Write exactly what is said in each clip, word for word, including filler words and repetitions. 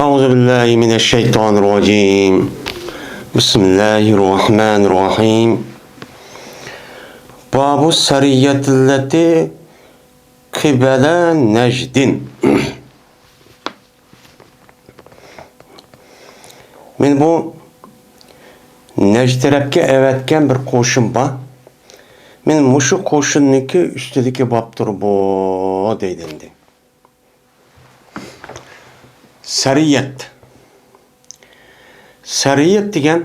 أعوذ بالله من الشيطان الرجيم. بسم الله الرحمن الرحيم. باب السرية التي قبل نجد. مەن بۇ نەجد تەرەپكە ئەۋەتكەن بىر قوشۇن بار. مەن مۇشۇ قوشۇننىڭكى ئۈستىدىكى بابتۇر بۇ، دەيدۇ ئەمدى. سەرىيەت. سەرىيەت دېگەن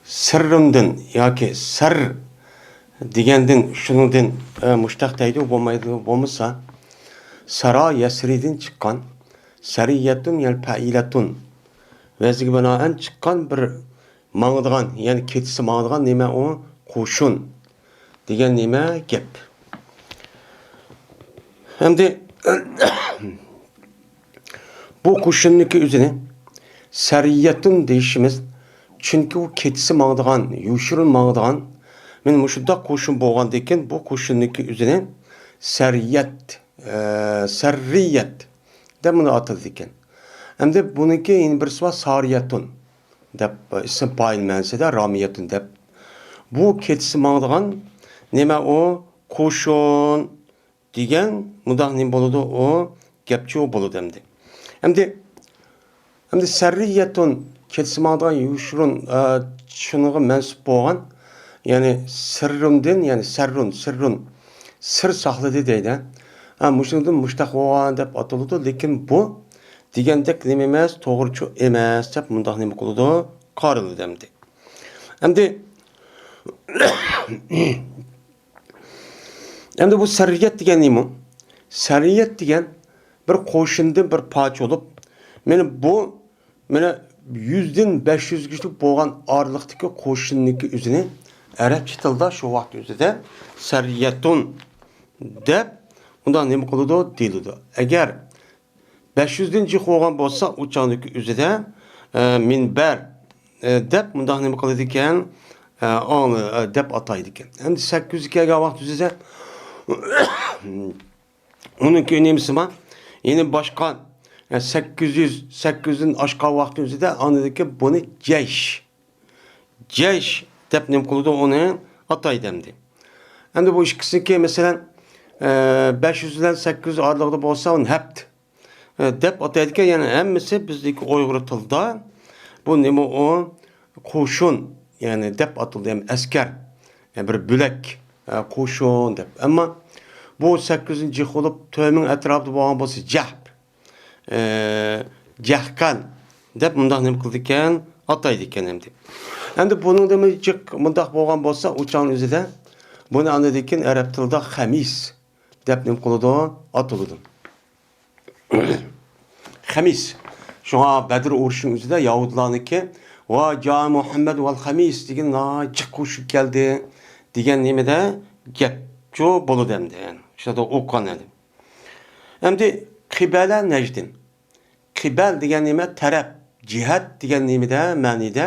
سىررۇندىن ياكى سەر دېگەندىن، شۇنىڭدىن، ئە، مۇشتەق دەيدۇ، بولمايدۇ، بولمىسا سارا يەسرىدىن چىققان، سەرىيەتۇن يەنى پەئىلەتۇن ۋەزنىگە بىنائەن چىققان بىر ماڭىدىغان، يەنى كېچىسى ماڭىدىغان نېمە ئۇ؟ قوشۇن دېگەن نېمە گەپ. ئەمدى بۇ قوشۇننىڭكى ئۆزىنى سەرىيەتۇن دېيىشىمىز، چۈنكى ئۇ كېچىسى ماڭىدىغان، يوشۇرۇن ماڭىدىغان. مانا مۇشۇنداق قوشۇن بولغاندىكىن بۇ قوشۇننىڭكى ئۆزىنى سەرىيەت، ئە، سەررىيەت دەپ مۇنى ئاتىلىدىكەن. ئەمدى بۇنىڭكى يەنە بىرسى بار، سارىيەتۇن دەپ، ئىسىم پائىل مەنىسىدە رامىيەتۇن دەپ. بۇ كېچىسى ماڭىدىغان نېمە ئۇ؟ قوشۇن دېگەن مۇنداق نېمە بولىدۇ؟ ئۇ گەپچۇ بولىدۇ ئەمدى. ئەمدى، ئەمدى سەررىيەتۇن كېچىسى ماڭىدىغان يوشۇرۇن، ئە، شۇنىڭغا مەنسۇپ بولغان، يەنى سىررۇندىن، يەنى سەررۇن، سىررۇن، سىر ساقلىدى دەيدۇ. ھە، مۇشۇنىڭدىن مۇشتەق بولغان دەپ ئاتىلىدۇ، لېكىن بۇ دېگەندەك نېمە ئەمەس، توغرىچۇ ئەمەس دەپ مۇنداق نېمە قىلىدۇ؟ قارىلىدۇ ئەمدى. ئەمدى، ئەمدى بۇ سەررىيەت دېگەن نېمە؟ سەررىيەت دېگەن بىر قوشۇندىن بىر پارچە بولۇپ، مانا بۇ، مانا يۈزدىن بەش يۈزگىچە بولغان ئارىلىقتىكى قوشۇننىڭكى ئۆزىنى ئەرەبچە تىلدا شۇ ۋاقىت ئۆزىدە سەررىيەتۇن دەپ ئۇنداق نېمە قىلىدۇ؟ دېيىلىدۇ. ئەگەر بەش يۈزدىن جىق بولغان بولسا، ئۇ چاغدىكى ئۆزىدە، ئە، مىنبەر، ئە، دەپ مۇنداق نېمە قىلىدىكەن، ئە، ئاڭلى، ئە، دەپ ئاتايدىكەن. ئەمدى سەككىز يۈزگە كەلگەن ۋاقىت ئۆزىدە ئۇنىڭكى نېمىسى بار؟ يەنە باشقا، ئە، سەككىز يۈز، سەككىز يۈزدىن ئاشقان ۋاقىت ئۆزىدە ئاندىكى بۇنى جەيش. جەيش دەپ نېمە قىلىدۇ؟ ئۇنى ئاتايدۇ ئەمدى. ئەمدى بۇ ئىككىسىنىڭكى، مەسىلەن، ئە، بەش يۈز بىلەن سەككىز يۈز ئارىلىقىدا بولسا، ئۇنى ھەپت، ئە، دەپ ئاتايدىكەن. يەنى ھەممىسى بىزدىكى ئۇيغۇر تىلدا بۇ نېمە ئۇ؟ قوشۇن، يەنى دەپ ئاتىلىدۇ، يەنى ئەسكەر، يەنى بىر بۆلەك، ئە، قوشۇن دەپ. ئەمما بۇ سەككىز يۈز جىق بولۇپ، تۆت مىڭ ئەتراپىدا بولغان بولسا، جەھپ، ئە، جەھقان دەپ مۇنداق نېمە قىلىدىكەن، ئاتايدىكەن ئەمدى. ئەمدى بۇنىڭدىمۇ جىق مۇنداق بولغان بولسا، ئۇ چاغنىڭ ئۆزىدە بۇنى ئاندىن كېيىن ئەرەب تىلىدا خەمىس دەپ نېمە قىلىدۇ؟ ئاتىلىدۇ. خەمىس. شۇڭا بەدر ئۇرۇشىنىڭ ئۆزىدە يەھۇدىيلارنىڭكى «ۋە جا مۇھەممەد ۋەل خەمىس» دېگەن ناھايىتى جىق قوشۇن كەلدى دېگەن نېمىدە گەپچۇ بولىدۇ ئەمدى. شۇنداق ئوقۇغان ئەمدى. ئەمدى قىبەلە نەجدىن. قىبەل دېگەن نېمە؟ تەرەپ، جىھەت دېگەن نېمىدە، مەنىدە.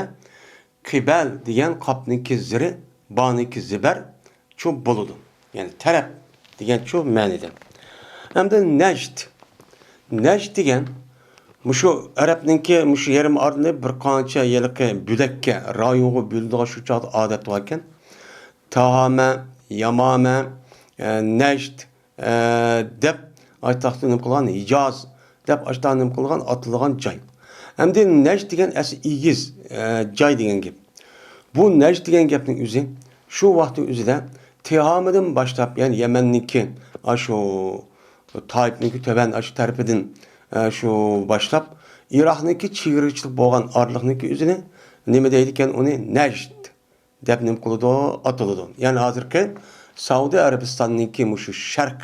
قىبەل دېگەن قاپنىڭكى زىرى، بانىڭكى زېبەر چۇ بولىدۇ. يەنى تەرەپ دېگەن چۇ مەنىدە. ئەمدى نەجد. نەجد دېگەن مۇشۇ ئەرەبنىڭكى مۇشۇ يېرىم ئارىلىنى بىر قانچە ھېلىقى بۆلەككە، رايونغا بۆلىدىغان شۇ چاغدا ئادەت باركەن. تاھامە، يامامە، ئە، نەجد، ئە، دەپ ئاشتاقتا نېمە قىلغان، ھىجاز دەپ ئاشتاق نېمە قىلغان، ئاتىلىدىغان جاي. ئەمدى نەجد دېگەن ئەسلى ئېگىز، ئە، جاي دېگەن گەپ. بۇ نەجد دېگەن گەپنىڭ ئۆزى شۇ ۋاقىتنىڭ ئۆزىدە تىھامىدىن باشلاپ، يەنى يەمەننىڭكى، ئاشۇ تائىپنىڭكى تۆۋەن ئاشۇ تەرىپىدىن، ئە، شۇ باشلاپ ئىراقنىڭكى چېگرىچىلىك بولغان ئارىلىقنىڭكى ئۆزىنى نېمە دەيدىكەن، ئۇنى نەجد دەپ نېمە قىلىدۇ؟ ئاتىلىدۇ. يەنى ھازىرقى سەئۇدى ئەرەبىستاننىڭكى مۇشۇ شەرق،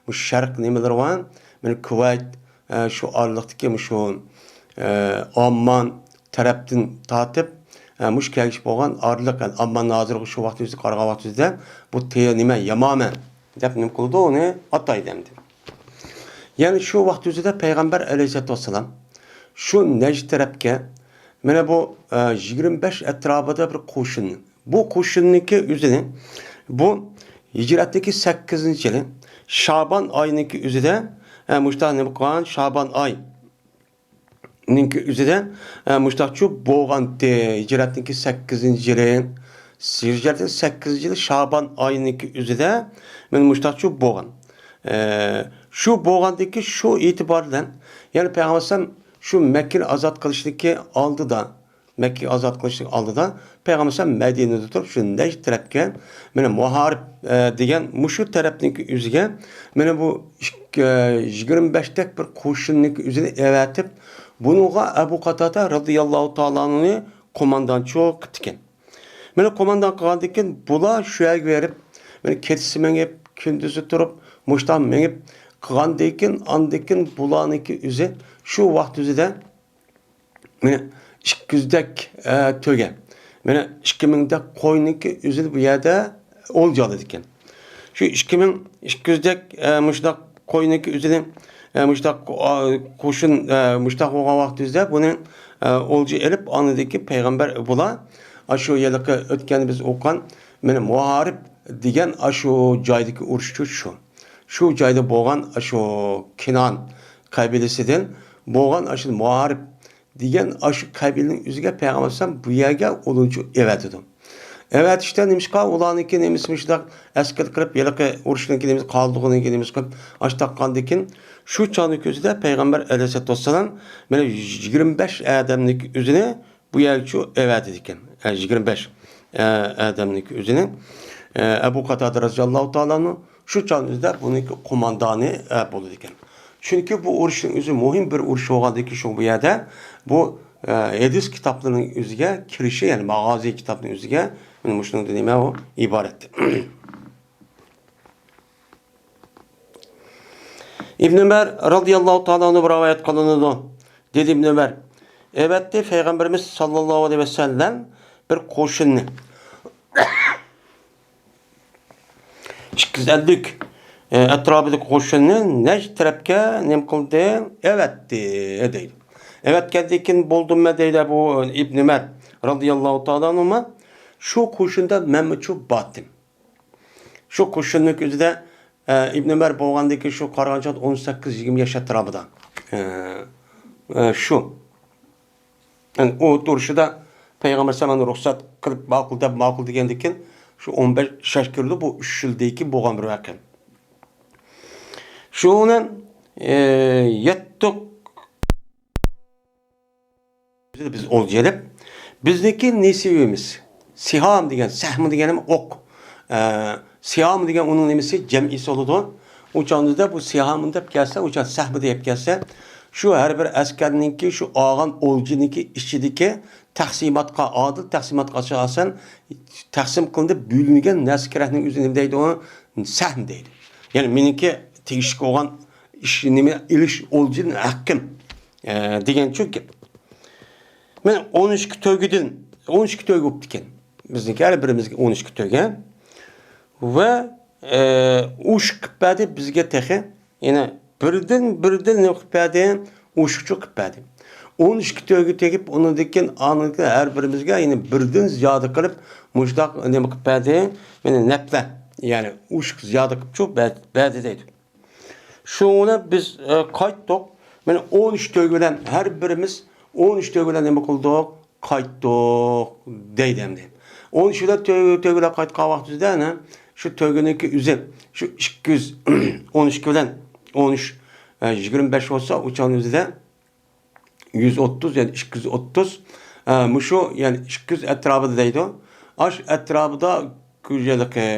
مۇشۇ شەرق نېمىلىرى بار؟ مانا كۇۋەيت، ئە، شۇ ئارىلىقتىكى مۇشۇ، ئە، ئاممان تەرەپتىن تارتىپ، ئە، مۇشۇ كەلگۈچە بولغان ئارىلىق، يەنى ئاممان ھازىرقى شۇ ۋاقىت ئۆزىگە قارىغان ۋاقىت ئۆزىدە بۇ تېيە نېمە؟ يامامە دەپ نېمە قىلىدۇ؟ ئۇنى ئاتايدۇ ئەمدى. يەنى شۇ ۋاقىت ئۆزىدە پەيغەمبەر ئەلەيھىسسالاتۇ ۋەسسالام شۇ نەجد تەرەپكە، مانا بۇ، ئە، يىگىرمە بەش ئەتراپىدا بىر قوشۇن، بۇ قوشۇننىڭكى ئۆزىنى، بۇ ھىجرەتتىكى سەككىزىنچى يىلى شابان ئاينىڭكى ئۆزىدە، ئە، مۇشۇنداق نېمە قىلغان؟ شابان ئاي، نىڭكى ئۆزىدە، ئە، مۇشتاقچۇ بولغانتى، ھىجرەتنىڭكى سەككىزىنچى يىلى، ھىجرەتنىڭ سەككىزىنچى يىلى شابان ئاينىڭكى ئۆزىدە مانا مۇشتاقچۇ بولغان. ئە، شۇ بولغاندىكى شۇ ئېتىبار بىلەن، يەنى پەيغەمبەر ئەلەيھىسسالام شۇ مەككىنى ئازاد قىلىشنىڭكى ئالدىدا، مەككىنى ئازاد قىلىشنىڭ ئالدىدا پەيغەمبەر ئەلەيھىسسالام مەدىنىدە تۇرۇپ، شۇ نەجد تەرەپكە، مانا مۇھارىب، ئە، دېگەن مۇشۇ تەرەپنىڭكى ئۆزىگە، مانا بۇ ئىككى، ئە، يىگىرمە بەشتەك بىر قوشۇننىڭكى ئۆزىنى ئەۋەتىپ، بۇنىڭغا ئەبۇ قاتادە رەزىياللاھۇ تائالا ئەنھۇنى قوماندانچۇ قىپتىكەن. مانا قوماندان قىلغاندىن كېيىن بۇلار شۇ يەرگە بېرىپ، مانا كېچىسى مېڭىپ، كۈندۈزى تۇرۇپ، مۇشۇنداق مېڭىپ قىلغاندىن كېيىن، ئاندىن كېيىن بۇلارنىڭكى ئۆزى شۇ ۋاقىت ئۆزىدە مانا ئىككى يۈزدەك، ئە، تۆگە، مانا ئىككى مىڭدەك قوينىڭكى ئۆزىنى بۇ يەردە ئولجا ئالىدىكەن. شۇ ئىككى مىڭ ئىككى يۈزدەك، ئە، مۇشۇنداق قوينىڭكى ئۆزىنى، ئە، مۇشۇنداق، ئا، قوشۇن، ئە، مۇشۇنداق بولغان ۋاقتىمىزدا بۇنى، ئە، ئولجا ئېلىپ، ئاندىن كېيىن پەيغەمبەر بۇلار، ئاشۇ ھېلىقى ئۆتكەندە بىز ئوقۇغان، مانا مۇھارىب دېگەن ئاشۇ جايدىكى ئۇرۇشچۇ شۇ. شۇ جايدا بولغان ئاشۇ كىنان قەبىلىسىدىن بولغان ئاشۇ مۇھارىب دېگەن ئاشۇ قەبىلىنىڭ ئۆزىگە پەيغەمبەر ئەلەيھىسسالام بۇ يەرگە ئولجا ئەۋەتىدۇ. ئەۋەتىشتە نېمىشقا ئۇلارنىڭكى نېمىسى مۇشۇنداق ئەسكەر قىلىپ، ھېلىقى ئۇرۇشنىڭكى نېمىسى قالدۇقىنىڭكى نېمىسى قىلىپ ئاش تاققاندىكىن، شۇ چاغنىڭ كۆزىدە پەيغەمبەر ئەلەيھىسسالاتۇ ۋەسسالام مانا يىگىرمە بەش ئادەمنىڭكى ئۆزىنى بۇ يەرگىچۇ ئەۋەتىدىكەن. ئە، يىگىرمە بەش، ئە، ئادەمنىڭكى ئۆزىنى، ئە، ئەبۇ قاتادە رەزىياللاھۇ تائالا ئەنھۇ شۇ چاغنىڭ ئۆزىدە بۇنىڭكى قوماندانى، ئە، بولىدىكەن. چۈنكى بۇ ئۇرۇشنىڭ ئۆزى مۇھىم بىر ئۇرۇش بولغاندىكىن شۇ بۇ يەردە بۇ، ئە، ھەدىس كىتابلىرىنىڭ ئۆزىگە كىرىشى، يەنى ماغازى كىتابنىڭ ئۆزىگە مانا مۇشۇنىڭدىن نېمە ئۇ ئىبارەت. ئىبن ئۆمەر رەزىياللاھۇ تائالا ئەنھۇ رىۋايەت قىلىنىدۇ. دېدى ئىبن ئۆمەر، ئەۋەتتى پەيغەمبىرىمىز ساللاللاھۇ ئەلەيھى ۋەسەللەم بىر قوشۇننى. ئىككى يۈز ئەللىك، ئە، ئەتراپىدىكى قوشۇننى نەجد تەرەپكە نېمە قىلدى؟ ئەۋەتتى، دەيدۇ. ئەۋەتكەندىن كېيىن بولدۇممۇ دەيدۇ بۇ ئىبن ئۆمەر رەزىياللاھۇ تائالا ئەنھۇما، شۇ قوشۇندا مەنمۇ شۇ باتتىم. شۇ قوشۇننىڭ ئۆزىدە، ئە، ئىبن ئۆمەر بولغاندىكىن شۇ قارىغان چاغدا ئون سەككىز يىگىرمە ياش ئەتراپىدا. ئە، ئە، شۇ. يەنى ئۇ تۇرۇشىدا پەيغەمبەر ئەلەيھىسسالامنى رۇخسەت قىلىپ ماقۇل دەپ ماقۇل دېگەندىكىن شۇ ئون بەش ياش كىرىدۇ، بۇ ئۈچ يىلدىكى بولغان بىر ۋەقە. شۇ بىلەن، ئە، يەتتۇق. بىز ئولجا ئېلىپ، بىزنىڭكى نېسىۋىمىز، سىھام دېگەن، سەھمۇ دېگەن ھەم ئوق. ئە، سىھام دېگەن ئۇنىڭ نېمىسى، جەمئىسى بولىدۇ. ئۇ چاغدا بۇ سىھامۇ دەپ كەلسە، ئۇ چاغ سەھمۇ دەپ كەلسە، شۇ ھەر بىر ئەسكەرنىڭكى شۇ ئالغان ئولجىنىڭكى ئىچىدىكى تەقسىماتقا، ئادىل تەقسىماتقا ئاساسەن تەقسىم قىلىنىپ بۆلۈنگەن نەرسە كېرەكنىڭ ئۆزىنى نېمە دەيدۇ؟ سەھمۇ دەيدۇ. يەنى مېنىڭكى تېگىشلىك بولغان ئىش، نېمە ئېلىش ئولجىدىن ھەققىم، ئە، دېگەنچۇ گەپ. مانا ئون ئىككى تۆگىدىن، ئون ئىككى تۆگە بوپتىكەن. بىزنىڭكى ھەر بىرىمىزگە ئون ئىككى تۆگە. ۋە، ئە، ئوشۇق قىلىپ بەردى بىزگە تېخى. يەنە بىردىن، بىردىن نېمە قىلىپ بەردى؟ ئوشۇقچۇ قىلىپ بەردى. ئون ئىككى تۆگە تېگىپ، ئۇنىڭدىن كېيىن ئانىڭدىن ھەر بىرىمىزگە يەنە بىردىن زىيادە قىلىپ، مۇشۇنداق نېمە قىلىپ بەردى؟ مانا نەپلە، يەنى ئوشۇق زىيادە قىلىپچۇ بەر-، بەردى دەيدۇ. شۇنىڭ بىلەن بىز، ئە، قايتتۇق. مانا ئون ئۈچ تۆگە بىلەن ھەر بىرىمىز ئون ئۈچ تۆگە بىلەن نېمە قىلدۇق؟ قايتتۇق دەيدۇ ئەمدى. ئون ئۈچ بىلەن تۆ-، تۆگە بىلەن قايتقان ۋاقتىمىزدا ئەنە شۇ تۆگىنىڭكى ئۆزى شۇ ئىككى يۈز ئون ئىككى بىلەن ئون ئۈچ، ئە، يىگىرمە بەش بولسا، ئۇ چاغنىڭ ئۆزىدە يۈز ئوتتۇز، يەنى ئىككى يۈز ئوتتۇز، ئە، مۇشۇ، يەنى ئىككى يۈز ئەتراپىدا دەيدۇ. ئاش ئەتراپىدا گۈجەلىقى،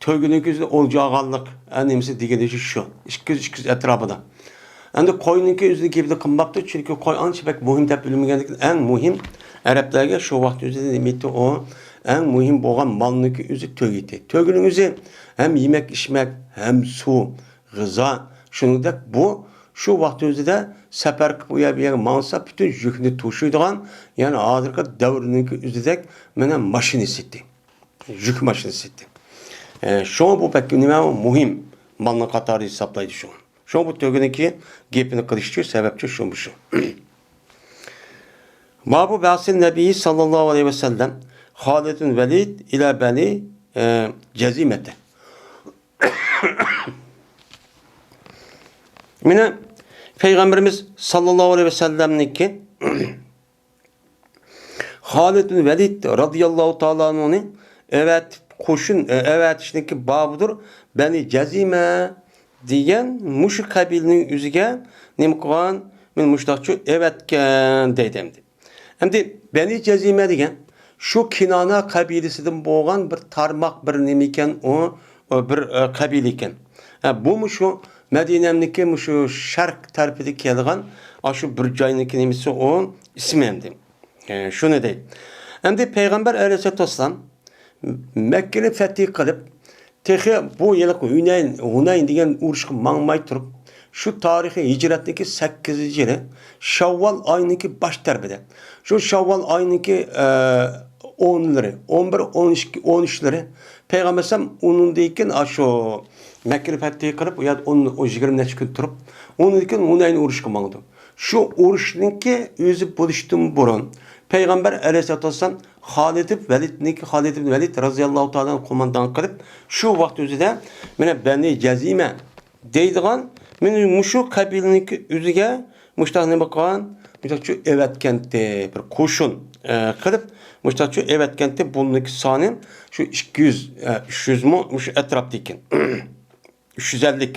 تۆگىنىڭ كۆزىدە ئولجا ئالغانلىق، ئە، نېمىسى دېگىنى شۇ، ئىككى يۈز، ئىككى يۈز ئەتراپىدا. ئەمدى قوينىڭكى ئۆزىنىڭ گېپىنى قىلماپتۇ، چۈنكى قوي ئانچە بەك مۇھىم دەپ بىلمىگەندىكىن، ئەڭ مۇھىم ئەرەبلەرگە شۇ ۋاقىت ئۆزىدە نېمە ئىدى ئۇ، ئەڭ مۇھىم بولغان مالنىڭكى ئۆزى تۆگە ئىدى. تۆگىنىڭ ئۆزى ھەم يېمەك-ئىچمەك، ھەم سۇ، غىزا، شۇنىڭدەك بۇ شۇ ۋاقىت ئۆزىدە سەپەر قىلىپ ئۇ يەر بۇ يەرگە ماڭسا، پۈتۈن يۈكنى توشۇيدىغان، يەنى ھازىرقى دەۋرنىڭكى ئۆزىدەك مانا ماشىنىسى ئىدى. يۈك ماشىنىسى ئىدى. ئە، شۇڭا بۇ بەك نېمە، مۇھىم مالنىڭ قاتارى ھېسابلايدۇ شۇ. شۇڭا بۇ تۆگىنىڭكى گېپىنى قىلىشچۇ، سەۋەبچۇ شۇ، شۇ. بابۇ بەسىن نەبىي ساللاللاھۇ ئەلەيھى ۋەسەللەم خالىد بىن ۋەلىد ئىلە بەنى، ئە، جەزىمەتە. مانا پەيغەمبىرىمىز ساللاللاھۇ ئەلەيھى ۋەسەللەمنىڭكى خالىد بىن ۋەلىد رازىياللاھۇ تائالا ئەنھۇنى ئەۋەتىپ قوشۇن، ئەۋەتىشنىڭكى بابىدۇر بەنى جەزىمە دېگەن مۇشۇ قەبىلىنىڭ ئۆزىگە نېمە قىلغان؟ مەن مۇشۇنداقچۇ ئەۋەتكەن دەيدۇ ئەمدى. ئەمدى بەنى جەزىمە دېگەن شۇ كىنانە قەبىلىسىدىن بولغان بىر تارماق، بىر نېمە ئىكەن ئۇ، ئۇ بىر، ئە، قەبىلە ئىكەن. ئە، بۇ مۇشۇ مەدىنەمنىكى مۇشۇ شەرق تەرىپىدە كېلىدىغان ئاشۇ بىر جاينىڭكى نېمىسى ئۇ ئىسمى ئەمدى. ئە، شۇنى دەي. ئەمدى پەيغەمبەر ئەلەيھىسسالاتۇ ۋەسسالام مەككىنى فەتھى قىلىپ، تېخى بۇ ھېلىقى ھۈنەين، ھۇنەين دېگەن ئۇرۇشقا ماڭماي تۇرۇپ، شۇ تارىخىي ھىجرەتنىڭكى سەككىزىنچى يىلى شاۋۋال ئاينىڭكى باش تەرىپىدە، شۇ شاۋۋال ئاينىڭكى، ئە، ئونلىرى، ئون بىر، ئون ئىككى، ئون ئۈچلىرى پەيغەمبەر ئەلەيھىسسالام ئۇنىڭدىن كېيىن ئاشۇ مەككىنى فەتھى قىلىپ، ئۇ يەردە ئون، ئون، يىگىرمە نەچچە كۈن تۇرۇپ، ئۇنىڭدىن كېيىن ھۇنەين ئۇرۇشقا ماڭىدۇ. شۇ ئۇرۇشنىڭكى ئۆزى بولۇشتىن بۇرۇن پەيغەمبەر ئەلەيھىسسالاتۇ ۋەسسالام خالىد ئىبن ۋەلىدنىڭكى، خالىد ئىبن ۋەلىد رازىياللاھۇ تائالا قوماندان قىلىپ، شۇ ۋاقىت ئۆزىدە مانا بەنى جەزىمە دەيدىغان مانا مۇشۇ قەبىلىنىڭكى ئۆزىگە مۇشتاق نېمە قىلغان؟ مۇشتاقچۇ ئەۋەتكەنتى، بىر قوشۇن، ئە، قىلىپ، مۇشتاقچۇ ئەۋەتكەنتى، بۇنىڭكى سانى شۇ ئىككى يۈز، ئە، ئۈچ يۈزمۇ مۇشۇ ئەتراپتا ئىكەن. ئۈچ يۈز ئەللىك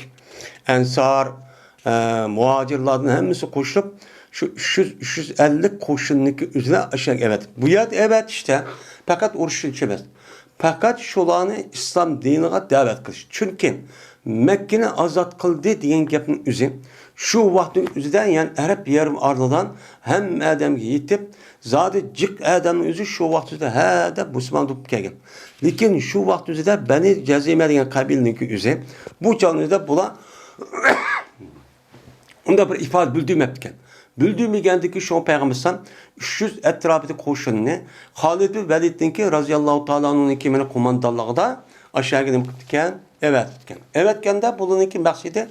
ئەنسار، ئە، مۇھاجىرلاردىن ھەممىسى قوشۇلۇپ، شۇ ئۈچ يۈز، ئۈچ يۈز ئەللىك قوشۇننىڭكى ئۆزىنى ئاشۇ يەرگە ئەۋەتىپ، بۇ يەردە ئەۋەتىشتە پەقەت ئۇرۇشۇش ئۈچۈن ئەمەس، پەقەت شۇلارنى ئىسلام دىنىغا دەۋەت قىلىش. چۈنكى مەككىنى ئازاد قىلدى دېگەن گەپنىڭ ئۆزى شۇ ۋاقىتنىڭ ئۆزىدە، يەنى ئەرەب يېرىم ئارىلىدىن ھەممە ئادەمگە يېتىپ، زادى جىق ئادەمنىڭ ئۆزى شۇ ۋاقىت ئۆزىدە ھە دەپ مۇسۇلمان بولۇپ كەلگەن. لېكىن شۇ ۋاقىت ئۆزىدە بەنى جەزىمە دېگەن قەبىلىنىڭكى ئۆزى بۇ چاغنىڭ ئۆزىدە بۇلار ئۇنداق بىر ئىپادە بىلدۈرمەپتىكەن. بىلدۈرمىگەندىكى شۇڭا پەيغەمبەر ئەلەيھىسسالام ئۈچ يۈز ئەتراپىدىكى قوشۇننى خالىد بىن ۋەلىدنىڭكى رازىياللاھۇ تائالا ئانھۇنىڭكى مېنى قوماندانلىقىدا ئاشۇ يەرگە نېمە قىپتىكەن؟ ئەۋەتىپتىكەن. ئەۋەتكەندە بۇلارنىڭكى مەقسىتى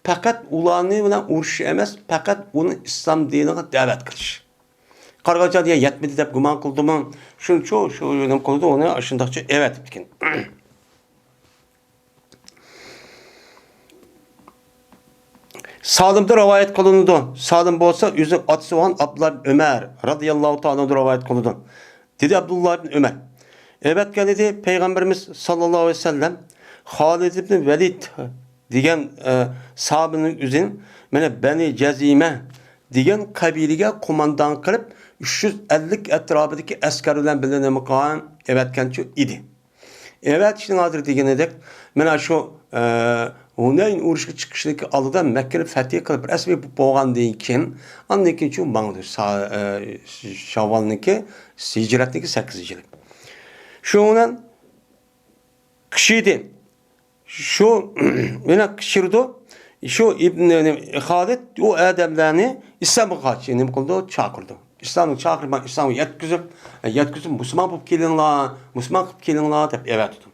پەقەت ئۇلارنى بىلەن ئۇرۇشۇش ئەمەس، پەقەت ئۇنى ئىسلام دىنىغا دەۋەت قىلىش. قارىغاچ دېگەن يەتمىدى دەپ گۇمان قىلدىمۇ؟ شۇنچە شۇ نېمە قىلدى، ئۇنى شۇنداقچە ئەۋەتىپتىكەن. سالىمدا رىۋايەت قىلىنىدۇ. سالىم بولسا ئۆزىنىڭ ئاتىسى بولغان ئابدۇللا ئىبن ئۆمەر رازىياللاھۇ تائالا ئانھۇدىن رىۋايەت قىلىدۇ. دېدى ئابدۇللا ئىبن ئۆمەر. ئەۋەتكەن ئىدى پەيغەمبىرىمىز ساللاللاھۇ ئەلەيھى ۋەسەللەم خالىد ئىبن ۋەلىد دېگەن، ئە، ساھابىنىڭ ئۆزىنى مانا بەنى جەزىمە دېگەن قەبىلىگە قوماندان قىلىپ، ئۈچ يۈز ئەللىك ئەتراپىدىكى ئەسكەر بىلەن بىللە نېمە قىلغان؟ ئەۋەتكەنچۇ ئىدى. ئەۋەتىشنىڭ ھازىر دېگىنىدەك، مانا شۇ، ئە، ھۇنەين ئۇرۇشقا چىقىشنىڭكى ئالدىدا مەككىنى فەتھى قىلىپ رەسمىي بولغاندىن كېيىن، ئاندىن كېيىن شۇ ماڭىدۇ. سا-، ئە، شاۋۋالنىڭكى، ھىجرەتنىڭكى سەككىزىنچى يىلى. شۇنىڭ بىلەن قىچىدى. شۇ مانا قىچىرىدۇ. شۇ ئىبن خالىد ئۇ ئادەملەرنى ئىسلامغا قارشى نېمە قىلىدۇ؟ چاقىرىدۇ. ئىسلامغا چاقىرىپ، ئىسلامغا يەتكۈزۈپ، يەتكۈزۈپ، مۇسۇلمان بولۇپ كېلىڭلار، مۇسۇلمان قىلىپ كېلىڭلار دەپ ئەۋەتىدۇ.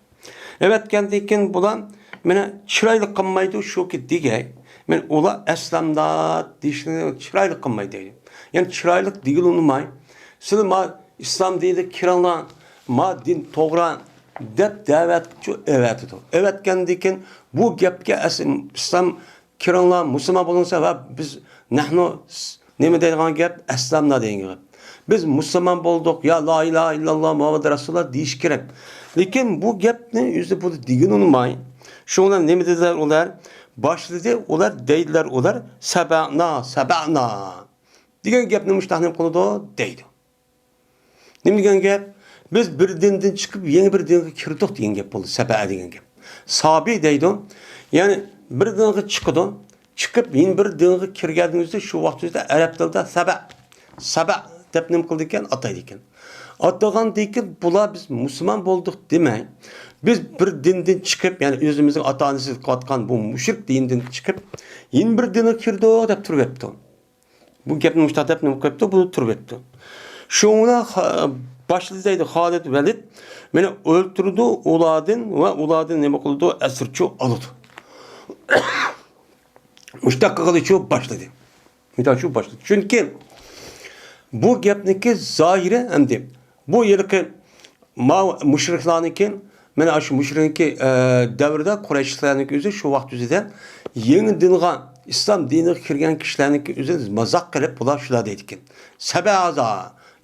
ئەۋەتكەندىن كېيىن بۇلار مانا چىرايلىق قىلمايدۇ، شۇكى دېگەي. مانا ئۇلار ئەسلامدا دېيىشنى چىرايلىق قىلمايدۇ. يەنى چىرايلىق دېگىلى ئۇنىماي. سىلەر ما ئىسلام دىنىغا كىرىڭلار، ما دىن توغرا دەپ دەۋەتچۇ ئەۋەتىدۇ. ئەۋەتكەندىن كېيىن بۇ گەپكە ئەسلى ئىسلام كىرىڭلار، مۇسۇلمان بولۇڭلار ۋە بىز نەھنۇ نېمە دەيدىغان گەپ؟ ئەسلامنا دېگەن گەپ. بىز مۇسۇلمان بولدۇق، يا لا ئىلاھە ئىللاللا مۇھەممەد رەسۇلۇللا دېيىش كېرەك. لېكىن بۇ گەپنى ئۆزى بۇ دېگىنى ئۇنىماي. شۇنىڭ بىلەن نېمە دېدىلەر ئۇلار؟ باشلىدى ئۇلار، دەيدىلەر ئۇلار، سەبەنا، سەبەنا دېگەن گەپنى مۇشۇنداق نېمە قىلىدۇ دەيدۇ. نېمە دېگەن گەپ؟ بىز بىر دىندىن چىقىپ يېڭى بىر دىنغا كىردۇق دېگەن گەپ بولدى. سەبەئە دېگەن گەپ. سابى دەيدۇ. يەنى بىر دىنغا چىقىدۇ. چىقىپ يېڭى بىر دىنغا كىرگەندىن كېيىن شۇ ۋاقىت ئۆزىدە ئەرەب تىلىدا سەبە، سەبە دەپ نېمە قىلىدىكەن؟ ئاتايدىكەن. ئاتىغاندىن كېيىن بۇلار بىز مۇسۇلمان بولدۇق دېمەي، بىز بىر دىندىن چىقىپ، يەنى ئۆزىمىزنىڭ ئاتا-ئانىسى قىلىۋاتقان بۇ مۇشرىك دىنىدىن چىقىپ، يېڭى بىر دىنغا كىردۇق دەپ تۇرۇۋەپتۇ. بۇ گەپنى مۇشۇنداق دەپ نېمە قىلىپتۇ؟ بۇ تۇرۇۋەپتۇ. شۇڭا خا-، باشلىدى دەيدۇ خالىد ۋەلىد. مېنى ئۆلتۈرىدۇ ئۇلاردىن ۋە ئۇلاردىن نېمە قىلىدۇ؟ ئەسىرچۇ ئالىدۇ. مۇشۇنداق قىلغىلىچۇ باشلىدى. مۇشۇنداقچۇ باشلىدى. چۈنكى بۇ گەپنىڭكى زاھىرى ئەمدى بۇ ھېلىقى ما مۇشرىكلارنىڭكى، مانا شۇ مۇشرىكنىڭكى، ئە، دەۋرىدە قۇرەيشلەرنىڭكى ئۆزى شۇ ۋاقىت ئۆزىدە يېڭى دىنغا ئىسلام دىنىغا كىرگەن كىشىلەرنىڭكى ئۆزىنى مازاق قىلىپ، بۇلار شۇلار دەيدىكەن. سەبە ھازا،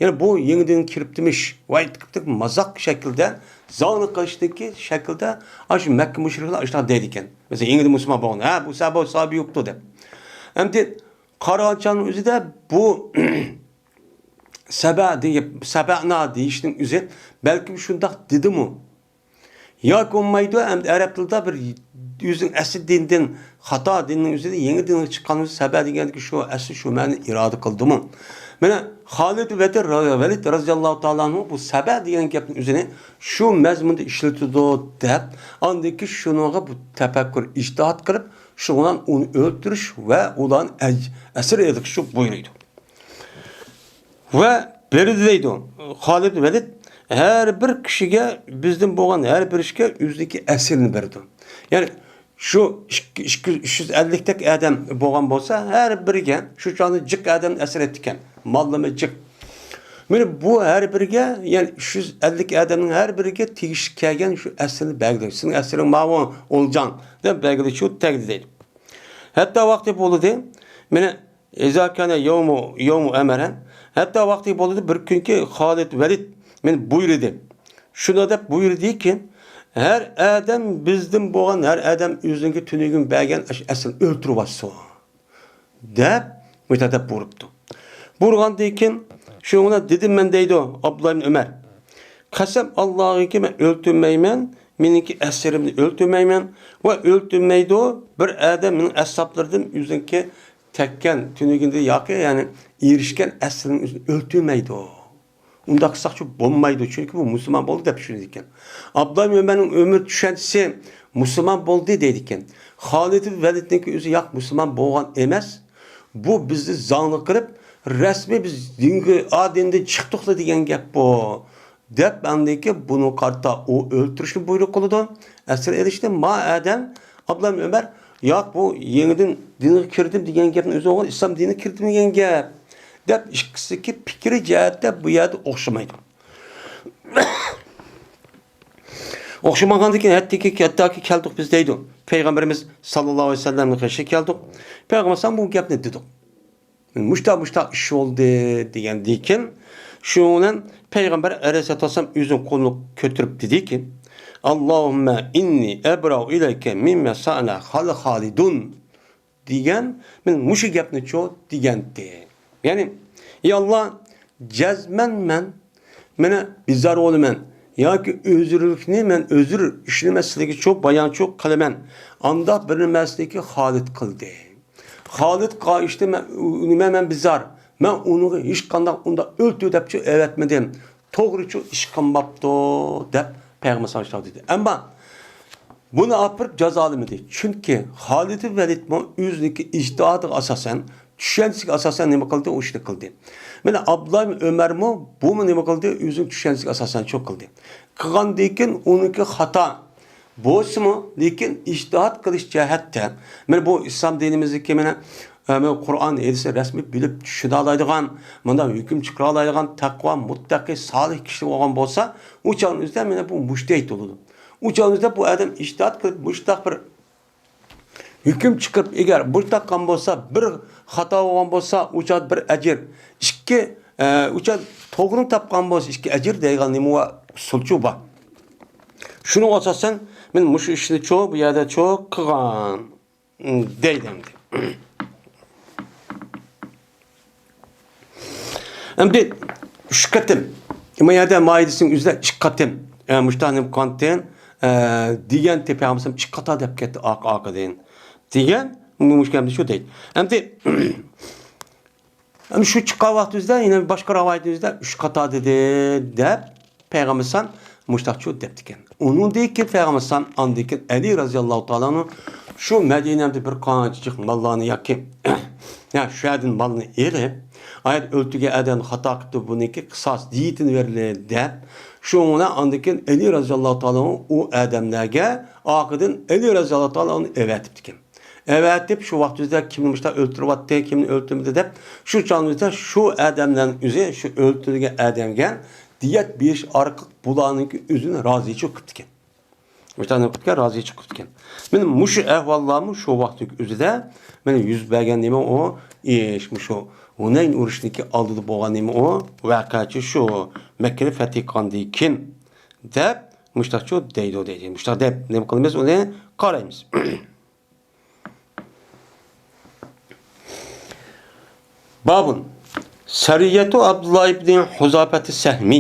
يەنى بۇ يېڭىدىن كىرىپتىمىش، ۋاي، مازاق شەكلىدە، زاڭلىق قىلىشتىكى شەكلىدە، ئاشۇ مەككە مۇشرىكلار ئاشۇنداق دەيدىكەن. مەسىلەن، يېڭىدىن مۇسۇلمان بولغان، ھە، بۇ سەبە سابى يوپتۇ دەپ. ئەمدى قارىغان چاغنىڭ ئۆزىدە بۇ سەبە دېگەن، سەبەنا دېيىشنىڭ ئۆزى بەلكىم شۇنداق دېدىمۇ؟ ياكى بولمايدۇ، ئەمدى ئەرەب تىلىدا بىر ئۆزىنىڭ ئەسلى دىنىدىن، خاتا دىننىڭ ئۆزىدىن يېڭى دىنغا چىققان سەبە دېگەندىكى شۇ ئەسلى شۇ مەنىنى ئىرادە قىلدىمۇ؟ مانا خالىد ۋەلىد، ۋەلىد رازىياللاھۇ تائالا ئەنھۇ بۇ سەبە دېگەن گەپنىڭ ئۆزىنى شۇ مەزمۇندا ئىشلىتىدۇ دەپ، ئاندىن كېيىن شۇنىڭغا بۇ تەپەككۇر، ئىجتىھات قىلىپ، شۇ بىلەن ئۇنى ئۆلتۈرۈش ۋە ئۇلارنى ئەج-، ئەسىر ئېلىش ئۈچۈن بۇيرۇيدۇ. ۋە بېرىدۇ دەيدۇ. خالىد ۋەلىد ھەر بىر كىشىگە، بىزدىن بولغان ھەر بىر كىشىگە ئۆزىنىڭكى ئەسىرىنى بېرىدۇ. يەنى شۇ ئىككى، ئىككى يۈز، ئۈچ يۈز ئەللىكتەك ئادەم بولغان بولسا، ھەر بىرىگە، شۇ چاغدا جىق ئادەمنى ئەسىر ئەتتىكەن. ماللىمۇ جىق. مانا بۇ ھەر بىرىگە، يەنى ئۈچ يۈز ئەللىك ئادەمنىڭ ھەر بىرىگە تېگىشلىك كەلگەن شۇ ئەسىرنى بەرگىلى. سېنىڭ ئەسىرىڭ ماۋۇ، ئولجاڭ، دەپ بەرگىلى شۇ تەگدى دەيدۇ. ھەتتا ۋاقتى بولدى. مانا ئىزا كان يومۇ، يومۇ ئەمرەن. ھەتتا ۋاقتى بولدى، بىر كۈنكى خالىد ۋەلىد مانا بۇيرۇدى. شۇنداق دەپ بۇيرۇدىكى، ھەر ئادەم، بىزدىن بولغان ھەر ئادەم ئۆزىنىڭكى تۈنۈگۈن بەرگەن ئەش-، ئەسىرنى ئۆلتۈرۈۋاتسۇن، دەپ مۇشۇنداق دەپ بۇيرۇپتۇ. بۇيرۇغاندىن كېيىن شۇنىڭ بىلەن دېدىم مەن دەيدۇ ئابدۇللا ئىبن ئۆمەر. قەسەم ئاللاغىكى، مەن ئۆلتۈرمەيمەن، مېنىڭكى ئەسىرىمنى ئۆلتۈرمەيمەن ۋە ئۆلتۈرمەيدۇ، بىر ئادەم مېنىڭ ئەسھابلىرىمدىن ئۆزىنىڭكى تەككەن تۈنۈگۈندە ياكى، يەنى ئېرىشكەن ئەسىرىنى ئۆزىنى ئۆلتۈرمەيدۇ. ئۇنداق قىلساقچۇ بولمايدۇ، چۈنكى بۇ مۇسۇلمان بولدى دەپ چۈشىنىدىكەن. ئابدۇللا ئۆمەرنىڭ ئۆمۈر چۈشەنچىسى مۇسۇلمان بولدى دەيدىكەن. خالىد ۋەلىدنىڭكى ئۆزى ياق، مۇسۇلمان بولغان ئەمەس. بۇ بىزنى زاڭلىق قىلىپ، رەسمىي بىز دىنگە، ئا، دىندىن چىقتۇقلا دېگەن گەپ بۇ. دەپ، ئاندىن كېيىن بۇنى قارىتا ئۇ ئۆلتۈرۈشنى بۇيرۇق قىلىدۇ. ئەسىر ئېلىشنى، ما ئادەم، ئابدۇللا ئۆمەر، ياق، بۇ يېڭىدىن دىنغا كىردىم دېگەن گەپنى ئۆزى ئوغۇل ئىسلام دىنىغا كىردىم دېگەن گەپ. دەپ، ئىككىسىدىكى پىكرى جەھەتتە بۇ يەردە ئوخشىمايدۇ. ئوخشىمىغاندىن كېيىن ھەتتىكى، ھەتتاكى كەلدۇق بىز دەيدۇ. پەيغەمبىرىمىز ساللاللاھۇ ئەلەيھى ۋەسەللەمنىڭ قېشىغا كەلدۇق. پەيغەمبەر سان بۇ گەپنى دېدۇق. مۇشتا، مۇشتا ئىش بولدى دېگەندىن كېيىن، شۇنىڭ بىلەن پەيغەمبەر ئەلەيھىسسالاتۇ ۋەسسالام ئۆزىنىڭ قولىنى كۆتۈرۈپ دېدىكى، «ئاللاھۇممە ئىننى ئەبرەئۇ ئىلەيكە مىممە سەنە خال-، خالىدۇن» دېگەن، مەن مۇشۇ گەپنىچۇ دېگەنتى. يەنى، يا ئاللا، جەزمەن مەن، مانا، بىزار بولىمەن ياكى ئۆزرىلىكنى مەن ئۆزر ئىشنى مەن سىلىگىچۇ بايانچۇ قىلىمەن. ئانداق بىر نېمەسىنىكى خالىد قىلدى. خالىد قىلغان ئىشتىن مەن، نېمە، مەن بىزار. مەن ئۇنىڭغا ھېچقانداق ئۇنداق ئۆلتۈر دەپچۇ ئەۋەتمىدىم. توغرىچۇ ئىش قىلماپتۇ، دەپ پەيغەمبەر ساللاللاھۇ ئەلەيھى ۋەسەللەم دېدى. ئەمما بۇنى ئاپىرىپ جازالىمىدى. چۈنكى خالىد ۋەلىدمۇ ئۆزىنىڭكى ئىجتىھادىغا ئاساسەن، چۈشەنچىسىگە ئاساسەن نېمە قىلدى؟ ئۇ ئىشنى قىلدى. مانا ئابدۇللا ئۆمەرمۇ بۇمۇ نېمە قىلدى؟ ئۆزىنىڭ چۈشەنچىسىگە ئاساسەن شۇ قىلدى. قىلغاندىن كېيىن ئۇنىڭكى خاتا بولسىمۇ، لېكىن ئىجتىھاد قىلىش جەھەتتە، مانا بۇ ئىسلام دىنىمىزدىكى مانا، ئە، مانا قۇرئان، ھەدىسنى رەسمىي بىلىپ چۈشىنەلەيدىغان، مۇنداق ھۆكۈم چىقىرالايدىغان تەقۋا، مۇتتەقى، سالىھ كىشى بولغان بولسا، ئۇ چاغنىڭ ئۆزىدە مانا بۇ مۇجتەھىد بولىدۇ. ئۇ چاغنىڭ ئۆزىدە بۇ ئادەم ئىجتىھاد قىلىپ مۇشۇنداق بىر ھۆكۈم چىقىرىپ، ئەگەر بۇ تاققان بولسا، بىر خاتا بولغان بولسا، ئۇ چاغدا بىر ئەجىر، ئىككى، ئە، ئۇ چاغدا توغرىنى تاپقان بولسا، ئىككى ئەجىر دەيدىغان نېمە بار؟ ئۇسۇلچۇ بار. شۇنىڭغا ئاساسەن، مەن مۇشۇ ئىشنى چۇ، بۇ يەردە چۇ قىلغان، دەيدۇ ئەمدى. ئەمدى ئۈچ قېتىم، ما يەردە مائىدىسىنىڭ ئۆزىدە ئىككى قېتىم، ئە، مۇشۇنداق نېمە قىلغانتىن، ئە، دېگەنتى پەيغەمبەر ئىككى قاتا دەپ كەتتى ئارقا-ئارقىدىن دېگەن، مۇشۇ گەپنى شۇ دەيدۇ. ئەمدى، ئەمدى شۇ چىققان ۋاقتىمىزدا يەنە باشقا رىۋايىتىمىزدە ئۈچ قاتا دېدى دەپ پەيغەمبەر سان مۇشتاقچۇ دەپتىكەن. ئۇنىڭدىن كېيىن پەيغەمبەر سان ئاندىن كېيىن ئەلى رازىياللاھۇ تائالا ئانھۇ شۇ مەدىنەدە بىر قانچىلىك ماللارنى ياكى، يا، شۇ يەردىن مالنى ئېلىپ، ئايەت ئۆلتۈرگەن ئادەم خاتا قىپتۇ، بۇنىڭكى قىساس دىيىتىنى بېرىلى دەپ، شۇنىڭ بىلەن ئاندىن كېيىن ئەلى رازىياللاھۇ تائالا ئانھۇ ئۇ ئادەملەرگە ئارقىدىن ئەلى رازىياللاھۇ تائالا ئانھۇ ئەۋەتىپتىكەن. ئەۋەتىپ، شۇ ۋاقتىمىزدا كىمنى مۇشۇنداق ئۆلتۈرۈۋاتتى، كىمنى ئۆلتۈرمىدى دەپ، شۇ چاغىمىزدا شۇ ئادەملەرنىڭ ئۆزى، شۇ ئۆلتۈرگەن ئادەمگە دىيەت بېرىش ئارقىلىق بۇلارنىڭكى ئۆزىنى رازىچۇ قىپتىكەن. مۇشۇنداق نېمە قىپتىكەن، رازى چىقىپتىكەن. مانا مۇشۇ ئەھۋاللارمۇ شۇ ۋاقىتتىكى ئۆزىدە مانا يۈز بەرگەن نېمە ئۇ ئىش، مۇشۇ ھۇنەين ئۇرۇشىنىڭكى ئالدىدا بولغان نېمە ئۇ ۋەقەچۇ شۇ، مەككىنى فەتھى قىلغاندىن كېيىن دەپ مۇشۇنداقچۇ دەيدۇ دەيدۇ. مۇشۇنداق دەپ نېمە قىلىمىز، ئۇنى قارايمىز. بابۇن، سەرىيەتۇ ئابدۇللا ئىبنى ھۇزاپەتى سەھمى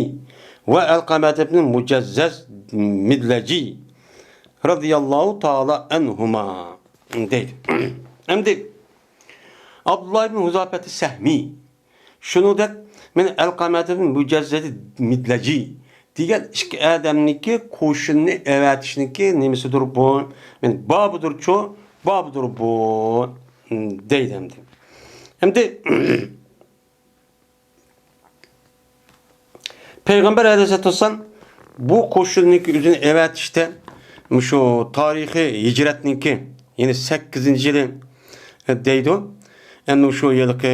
ۋە ئەلقەمەت ئىبنى مۇجەززەز مىدلەجى رەزىياللاھۇ تائالا ئەنھۇما دەيدۇ. ئەمدى ئابدۇللا ئىبنى ھۇزاپەتى سەھمى، شۇنىڭدەك مانا ئەلقەمەت ئىبنى مۇجەززەزى مىدلەجى دېگەن ئىككى ئادەمنىڭكى قوشۇننى ئەۋەتىشنىڭكى نېمىسىدۇر بۇ؟ مانا بابىدۇرچۇ، بابىدۇر بۇ، دەيدۇ ئەمدى. ئەمدى پەيغەمبەر ئەلەيھىسسالاتۇ ۋەسسالام بۇ قوشۇننىڭكى ئۆزىنى ئەۋەتىشتە مۇشۇ تارىخى ھىجرەتنىڭكى، يەنى سەككىزىنچى يىلى دەيدۇ. ئەمدى شۇ يىلقى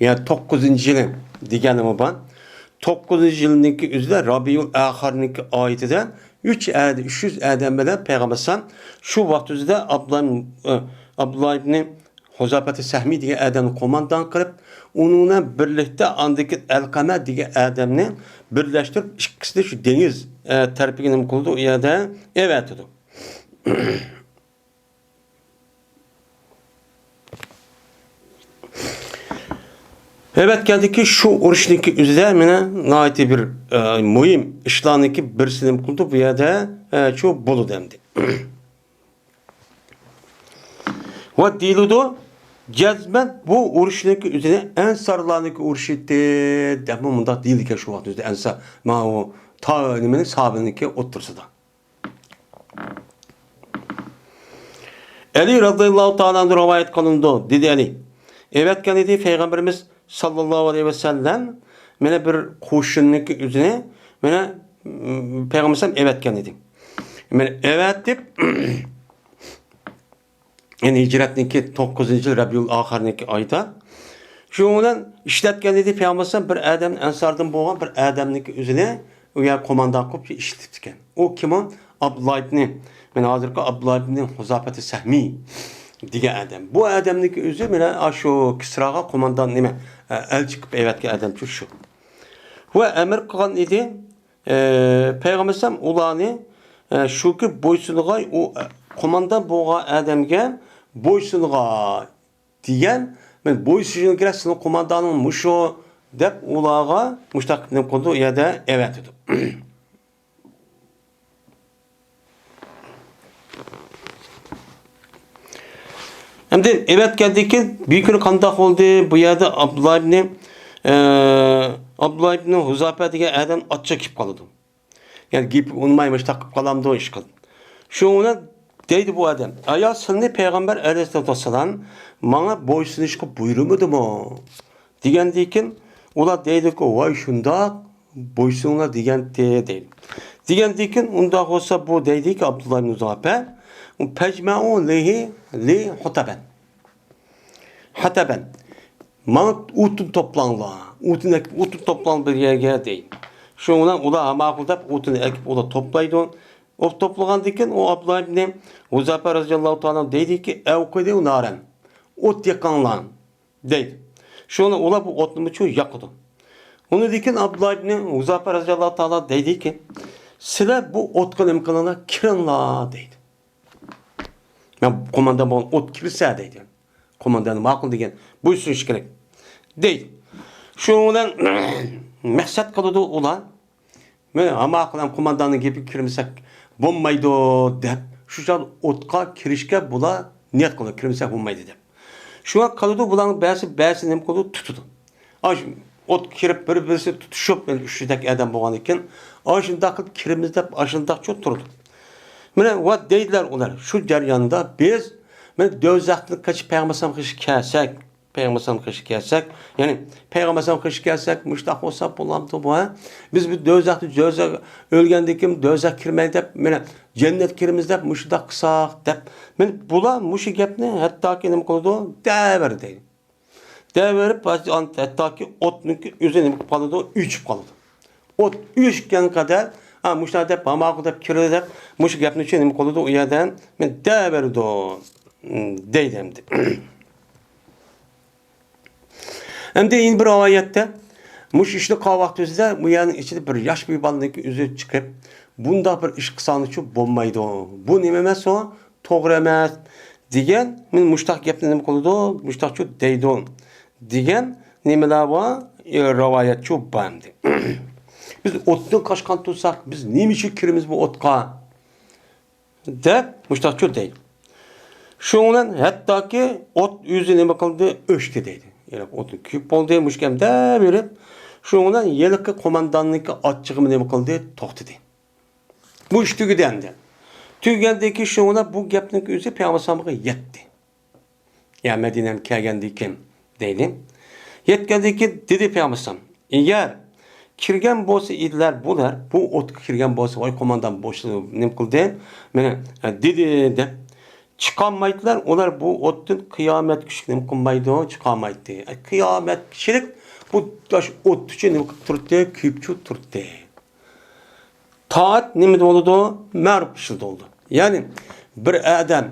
يا توققۇزىنچى يىلى دېگەنمۇ بار. توققۇزىنچى يىلنىڭكى ئۆزىدە رابىئۇل ئاخىرنىڭكى ئايىتىدە ئۈچ ئەد-، ئۈچ يۈز ئادەم بىلەن پەيغەمبەر ئەلەيھىسسالام شۇ ۋاقىت ئۆزىدە ئابدۇللا، ئابدۇللا ئىبنى ھۇزاپەتى سەھمى دېگەن ئادەمنى قوماندان قىلىپ، ئۇنىڭ بىلەن بىرلىكتە ئاندىكى ئەلقەمە دېگەن ئادەمنى بىرلەشتۈرۈپ، ئىككىسىنى شۇ دېڭىز، ئە، تەرىپىگە نېمە قىلىدۇ، ئۇ يەردە ئەۋەتىدۇ. ئەۋەتكەندىكى شۇ ئۇرۇشنىڭكى ئۆزىدە مانا ناھايىتى بىر، ئە، مۇھىم ئىشلارنىڭكى بىرسى نېمە قىلىدۇ، بۇ يەردە، ئە، شۇ بولىدۇ ئەمدى. ۋە دېيىلىدۇ، جەزمەن بۇ ئۇرۇشنىڭكى ئۆزىنى ئەنسارلارنىڭكى ئۇرۇشى ئىدى، دەپمۇ مۇنداق دېيىلىدىكەن شۇ ۋاقىت ئۆزىدە ئەنسار، ماۋۇ تا-، نېمىنىڭ، ساھابىنىڭكى ئوتتۇرىسىدا. ئەلى رەزىياللاھۇ تائالا ئەنھۇ رىۋايەت قىلىنىدۇ، دېدى ئەلى. ئەۋەتكەن ئىدى پەيغەمبىرىمىز ساللاللاھۇ ئەلەيھى ۋەسەللەم مانا بىر قوشۇننىڭكى ئۆزىنى مانا، م، پەيغەمبەر ئەلەيھىسسالام ئەۋەتكەن ئىدى. مانا ئەۋەتىپ، يەنى ھىجرەتنىڭكى توققۇزىنچى يىل رەبىئۇل ئاخىرنىڭكى ئايدا. شۇنىڭ بىلەن ئىشلەتكەن ئىدى پەيغەمبەر ئەلەيھىسسالام بىر ئادەمنى، ئەنساردىن بولغان بىر ئادەمنىڭكى ئۆزىنى ئۇ يەر قوماندان قىلىپ ئىشلىتىپتىكەن. ئۇ كىم ئۇ؟ ئابدۇللا ئىبنى، مانا ھازىرقى ئابدۇللا ئىبنى ھۇزاپەتى سەھمى دېگەن ئادەم. بۇ ئادەمنىڭكى ئۆزى مانا شۇ كىسراغا قوماندان نېمە، ئەلچى قىلىپ ئەۋەتكەن ئادەمچۇ شۇ. ۋە ئەمىر قىلغان ئىدى، ئە، پەيغەمبەر ئەلەيھىسسالام ئۇلارنى، ئە، شۇكى بويسۇنغاي، ئۇ، ئە، قوماندان بولغان ئادەمگە بويسۇنغاي دېگەن، مەن بويسۇنۇشۇڭ كېرەك، سېنىڭ قوماندانىڭ مۇشۇ، دەپ ئۇلارغا مۇشتاق نېمە قىلىدۇ، ئۇ يەردە ئەۋەتىدۇ. ئەمدى ئەۋەتكەندىن كېيىن بىر كۈنى قانداق بولدى؟ بۇ يەردە ئابدۇللا ئىبنى، ئە، ئابدۇللا ئىبنى ھۇزاپە دېگەن ئادەم ئاچچىق كېلىپ قالىدۇ. يەنى گېپى ئۇنىماي مۇشتاق قىلىپ قالامدۇ ئىشقىلىپ. شۇنىڭ بىلەن دەيدۇ بۇ ئادەم، ئايا، سېنى پەيغەمبەر ئەلەيھىسسالاتۇ ۋەسسالام ماڭا بويسۇنۇشقا بۇيرۇمىدىمۇ؟ دېگەندىن كېيىن ئۇلار دەيدۇكى، ۋاي شۇنداق، بويسۇنۇڭلار دېگەنتى دەيدۇ. دېگەندىن كېيىن ئۇنداق بولسا بۇ دەيدىكى ئابدۇللا ئىبن زۇھاپە، پەجمەئۇ لىھى لى ھۇتەبەن. ھەتەبەن. ماڭا ئوتۇن توپلاڭلار. ئوتۇن ئەكىپ، ئوتۇن توپلاڭ بىر يەرگە دەيدۇ. شۇنىڭ بىلەن ئۇلار ھە ماقۇل دەپ ئوتۇن ئەكىپ ئۇلار توپلايدۇ. ئۇ توپلىغاندىن كېيىن ئۇ ئابدۇللا ئىبنى ھۇزاپە رەزىياللاھۇ تائالا دەيدىكى، ئەۋقىدۇ نارەن. ئوت يېقىڭلار دەيدۇ. شۇنى ئۇلار بۇ ئوتنىمۇ چۇ ياقىدۇ. ئۇنىڭدىن كېيىن ئابدۇللا ئىبنى ھۇزاپە رەزىياللاھۇ تائالا دەيدىكى، سىلەر بۇ ئوتقا نېمە قىلىڭلار، كىرىڭلار دەيدۇ. مەن قوماندان بولغان ئوت كىرسە دەيدۇ. قوماندان ماقۇل دېگەن، بۇيرۇسۇن ئىش كېرەك دەيدۇ. شۇنىڭ بىلەن مەقسەت قىلىدۇ ئۇلار. مەن ھاماقىلام قومانداننىڭ گېپىگە كىرمىسەك بولمايدۇ دەپ، شۇ چاغدا ئوتقا كىرىشكە بۇلار نىيەت قىلىدۇ، كىرمىسەك بولمايدۇ دەپ. شۇڭا قىلىدۇ، بۇلارنىڭ بەزى، بەزى نېمە قىلىدۇ، تۇتىدۇ. ئاش ئوتقا كىرىپ، بىر-، بىرسى تۇتۇشۇپ، ئەنە ئۈچ يۈزدەك ئادەم بولغاندىكىن، ئاشۇنداق قىلىپ كىرىمىز دەپ، ئاشۇنداقچۇ تۇرىدۇ. مانا، ۋە دەيدىلەر ئۇلار، شۇ جەرياندا بىز، مانا، دوزاختىن قېچىپ پەيغەمبەر ئەلەيھىسسالامغا كەلسەك، پەيغەمبەر ئەلەيھىسسالامغا كەلسەك، يەنى پەيغەمبەر ئەلەيھىسسالامغا كەلسەك، مۇشۇنداق بولسا بولامدۇ بۇ، ھە؟ بىز بۇ دوزاختا، دوزاخ ئۆلگەندىن كېيىن دوزاخ كىرمەي دەپ، مانا، جەننەتكە كىرىمىز دەپ، مۇشۇنداق قىلساق دەپ، مانا، بۇلار مۇشۇ گەپنى ھەتتاكى نېمە قىلىدۇ؟ دەۋېرىدۇ. دەۋېرىپ، ھەتتاكى ئوتنىڭكى ئۆزى نېمە قىلىپ قالىدۇ؟ ئۆچۈپ قالىدۇ. ئوت ئۆچكەن قەدەر ھا، مۇشۇنداق دەپ، ھا، ماقۇل دەپ كىرىدۇ دەپ، مۇشۇ گەپنى شۇ نېمە قىلىدۇ، ئۇ يەردە مەن دەۋېرىدۇ، دەيدۇ ئەمدى. ئەمدى يەنە بىر رىۋايەتتە، مۇشۇ ئىشنى قىلغان ۋاقتىمىزدا بۇ يەرنىڭ ئىچىدە بىر ياش بىر بالىنىڭكى ئۆزى چىقىپ، بۇنداق بىر ئىش قىلساڭلىچۇ بولمايدۇ. بۇ نېمە ئەمەس ئۇ؟ توغرا ئەمەس. دېگەن، مەن مۇشتاق گەپنى نېمە قىلىدۇ؟ مۇشتاقچۇ دەيدۇ. دېگەن نېمىلەر بار؟ ئى، رىۋايەتچۇ بار ئەمدى. بىز ئوتتىن قاچقان تۇرساق، بىز نېمە ئۈچۈن كىرىمىز بۇ ئوتقا؟ دەپ مۇشتاقچۇ دەيدۇ. شۇنىڭ بىلەن ھەتتاكى ئوت ئۆزى نېمە قىلدى؟ ئۆچتى دەيدۇ. يەنى ئوتنى كۆيۈپ بولدى، مۇشۇ گەپنى دەۋېرىپ، شۇنىڭ بىلەن ھېلىقى قومانداننىڭكى ئاچچىقىمۇ نېمە قىلدى؟ توختىدى. بۇ ئىش تۈگىدى ئەمدى. تۈگىگەندىن كېيىن شۇنىڭ بىلەن بۇ گەپنىڭ ئۆزى پەيغەمبەر ئەلەيھىسسالامغا يەتتى. يا مەدىنەگە كەلگەندىن كېيىن دەيدۇ. يەتكەندىن كېيىن دېدى پەيغەمبەر ئەلەيھىسسالام، ئەگەر كىرگەن بولسا ئىدىلەر بۇلار، بۇ ئوتقا كىرگەن بولسا، ۋاي قوماندان بولسا نېمە قىلدى؟ مانا، ئە، دېدى دەپ. چىقالمايدىلار، ئۇلار بۇ ئوتتىن قىيامەتكىچە نېمە قىلمايدۇ؟ چىقالمايتتى. ئە، قىيامەتكىچىلىك بۇ داش ئوتتىچۇ نېمە قىلىپ تۇرتتى؟ كۆيۈپچۇ تۇرتتى. تائەت نېمىدە بولىدۇ؟ مەرۇپ ئىشلىدە بولىدۇ. يەنى بىر ئادەم،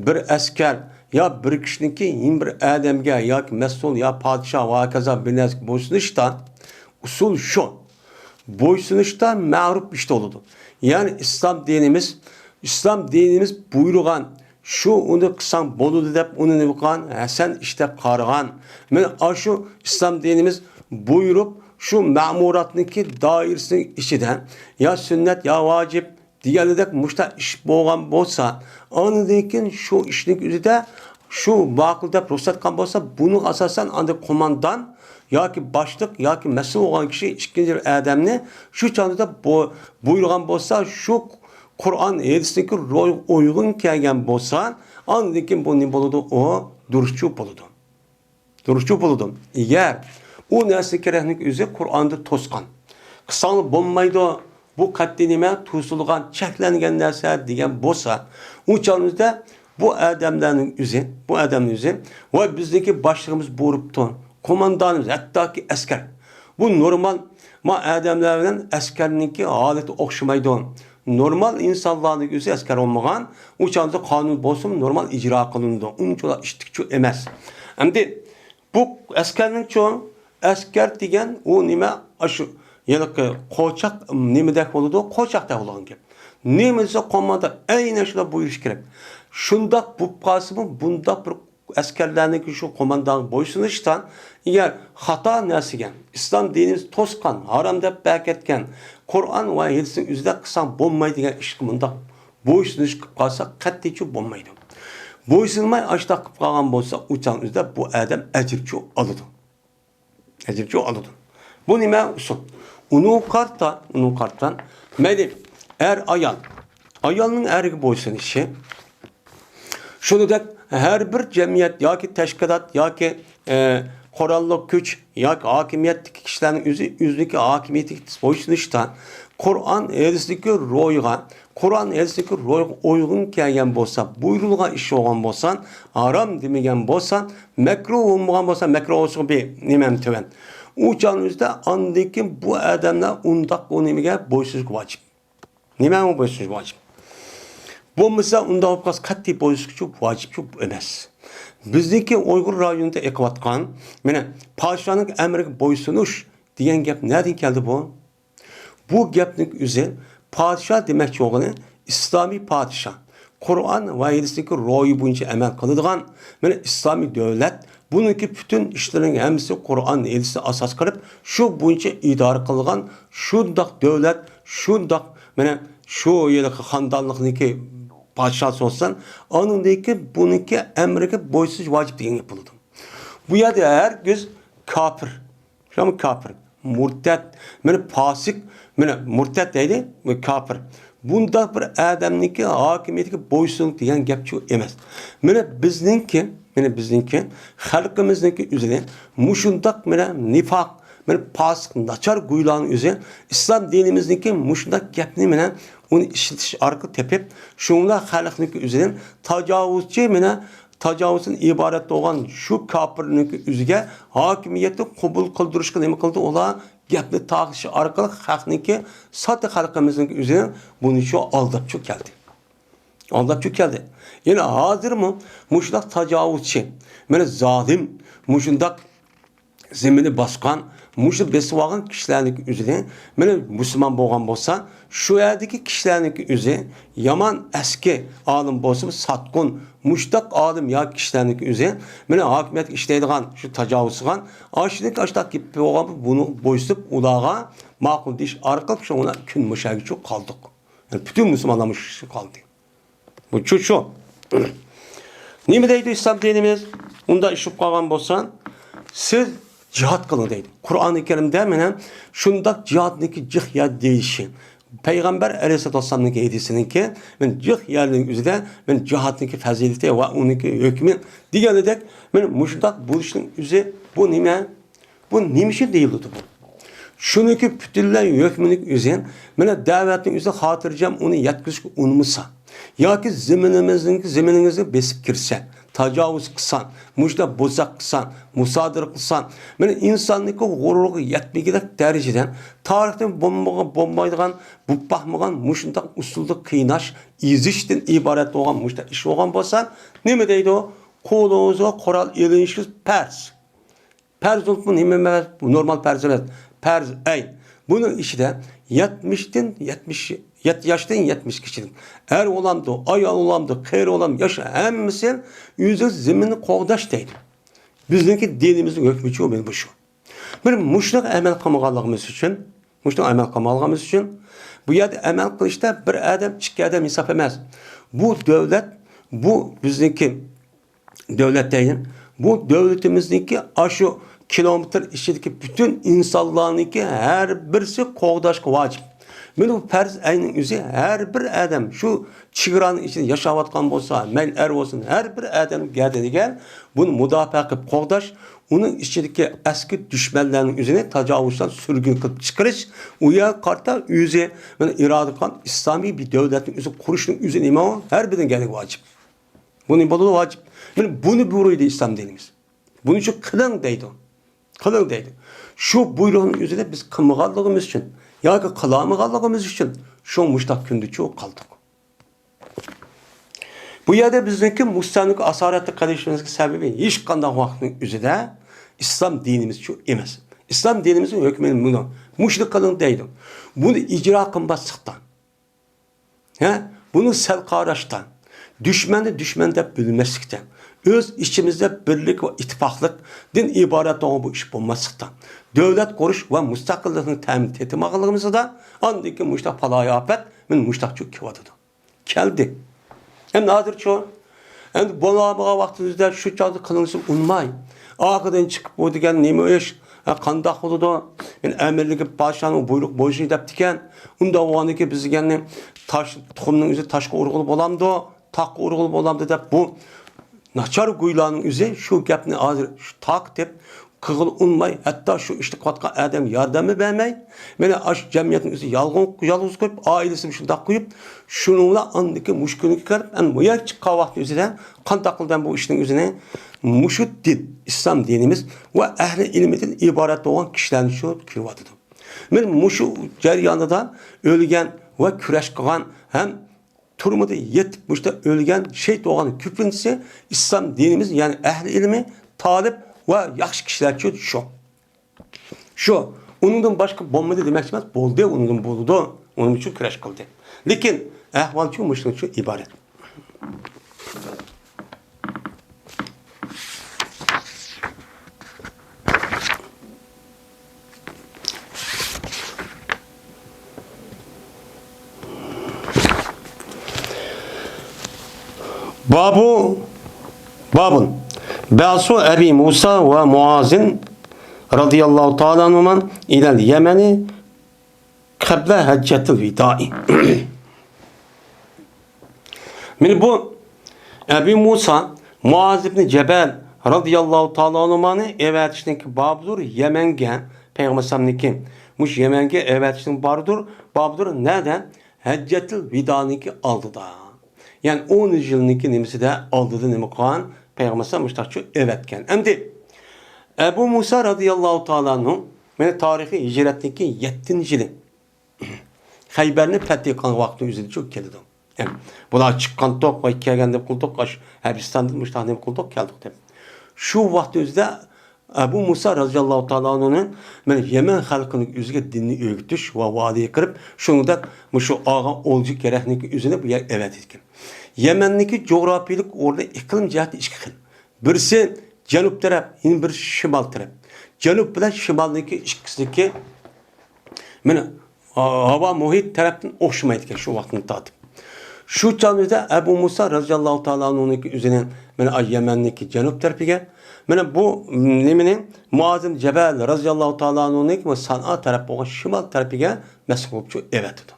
بىر ئەسكەر يا بىر كىشىنىڭكى يەنە بىر ئادەمگە ياكى مەسئۇل يا پادىشاھ ۋە ھاكازا بىر نەرسىگە بويسۇنۇشتا ئۇسۇل شۇ. بويسۇنۇشتا مەرۇپ ئىشتا بولىدۇ. يەنى ئىسلام دىنىمىز، ئىسلام دىنىمىز بۇيرۇغان، شۇ ئۇنى قىلساڭ بولىدۇ دەپ ئۇنى نېمە قىلغان؟ ھەسەن ئىش دەپ قارىغان. مانا ئاشۇ ئىسلام دىنىمىز بۇيرۇپ، شۇ مەمۇراتنىڭكى دائىرىسىنىڭ ئىچىدە يا سۈننەت يا ۋاجىپ دېگەنلىدەك مۇشۇنداق ئىش بولغان بولسا، ئاندىن كېيىن شۇ ئىشنىڭ ئۆزىدە شۇ ماقۇل دەپ رۇخسەت قىلغان بولسا، بۇنىڭغا ئاساسەن ئاندىن قوماندان ياكى باشلىق ياكى مەسئۇل بولغان كىشى ئىككىنچى بىر ئادەمنى شۇ چاغدا بۇ بۇيرۇغان بولسا، شۇ قۇرئان ھەدىستىكى روھقا ئۇيغۇن كەلگەن بولسا، ئاندىن كېيىن بۇ نېمە بولىدۇ؟ ئۇ دۇرۇسچۇ بولىدۇ. دۇرۇسچۇ بولىدۇ. ئەگەر ئۇ نەرسە كېرەكنىڭ ئۆزى قۇرئاندا توسقان، قىلساڭلار بولمايدۇ، بۇ قەتئىي نېمە؟ توسۇلغان، چەكلەنگەن نەرسە دېگەن بولسا، ئۇ چاغىمىزدا بۇ ئادەملەرنىڭ ئۆزى، بۇ ئادەمنىڭ ئۆزى، ۋاي بىزنىڭكى باشلىقىمىز بۇيرۇپتۇ، قوماندانىمىز، ھەتتاكى ئەسكەر. بۇ نورمال، ما ئادەملەر بىلەن ئەسكەرنىڭكى ھالىتى ئوخشىمايدۇ. نورمال ئىنسانلارنىڭ ئۆزى ئەسكەر بولمىغان، ئۇ چاغدا قانۇن بولسىمۇ نورمال ئىجرا قىلىنىدۇ. ئۇنچىۋالا ئىتتىكچۇ ئەمەس. ئەمدى بۇ ئەسكەرنىڭچۇ، ئەسكەر دېگەن ئۇ نېمە؟ ئاشۇ ھېلىقى قوچاق نېمىدەك بولىدۇ؟ قوچاقتەك بولغان گەپ. نېمە دېسە قوماندان ئەينەن شۇنداق بۇيرۇش كېرەك. شۇنداق بولۇپ قالسىمۇ بۇنداق بىر ئەسكەرلەرنىڭكى شۇ قوماندانغا بويسۇنۇشتا، ئەگەر خاتا نەرسىگە، ئىسلام دىنىمىز توسقان، ھارام دەپ بەكەتكەن، قۇرئان ۋە ھەدىسنىڭ ئۆزىدە قىلساڭ بولمايدىغان ئىشقا مۇنداق بويسۇنۇش قىلىپ قالسا، قەتئىيچۇ بولمايدۇ. بويسۇنماي ئاشۇنداق قىلىپ قالغان بولسا، ئۇ چاغنىڭ ئۆزىدە بۇ ئادەم ئەجىرچۇ ئالىدۇ. ئەجىرچۇ ئالىدۇ. بۇ نېمە ئۇسۇل؟ ئۇنىڭغا قارىتا، ئۇنىڭغا قارىتا، مەيلى، ئەر، ئايال. ئايالنىڭ ئەرگە بويسۇنۇشى، شۇنىڭدەك ھەر بىر جەمئىيەت ياكى تەشكىلات ياكى، ئە، قوراللىق كۈچ ياكى ھاكىمىيەتتىكى كىشىلەرنىڭ ئۆزى ئۆزىنىڭكى ھاكىمىيىتىگە بويسۇنۇشتا، قۇرئان ھەدىستىكى روھىغا، قۇرئان ھەدىستىكى روھىغا ئۇيغۇن كەلگەن بولسا، بۇيرۇلغان ئىش بولغان بولسا، ھارام دېمىگەن بولسا، مەكرۇھ بولمىغان بولسا، مەكرۇھ بولسىغۇ بىر نېمەم تۆۋەن. ئۇ چاغنىڭ ئۆزىدە ئاندىن كېيىن بۇ ئادەملەر ئۇنداق ئۇ نېمىگە بويسۇنۇشقا ۋاجىپ. نېمەڭگە بويسۇنۇش ۋاجىپ؟ بولمىسا ئۇنداق بولۇپ قالسا قەتئىي بويسۇنۇشقىچۇ ۋاجىپچۇ ئەمەس. بىزنىڭكى ئۇيغۇر رايونىدا ئېقىۋاتقان، مانا، پادىشاھنىڭ ئەمرىگە بويسۇنۇش دېگەن گەپ نەدىن كەلدى بۇ؟ بۇ گەپنىڭ ئۆزى پادىشاھ دېمەكچى بولغىنى ئىسلامىي پادىشاھ، قۇرئان ۋە ھەدىستىكى روھى بويىچە ئەمەل قىلىدىغان، مانا، ئىسلامىي دۆلەت، بۇنىڭكى پۈتۈن ئىشلىرىنىڭ ھەممىسى قۇرئان ھەدىسنى ئاساس قىلىپ، شۇ بويىچە ئىدارە قىلىدىغان شۇنداق دۆلەت، شۇنداق، مانا، شۇ ھېلىقى خاندانلىقنىڭكى پادىشاھى بولسا، ئانىڭدىن كېيىن بۇنىڭكى ئەمرىگە بويسۇنۇش ۋاجىپ دېگەن گەپ بولىدۇ. بۇ يەردە ھەرگىز كاپىر، شۇمۇ كاپىر، مۇرتەت، مانا پاسىق، مانا مۇرتەت دەيدۇ، كاپىر. بۇنداق بىر ئادەمنىڭكى ھاكىمىيىتىگە بويسۇن دېگەن گەپچۇ ئەمەس. مانا بىزنىڭكى، مانا بىزنىڭكى خەلقىمىزنىڭكى ئۆزىنى مۇشۇنداق مانا نىفاق، مانا پاسىق، ناچار گۇيلارنىڭ ئۆزى ئىسلام دىنىمىزنىڭكى مۇشۇنداق گەپنى مانا ئۇنى ئىشلىتىش ئارقىلىق تېپىپ، شۇڭلا خەلقنىڭكى ئۆزىنى تاجاۋۇزچى، مانا تاجاۋۇزدىن ئىبارەت بولغان شۇ كاپىرنىڭكى ئۆزىگە ھاكىمىيەتنى قوبۇل قىلدۇرۇشقا نېمە قىلدى ئۇلار؟ گەپنى تارقىتىش ئارقىلىق خەقنىڭكى، ساددا خەلقىمىزنىڭكى ئۆزىنى بۇنى شۇ ئالداپچۇ كەلدى. ئالداپچۇ كەلدى. يەنە ھازىرمۇ مۇشۇنداق تاجاۋۇزچى، مانا زالىم، مۇشۇنداق زېمىننى باسقان، مۇشۇ بېسىۋالغان كىشىلەرنىڭكى ئۆزىنى، مانا مۇسۇلمان بولغان بولسا، شۇ يەردىكى كىشىلەرنىڭكى ئۆزى يامان ئەسكى ئالىم بولسىمۇ، ساتقۇن، مۇشۇنداق ئالىم ياكى كىشىلەرنىڭكى ئۆزى، مانا ھاكىمىيەتكە ئىشلەيدىغان، شۇ تاجاۋۇزچى ئاشۇنىڭكى ئاشۇنداق گېپى بولغان، بۇنى بويسۇنۇپ ئۇلارغا ماقۇل دېيىش ئارقىلىق شۇ كۈن مۇشۇ يەرگىچە قالدۇق. يەنى پۈتۈن مۇسۇلمانلار مۇشۇ ئىشقا قالدى. بۇ چۇ شۇ. نېمە دەيدۇ ئىسلام دىنىمىز؟ ئۇنداق ئىش بولۇپ قالغان بولسا، سىز جىھاد قىلىڭ دەيدۇ. قۇرئانى كەرىمدە مانا شۇنداق جىھادنىڭكى جىق يەر دېيىشى. پەيغەمبەر ئەلەيھىسسالاتۇ ۋەسسالامنىڭكى ھەدىسىنىڭكى مانا جىق يەرنىڭ ئۆزىدە مانا جىھادنىڭكى پەزىلىتى ۋە ئۇنىڭكى ھۆكمى دېگەنىدەك، مانا مۇشۇنداق بولۇشنىڭ ئۆزى بۇ نېمە؟ بۇ نېمە ئۈچۈن دېيىلىدۇ بۇ؟ شۇنىڭكى پۈتۈنلەي ھۆكمىنىڭ ئۆزى، مانا دەۋەتنىڭ ئۆزى خاتىرجەم ئۇنى يەتكۈزۈشكە ئۇنىمىسا، ياكى زېمىنىمىزنىڭ، زېمىنىڭىزغا بېسىپ كىرسە، تاجاۋۇز قىلسا، مۇشۇنداق بوزەك قىلسا، مۇسادىرە قىلسا، مانا ئىنساننىڭكى غۇرۇرىغا يەتمىگۈدەك دەرىجىدە تارىختىن بولمىغان، بولمايدىغان، بولۇپ باقمىغان مۇشۇنداق ئۇسۇلدا قىيناش، ئېزىشتىن ئىبارەت بولغان مۇشۇنداق ئىش بولغان بولسا، نېمە دەيدۇ؟ قولىڭىزغا قورال ئېلىشىڭىز پەرز. پەرز بولۇپمۇ نېمە ئەمەس؟ بۇ نورمال پەرز ئەمەس. پەرز ئەين. بۇنىڭ ئىچىدە يەتمىشتىن يەتمىش، يەتتە ياشتىن يەتمىشكىچىلىك. ئەر بولامدۇ، ئايال بولامدۇ، قېرى بولامدۇ، ياش ھەممىسى ئۆزى زېمىننى قوغداش دەيدۇ. بىزنىڭكى دىنىمىزنىڭ ھۆكمىچۇ مانا بۇ شۇ. بىر مۇشۇنىڭغا ئەمەل قىلمىغانلىقىمىز ئۈچۈن، مۇشۇنىڭغا ئەمەل قىلمىغانلىقىمىز ئۈچۈن، بۇ يەردە ئەمەل قىلىشتا بىر ئادەم، ئىككى ئادەم ھېساب ئەمەس. بۇ دۆلەت، بۇ بىزنىڭكى دۆلەت دەيلى. بۇ دۆلىتىمىزنىڭكى ئاشۇ كىلومېتىر ئىچىدىكى پۈتۈن ئىنسانلارنىڭكى ھەر بىرسى قوغداشقا ۋاجىپ. مانا بۇ پەرز ئەينىڭ ئۆزى ھەر بىر ئادەم شۇ چېگرانىڭ ئىچىدە ياشاۋاتقان بولسا، مەيلى ئەر بولسۇن، ھەر بىر ئادەم گەدىنىگە بۇنى مۇداپىئە قىلىپ قوغداش، ئۇنىڭ ئىچىدىكى ئەسكى دۈشمەنلەرنىڭ ئۆزىنى تاجاۋۇزچىلارنى سۈرگۈن قىلىپ چىقىرىش، ئۇ يەرگە قارىتا ئۆزى مانا ئىرادە قىلغان ئىسلامىي بىر دۆلەتنىڭ ئۆزى قۇرۇشنىڭ ئۆزى نېمە؟ ھەر بىرىنىڭ گەدىنىگە ۋاجىپ. بۇنى بولىدۇ ۋاجىپ. مانا بۇنى بۇيرۇيدۇ ئىسلام دىنىمىز. بۇنى شۇ قىلىڭ دەيدۇ. قىلىڭ دەيدۇ. شۇ بۇيرۇقنىڭ ئۆزىنى بىز قىلمىغانلىقىمىز ئۈچۈن ياكى قىلالمىغانلىقىمىز ئۈچۈن شۇ مۇشتاق كۈندىچۇ قالدۇق. بۇ يەردە بىزنىڭكى مۇستەملىكە ئاسارەتتە قېلىشىمىزنىڭ سەۋەبى ھېچقانداق ۋاقىتنىڭ ئۆزىدە ئىسلام دىنىمىزچۇ ئەمەس. ئىسلام دىنىمىزنىڭ ھۆكمى مۇنۇ. مۇشۇنى قىلىڭ دەيدۇ. بۇنى ئىجرا قىلماسلىقتا، ھە؟ بۇنى سەل قاراشتا، دۈشمەننى دۈشمەن دەپ بىلمەسلىكتە، ئۆز ئىچىمىزدە بىرلىك ۋە ئىتتىپاقلىقتىن ئىبارەت بولغان بۇ ئىش بولماسلىقتا، دۆلەت قۇرۇش ۋە مۇستەقىللىقنىڭ تەمىنى تېتىمىغانلىقىمىزدا، ئاندىن كېيىن مۇشتاق بالايىئاپەت، مانا مۇشتاقچۇ كېلىۋاتىدۇ. كەلدى. ئەمدى ھازىرچۇ؟ ئەمدى بولالمىغان ۋاقتىمىزدا شۇ چاغدا قىلىنسا ئۇنىماي. ئارقىدىن چىقىپ بۇ دېگەن نېمە ئىش؟ ھە، قانداق بولىدۇ؟ يەنى ئەمىرلىكى پادىشاھنىڭ بۇيرۇق بويىچە دەپتىكەن. ئۇنداق بولغاندىكىن بىز دېگەننى تاش، تۇخۇمنىڭ ئۆزى تاشقا ئۇرغىلى بولامدۇ؟ تاغقا ئۇرغىلى بولامدۇ دەپ بۇ ناچار گۇيلارنىڭ ئۆزى شۇ گەپنى ھازىر شۇ تارقىتىپ، قىلغىلى ئۇنىماي، ھەتتا شۇ ئىشنى قىلىۋاتقان ئادەمگە ياردەممۇ بەرمەي، مانا ئاشۇ جەمئىيەتنىڭ ئۆزى يالغۇز، يالغۇز قويۇپ، ئائىلىسىنى شۇنداق قويۇپ، شۇنىڭ بىلەن ئاندىن كېيىن مۇشۇ كۈنگە كېلىپ، ئەمدى بۇ يەرگە چىققان ۋاقتى ئۆزىدە قانداق قىلدى بۇ ئىشنىڭ ئۆزىنى؟ مۇشۇ دىن، ئىسلام دىنىمىز ۋە ئەھلى ئىلمىدىن ئىبارەت بولغان كىشىلەرنى شۇ كىرىۋاتىدۇ. مانا مۇشۇ جەريانىدا ئۆلگەن ۋە كۈرەش قىلغان ھەم تۈرمىدە يېتىپ مۇشۇنداق ئۆلگەن، شېھىت بولغان كۆپىنچىسى ئىسلام دىنىمىز، يەنى ئەھلى ئىلمى، تالىپ ۋە ياخشى كىشىلەرچۇ شۇ. شۇ. ئۇنىڭدىن باشقا بولمىدى دېمەكچى ئەمەس، بولدى، ئۇنىڭدىن بولىدۇ، ئۇنىڭ ئۈچۈن كۈرەش قىلدى. لېكىن ئەھۋالچۇ مۇشۇنىڭ ئۈچۈن ئىبارەت. بابۇ، بابۇن. بەئسۇ ئەبى مۇسا ۋە مۇئازىن رەزىياللاھۇ تائالا ئەنھۇما ئىلەل يەمەنى قەبلە ھەججەتىل ۋىدائى. مانا بۇ ئەبۇ مۇسا مۇئاز ئىبنى جەبەل رەزىياللاھۇ تائالا ئەنھۇمانى ئەۋەتىشنىڭكى بابىدۇر يەمەنگە، پەيغەمبەر ئەلەيھىسسالامنىڭكى مۇشۇ يەمەنگە ئەۋەتىشنىڭ بارىدۇر، بابىدۇر نەدە؟ ھەججەتىل ۋىدانىڭكى ئالدىدا. يەنى ئون يىلنىڭكى نېمىسىدە ئالدىدا نېمە قىلغان؟ پەيغەمبەر ئەلەيھىسسالام مۇشتاقچۇ ئەۋەتكەن. ئەمدى ئەبۇ مۇسا رەزىياللاھۇ تائالا ئەنھۇ مانا تارىخى ھىجرەتنىڭكى يەتتىنچى يىلى. خەيبەرنى پەتھى قىلغان ۋاقىتنىڭ ئۆزىدىچۇ كېلىدۇ. يەنى بۇلار چىققانتۇق ۋە كەلگەن نېمە قىلدۇق، ئاشۇ ھەبىستاندىن مۇشۇنداق نېمە قىلدۇق، كەلدۇق دەپ. شۇ ۋاقىت ئۆزىدە ئەبۇ مۇسا رازىياللاھۇ تائالا ئەنھۇنى مانا يەمەن خەلقىنىڭ ئۆزىگە دىننى ئۆگىتىش ۋە ۋەدە قىلىپ، شۇنىڭدەك مۇشۇ ئالغان ئولجا كېرەكنىڭكى ئۆزىنى بۇ يەرگە ئەۋەتىدىكەن. يەمەننىڭكى جۇغراپىيىلىك ئورنى ئىقلىم جەھەتتە ئىككى خىل. بىرسى جەنۇب تەرەپ، يەنە بىرسى شىمال تەرەپ. جەنۇب بىلەن شىمالنىڭكى ئىككىسىدىكى مانا، ھاۋا مۇھىت تەرەپتىن ئوخشىمايدىكەن شۇ ۋاقىتتىن تارتىپ. شۇ چاغدا ئەبۇ مۇسا رازىياللاھۇ تائالا ئەنھۇنىڭكى ئۆزىنى، مانا، ئاي يەمەننىڭكى جەنۇب تەرىپىگە، مانا، بۇ نېمىنى، مۇئاز ئىبن جەبەل رازىياللاھۇ تائالا ئەنھۇنىڭكى بۇ سەنئا تەرەپ بولغان شىمال تەرىپىگە مەسئۇل بولۇپ شۇ ئەۋەتىدۇ.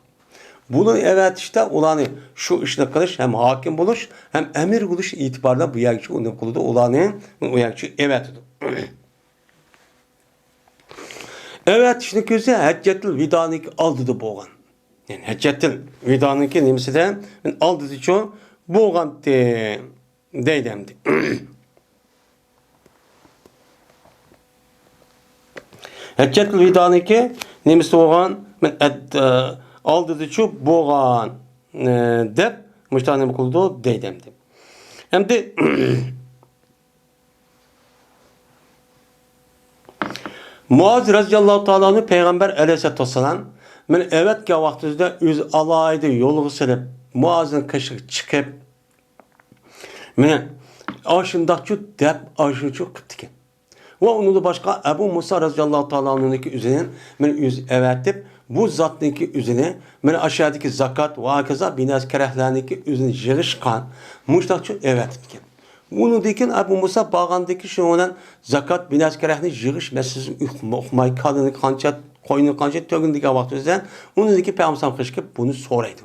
بۇنى ئەۋەتىشتە ئۇلارنى شۇ ئىشنى قىلىش، ھەم ھاكىم بولۇش، ھەم ئەمىر بولۇش ئېتىبارىدا بۇ يەرگىچە نېمە قىلىدۇ، ئۇلارنى ئۇ يەرگىچە ئەۋەتىدۇ. ئەۋەتىشنىڭ كۆزى ھەججەتۇل ۋىدانىڭكى ئالدىدا بولغان. يەنى ھەججەتۇل ۋىدانىڭكى نېمىسىدە، ئالدىدىچۇ بولغانتى دەيدۇ ئەمدى. ھەججەتۇل ۋىدانىڭكى نېمىسى بولغان؟ مەن ئەت-، ئە، ئالدىدىچۇ بولغان، ئە، دەپ مۇشۇنداق نېمە قىلىدۇ دەيدۇ ئەمدى. ئەمدى مۇئاز رازىياللاھۇ تائالا ئەنھۇ پەيغەمبەر ئەلەيھىسسالاتۇ ۋەسسالام مېنى ئەۋەتكەن ۋاقتىمىزدا ئۆزى ئالاھىدە يولغا سېلىپ، مۇئازنىڭ قېشىغا چىقىپ، مانا، ئاشۇنداقچۇ دەپ، ئاشۇنچۇ قىپتىكەن. ۋە ئۇنىڭدىن باشقا ئەبۇ مۇسا رازىياللاھۇ تائالا ئەنھۇنىڭكى ئۆزىنى، مانا، ئۆزى ئەۋەتىپ، بۇ زاتنىڭكى ئۆزىنى، مانا، ئاشۇ يەردىكى زاكات ۋە ھاكازا بىنەسى كەرەھلەرنىڭكى ئۆزىنى يىغىشقا مۇشۇنداقچۇ ئەۋەتىپتىكەن. ئۇنىڭدىن كېيىن ئەبۇ مۇسا بارغاندىن كېيىن شۇنىڭ بىلەن زاكات بىنەسى كەرەھنى يىغىش مەسىلىسىنى ئۇقما-، ئۇقماي، كالىنى قانچە، قوينى قانچە، تۆگىنى دېگەن ۋاقتىمىزدا ئۇنىڭدىن كېيىن پەيغەمبەر قېشىغا كېلىپ بۇنى سورايدۇ.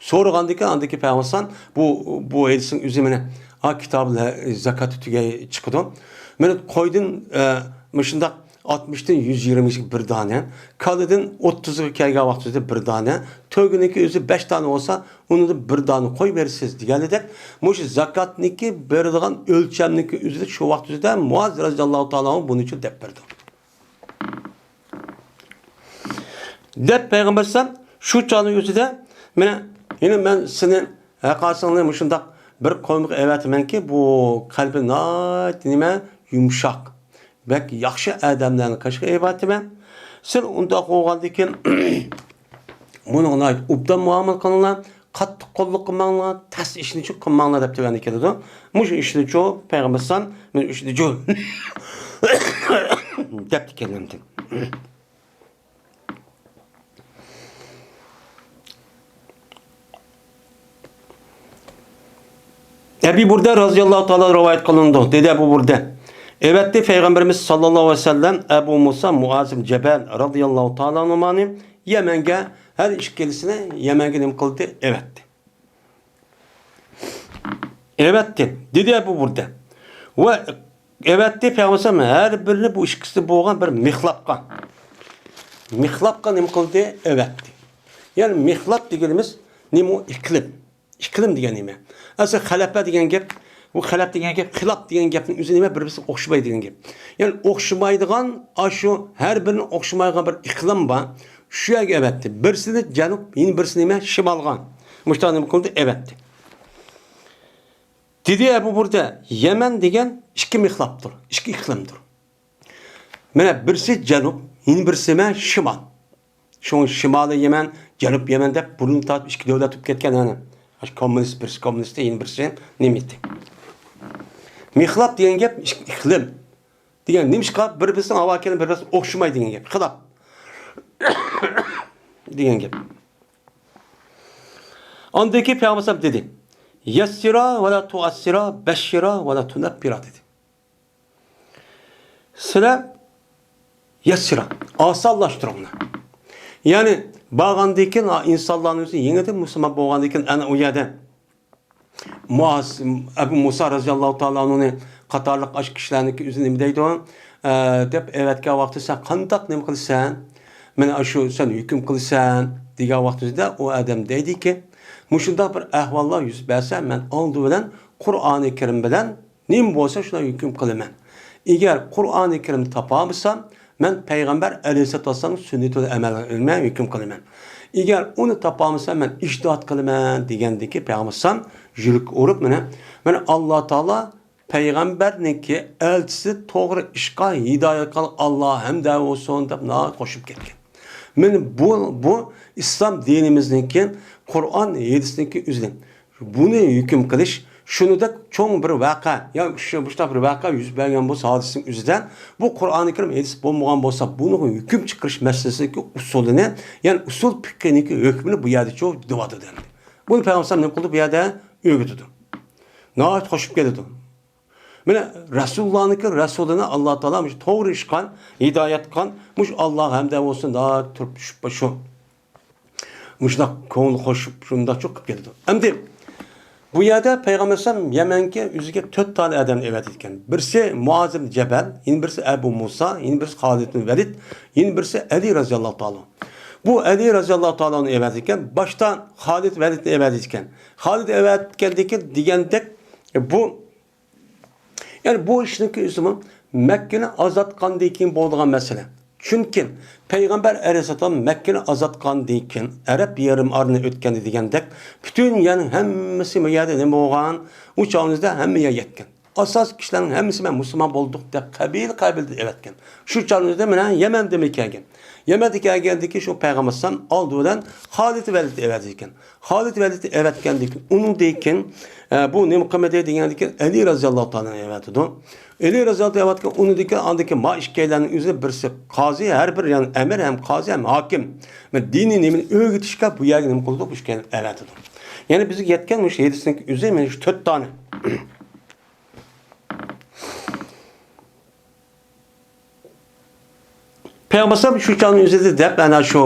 سورىغاندىن كېيىن ئاندىن كېيىن پەيغەمبەر بۇ، بۇ ھەدىسنىڭ ئۆزى مانا، ئا، كىتابلار، زاكات تۈگەي چىقىدۇ. مانا قويدىن، ئە، مۇشۇنداق ئاتمىشتىن يۈز يىگىرمىگىچە بىر دانە، كالىدىن ئوتتۇزغا كەلگەن ۋاقتىدا بىر دانە، تۆگىنىڭكى ئۆزى بەش دانە بولسا، ئۇنىڭدىن بىر دانە قوي بېرىسىز دېگەنىدەك، مۇشۇ زاكاتنىڭكى بېرىدىغان ئۆلچەمنىڭكى ئۆزىدە شۇ ۋاقىت ئۆزىدە مۇئاز رازىياللاھۇ تائالا ئەنھۇ بۇنىچۇ دەپ بېرىدۇ. دەپ پەيغەمبەر ئەلەيھىسسالام شۇ چاغنىڭ ئۆزىدە، مانا، يەنە مەن سېنى ھەققاسىڭنى مۇشۇنداق بىر قوۋمغا ئەۋەتىمەنكى، بۇ قەلبى ناھايىتى نېمە، يۇمشاق، بەك ياخشى ئادەملەرنى قېشىغا ئەۋەتىمەن. سىلەر ئۇنداق بولغاندىكىن، بۇنىڭغا ناھايىتى ئوبدان مۇئامىلە قىلىڭلار، قاتتىق قوللۇق قىلماڭلار، تەس ئىشنىچۇ قىلماڭلار دەپ تۆۋەندە كېلىدۇ. مۇشۇ ئىشنىچۇ پەيغەمبەر ئەلەيھىسسالام، مەن ئىشنىچۇ دەپتىكەن ئەمدى. ئەبى بۇردە رازىياللاھۇ تائالا رىۋايەت قىلىنىدۇ. دېدى ئەبۇ بۇردە، ئەۋەتتى پەيغەمبىرىمىز ساللاللاھۇ ئەلەيھى ۋەسەللەم ئەبۇ مۇسا مۇئاز ئىبن جەبەل رازىياللاھۇ تائالا ئەنھۇمانى يەمەنگە، ھەر ئىككىلىسىنى يەمەنگە نېمە قىلدى؟ ئەۋەتتى. ئەۋەتتى، دېدى ئەبۇ بۇردە. ۋە ئەۋەتتى پەيغەمبەر ھەر بىرىنى بۇ ئىككىسىدە بولغان بىر مىخلاپقا. مىخلاپقا نېمە قىلدى؟ ئەۋەتتى. يەنى مىخلاپ دېگىنىمىز نېمە ئۇ؟ ئىقلىم. ئىقلىم دېگەن نېمە؟ ئەسلى خەلەپە دېگەن گەپ، بۇ خەلەپ دېگەن گەپ، خىلاپ دېگەن گەپنىڭ ئۆزى نېمە؟ بىر-بىرسىگە ئوخشىمايدۇ دېگەن گەپ. يەنى ئوخشىمايدىغان، ئاشۇ ھەر بىرىنى ئوخشىمايدىغان بىر ئىقلىم بار. شۇ يەرگە ئەۋەتتى. بىرسىنى جەنۇب، يەنە بىرسىنى نېمە؟ شىمالغا. مۇشۇنداق نېمە قىلدى؟ ئەۋەتتى. دېدى ئەبۇ بۇردە، يەمەن دېگەن ئىككى مىخلاپتۇر، ئىككى ئىقلىمدۇر. مانا بىرسى جەنۇب، يەنە بىرسى نېمە؟ شىمال. شۇڭا شىمالىي يەمەن، جەنۇب يەمەن دەپ بۇرۇن تارتىپ ئىككى دۆلەت بولۇپ كەتكەن، يەنى كوممۇنىست، بىرسى كوممۇنىست، يەنە بىرسى نېمە ئىدى؟ مىخلاپ دېگەن گەپ ئىقلىم دېگەن. نېمىشقا؟ بىر-بىرسىنىڭ ھاۋا كېلىمى بىر-بىرسىگە ئوخشىمايدۇ دېگەن گەپ. خىلاپ دېگەن گەپ. ئاندىن كېيىن پەيغەمبەر دېدى، يەسسىرا ۋە لا تۇئەسسىرا، بەششىرا ۋە لا تۇنەپپىرا دېدى. سىلەر يەسسىرا، ئاسانلاشتۇرۇڭلار. يەنى بارغاندىن كېيىن، ئا، ئىنسانلارنىڭ ئۆزى يېڭىدىن مۇسۇلمان بولغاندىن كېيىن، ئەنە ئۇ يەردە مۇئاز، ئەبۇ مۇسا رازىياللاھۇ تائالا ئەنھۇنى قاتارلىق ئاشۇ كىشىلەرنىڭكى ئۆزى نېمە دەيدۇ؟ ئە، دەپ ئەۋەتكەن ۋاقتى، سەن قانداق نېمە قىلىسەن؟ مانا ئاشۇ سەن ھۆكۈم قىلىسەن دېگەن ۋاقتىمىزدا ئۇ ئادەم دەيدىكى، مۇشۇنداق بىر ئەھۋاللار يۈز بەرسە، مەن ئالدى بىلەن قۇرئانى كەرىم بىلەن نېمە بولسا شۇنى ھۆكۈم قىلىمەن. ئەگەر قۇرئانى كەرىمنى تاپالمىسام، مەن پەيغەمبەر ئەلەيھىسسالاتۇ ۋەسسالامنىڭ سۈننىتىدە ئەمەل قىلىمەن، ھۆكۈم قىلىمەن. ئەگەر ئۇنى تاپالمىسام، مەن ئىجتىھات قىلىمەن دېگەندىكى پەيغەمبەر ئەلەيھىسسالام يۈرىكى ئۇرۇپ، مانا، مانا ئاللا تائالا پەيغەمبەرنىڭكى ئەلچىسى، توغرا ئىشقا ھىدايەت قىلغان ئاللا ھەمدە بولسۇن دەپ ناھايىتى خوشۇپ كەتكەن. مانا بۇ، بۇ ئىسلام دىنىمىزنىڭكى قۇرئان ھەدىسنىڭكى ئۆزى. بۇنى ھۆكۈم قىلىش شۇنىدەك چوڭ بىر ۋەقە، يا شۇ، مۇشۇنداق بىر ۋەقە يۈز بەرگەن بولسا ھادىسىنىڭ ئۆزىدە، بۇ قۇرئانى كەرىم ھەدىس بولمىغان بولسا، بۇنىڭ ھۆكۈم چىقىرىش مەسىلىسىدىكى ئۇسۇلىنى، يەنى ئۇسۇل پىقھىنىڭكى ھۆكمىنى بۇ يەردە چۇ دېۋاتىدۇ ئەمدى. بۇنى پەيغەمبەر نېمە قىلدى بۇ يەردە؟ ئۆگىتىدۇ. ناھايىتى خوشۇپ كېتىدۇ. مانا رەسۇلۇللانىڭكى رەسۇلىنى ئاللا تائالا مۇشۇ توغرا ئىشقا ھىدايەت قىلغان، مۇشۇ ئاللا ھەمدە بولسۇن، ناھايىتى تۇرۇپ چۈشۈپ شۇ. مۇشۇنداق كۆڭۈل قوشۇپ، شۇنداق چوقۇپ كېتىدۇ. ئەمدى بۇ يەردە پەيغەمبەر ئەلەيھىسسالام يەمەنگە ئۆزىگە تۆت دانە ئادەمنى ئەۋەتىدىكەن. بىرسى مۇئاز ئىبن جەبەل، يەنە بىرسى ئەبۇ مۇسا، يەنە بىرسى خالىد ئىبن ۋەلىد، يەنە بىرسى ئەلى رەزىياللاھۇ تائالا. بۇ ئەلى رەزىياللاھۇ تائالانى ئەۋەتىدىكەن. باشتا خالىد ۋەلىدنى ئەۋەتىدىكەن. خالىد ئەۋەتكەندىكى دېگەندەك بۇ يەنى بۇ ئىشنىڭكى ئۆزىمۇ مەككىنى ئازاد قىلغاندىن كېيىن بولىدىغان مەسىلە. چۈنكى پەيغەمبەر ئەلەيھىسسالام مەككىنى ئازاد قىلغاندىن كېيىن، ئەرەب يېرىم ئارىنى ئۆتكەندە دېگەندەك، پۈتۈن يەرنىڭ ھەممىسى بۇ يەردە نېمە بولغان؟ ئۇ چاغىمىزدا ھەممە يەر يەتكەن. ئاساسىي كىشىلەرنىڭ ھەممىسى مەن مۇسۇلمان بولدۇق دەپ قەبىلە قەبىلىدىن ئەۋەتكەن. شۇ چاغىمىزدا مانا يەمەندىمۇ كەلگەن. يەمەندە كەلگەندىكى شۇ پەيغەمبەر ئەلەيھىسسالام ئالدى بىلەن خالىد ۋەلىدنى ئەۋەتكەن. خالىد ۋەلىدنى ئەۋەتكەندىكىن، ئۇنىڭدىن كېيىن، ئە، بۇ نېمە قىلمىدى دېگەندىكىن، ئەلى رەزىياللاھۇ تائالا ئەۋەتىدۇ. ئەلى رەزىياللاھۇ تائالا ئەۋەتكەن، ئۇنىڭدىن كېيىن ئاندىكى ما ئىككىيلەننىڭ ئۆزى بىرسى قازى، ھەر بىر، يەنى ئەمىر ھەم قازى ھەم ھاكىم. دىنىي نېمىنى ئۆگىتىشكە بۇ يەرگە نېمە قىلدۇق؟ ئىككىيلەن ئەۋەتىدۇ. يەنى بىزگە يەتكەن مۇشۇ ھەدىسنىڭ ئۆزى مانا شۇ تۆت دانە. پەيغەمبەر ئەلەيھىسسالام شۇ چاغنىڭ ئۆزىدە دەپ، ئەنە شۇ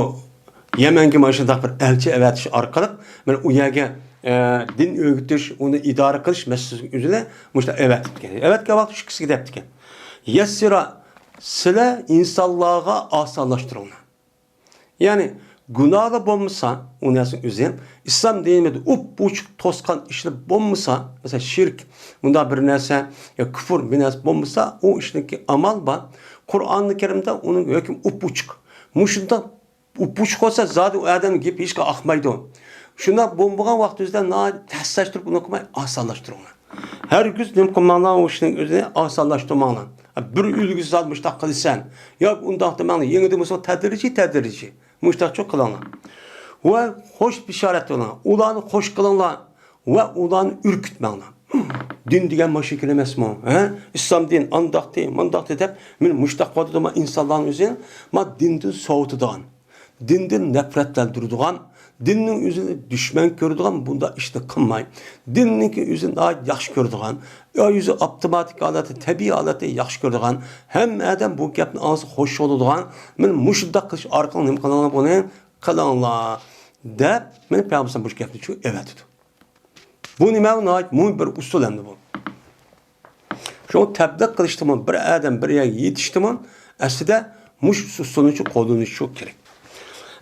يەمەنگە مانا شۇنداق بىر ئەلچى ئەۋەتىش ئارقىلىق، مانا ئۇ يەرگە، ئە، دىن ئۆگىتىش، ئۇنى ئىدارە قىلىش مەسىلىسىنىڭ ئۆزىنى مۇشۇنداق ئەۋەتىپتىكەن. ئەۋەتكەن ۋاقتى شۇ كىشىگە دەپتىكەن. يەسسىرا، سىلەر ئىنسانلارغا ئاسانلاشتۇرۇڭلار. يەنى گۇناھلار بولمىسا، ئۇ نەرسىنىڭ ئۆزى، ئىسلام دىنىمىزدا ئۇپئوچۇق توسقان ئىشلار بولمىسا، مەسىلەن، شىرك، مۇنداق بىر نەرسە، يا كۇفر بىر نەرسە بولمىسا، ئۇ ئىشنىڭكى ئامال بار. قۇرئانى كەرىمدە ئۇنىڭ ھۆكمى ئۇپئوچۇق. مۇشۇنداق ئۇپئوچۇق بولسا، زادى ئۇ ئادەمنىڭ گېپى ھېچقاچان ئاقمايدۇ. شۇنداق بولمىغان ۋاقتىمىزدا ناھايىتى تەسلەشتۈرۈپ ئۇنى قىلماي، ئاسانلاشتۇرۇڭلار. ھەرگىز نېمە قىلماڭلار، ئۇ ئىشنىڭ ئۆزىنى ئاسانلاشتۇرماڭلار. بىر ئۈلگە زال مۇشتاق قىلىسەن، ياكى ئۇنداق دېمەڭلار، يېڭىدىن بولسا تەدرىجىي، تەدرىجىي مۇشتاقچۇ قىلىڭلار. ۋە خوش بېشارەت قىلىڭلار، ئۇلارنى خوش قىلىڭلار ۋە ئۇلارنى ئۈركۈتمەڭلار. دىن دېگەن ماشىنا ئەمەسمۇ؟ ھە؟ ئىسلام دىن ئانداقتى، مۇنداقتى دەپ، مانا مۇشتاق قىلىۋاتىدۇ، ئىنسانلارنى ئۆزى، ما دىندىن سوۋۇتىدىغان. دىندىن نەپرەتلەندۈرىدىغان، دىننىڭ ئۆزىنى دۈشمەن كۆرىدىغان بۇنداق ئىشنى قىلماي، دىننىڭكى ئۆزىنى ناھايىتى ياخشى كۆرىدىغان، يا ئۆزى ئاپتوماتىك ھالەتتە، تەبىئىي ھالەتتە ياخشى كۆرىدىغان، ھەممە ئادەم بۇ گەپنى ئاڭلىسا خوش بولىدىغان، مانا مۇشۇنداق قىلىش ئارقىلىق نېمە قىلىڭلار، بۇنى قىلىڭلار دەپ، مانا پەيغەمبەر مۇشۇ گەپنى شۇ ئەۋەتىدۇ. بۇ نېمە؟ ناھايىتى مۇھىم بىر ئۇسۇل ئەمدى بۇ. شۇڭا تەبلىغ قىلىشتىمۇ، بىر ئادەم بىر يەرگە يېتىشتىمۇ، ئەسلىدە مۇشۇ ئۇسۇلنى شۇ قوللىنىشى كېرەك.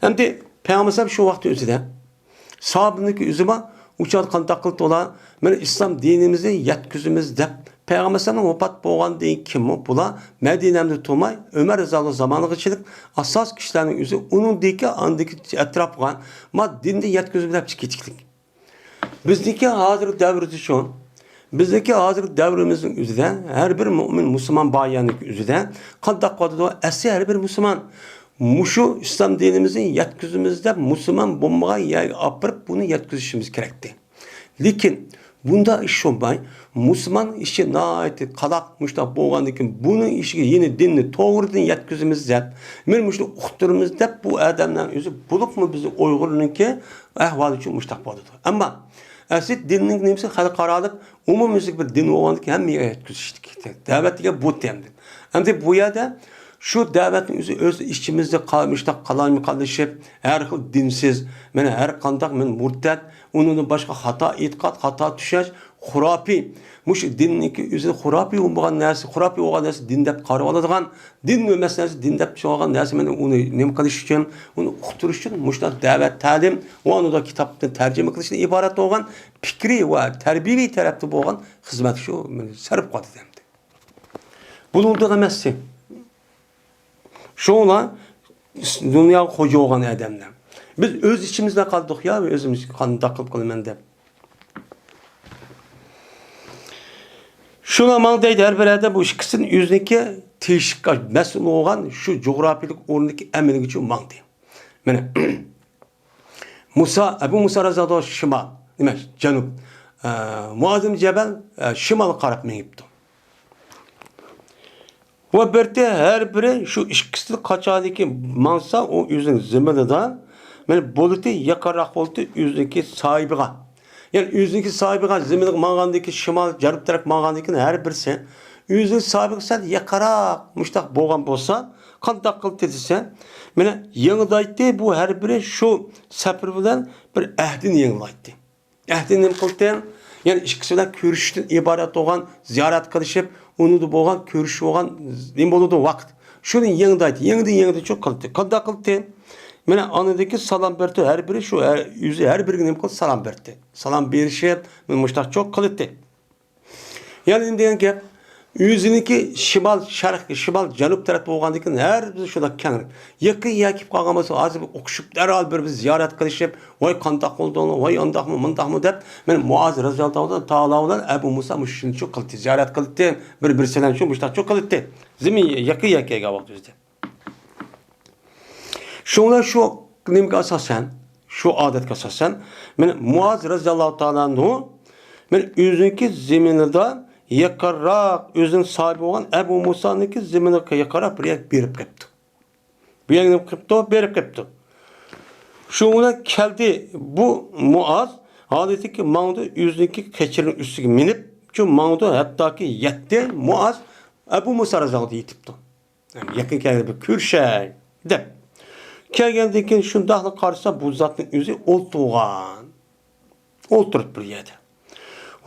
ئەمدى پەيغەمبەر شۇ ۋاقىت ئۆزىدە ساھابىنىڭكى ئۆزىمۇ ئۇ چاغدا قانداق قىلدى ئۇلار؟ مانا ئىسلام دىنىمىزنى يەتكۈزىمىز دەپ، پەيغەمبەر ئەلەيھىسسالام ۋاپات بولغاندىن كېيىنمۇ بۇلار مەدىنەمدە تۇرماي، ئۆمەر رەزىياللاھۇ زامانىغىچىلىك ئاساسىي كىشىلەرنىڭ ئۆزى ئۇنىڭدىكى ئاندىكى ئەتراپىغا ما دىننى يەتكۈزۈپ دەپ كېتىكلىك. بىزنىڭكى ھازىرقى دەۋردىچۇ؟ بىزنىڭكى ھازىرقى دەۋرىمىزنىڭ ئۆزىدە ھەر بىر مۆمىن مۇسۇلمان باياننىڭكى ئۆزىدە قانداق قىلىۋاتىدۇ؟ ئەسلى ھەر بىر مۇسۇلمان مۇشۇ ئىسلام دىنىمىزنى يەتكۈزىمىز دەپ مۇسۇلمان بولمىغان يەرگە ئاپىرىپ بۇنى يەتكۈزۈشىمىز كېرەكتى. لېكىن بۇنداق ئىش بولماي، مۇسۇلمان ئىشى ناھايىتى قالاق، مۇشۇنداق بولغاندىن كېيىن بۇنىڭ ئىشىگە يەنە دىننى توغرىدىن يەتكۈزىمىز دەپ، مانا مۇشۇنى ئۇقتۇرىمىز دەپ بۇ ئادەملەرنىڭ ئۆزى، بولۇپمۇ بىزنىڭ ئۇيغۇرنىڭكى ئەھۋالى ئۈچۈن مۇشۇنداق بولىدۇ. ئەمما ئەسلى دىننىڭ نېمىسى خەلقئارالىق، ئومۇميۈزلۈك بىر دىن بولغاندىكىن ھەممە يەرگە يەتكۈزۈشتىكى دەۋەت دېگەن بۇ ئەمدى. ئەمدى بۇ يەردە شۇ دەۋەتنىڭ ئۆزى ئۆز ئىچىمىزدە قال-، مۇشۇنداق قالايمىقانلىشىپ، ھەر خىل دىنسىز، مانا ھەر قانداق مەن مۇرتەت، ئۇنىڭدىن باشقا خاتا ئېتىقاد، خاتا چۈشەنچ، خۇراپىي، مۇشۇ دىننىڭكى ئۆزى خۇراپىي بولغان نەرسە، خۇراپىي بولغان نەرسە دىن دەپ قارىۋالىدىغان، دىن ئەمەس نەرسە دىن دەپ چۈشىنىدىغان نەرسە، مانا ئۇنى نېمە قىلىش ئۈچۈن، ئۇنى ئۇقتۇرۇش ئۈچۈن مۇشۇنداق دەۋەت، تەلىم، ۋە ئۇنىڭدا كىتابنى تەرجىمە قىلىشتىن ئىبارەت بولغان پىكرىي ۋە تەربىيەۋى تەرەپتە بولغان خىزمەت شۇ، مانا، سەرپ قىلىۋاتىدۇ ئەمدى. بۇنىڭدىن ئەمەس. شۇڭلار دۇنياغا خوجا بولغان ئادەملەر. بىز ئۆز ئىچىمىزدە قالدۇق يا، ئۆزىمىز قانداق قىلىپ قىلىمەن دەپ. شۇڭلار ماڭا دەيدۇ، ھەر بىر ئادەم بۇ ئىككىسىدىن ئۆزىنىڭكى تېگىشلىك مەسئۇل بولغان شۇ جۇغراپىيەلىك ئورنىدىكى ئەمەلگىچە ماڭدى. مانا، مۇسا، ئەبۇ مۇسا رەزىياللاھۇ ئەنھۇ شىمال، نېمە، جەنۇب، ئە، مۇئاز ئىبن جەبەل، ئە، شىمالغا قاراپ مېڭىپتۇ. ۋە بىرتى ھەر بىرى شۇ ئىككىسىدىن قاچانكى ماڭسا، ئۇ ئۆزىنىڭ زېمىنىدا، مانا، بولىدۇ، يېقىنراق بولىدۇ ئۆزىنىڭكى ساھىبىغا. يەنى ئۆزىنىڭكى ساھىبىغا زېمىنىغا ماڭغاندىكى شىمال، جەنۇب تەرەپ ماڭغاندىكىن ھەر بىرسى ئۆزىنىڭ ساھىبىغا سەل يېقىنراق مۇشتاق بولغان بولسا، قانداق قىلدى دېسە، مانا، يېڭىدايتتى، بۇ ھەر بىرى شۇ سەپىرى بىلەن بىر ئەھدىنى يېڭىلايتتى. ئەھدىنى نېمە قىلدى؟ يەنى ئىككىسى بىلەن كۆرۈشۈشتىن ئىبارەت بولغان، زىيارەت قىلىشىپ، ئۇنىڭدا بولغان كۆرۈشۈش بولغان نېمە بولىدۇ، ۋاقىت. شۇنى يېڭىدايتتى، يېڭىدىن يېڭىدىچۇ قىلدى. قانداق قىلدى؟ مانا ئانىدىكى سالام بەردى، ھەر بىرى شۇ، ھە، ئۆزى ھەر بىرىگە نېمە قىلدى؟ سالام بەردى. سالام بېرىشىپ، مۇشتاقچۇ قىلدى. يەنە نېمە دېگەن گەپ؟ ئۆزىنىڭكى شىمال، شەرق، شىمال، جەنۇب تەرەپ بولغاندىكىن ھەر بىر شۇنداق كەڭرى. يېقىن يەر كېلىپ قالغان بولسا، ھازىر بىر ئۇقۇشۇپ، دەرھال بىر، بىر زىيارەت قىلىشىپ، ۋاي قانداق بولدۇڭلار، ۋاي ئانداقمۇ، مۇنداقمۇ دەپ، مانا مۇئاز رەزىياللاھۇ تائالا بىلەن ئەبۇ مۇسا مۇشۇنچە قىلدى، زىيارەت قىلدى، بىر بىرسى بىلەن شۇ مۇشتاقچۇ قىلدى. زېمىن يېقىن يەر كەلگەن ۋاقتىمىزدا. شۇڭلار شۇ نېمىگە ئاساسەن، شۇ ئادەتكە ئاساسەن، مانا مۇئاز رەزىياللاھۇ تائالا ئەنھۇ، مانا ئۆزىنىڭكى زېمىنىدا يېقىنراق، ئۆزىنىڭ ساھىبى بولغان ئەبۇ مۇسانىڭكى زېمىنىغا يېقىنراق بىر يەرگە بېرىپ كەپتۇ. بۇ يەرگە نېمە قىپتۇ؟ بېرىپ كەپتۇ. شۇنىڭ بىلەن كەلدى، بۇ مۇئاز ھالىتىكى ماڭدى، ئۆزىنىڭكى قېچىرىنىڭ ئۈستىگە مىنىپ، شۇ ماڭدى، ھەتتاكى يەتتى، مۇئاز ئەبۇ مۇسا رەزىياللاھۇ يېتىپتۇ. يېقىن كەلگەن بىر كۆرۈشەي دەپ. كەلگەندىن كېيىن شۇنداقلا قارىسا، بۇ زاتنىڭ ئۆزى ئولتۇرغان. ئولتۇرۇپ بىر يەردە.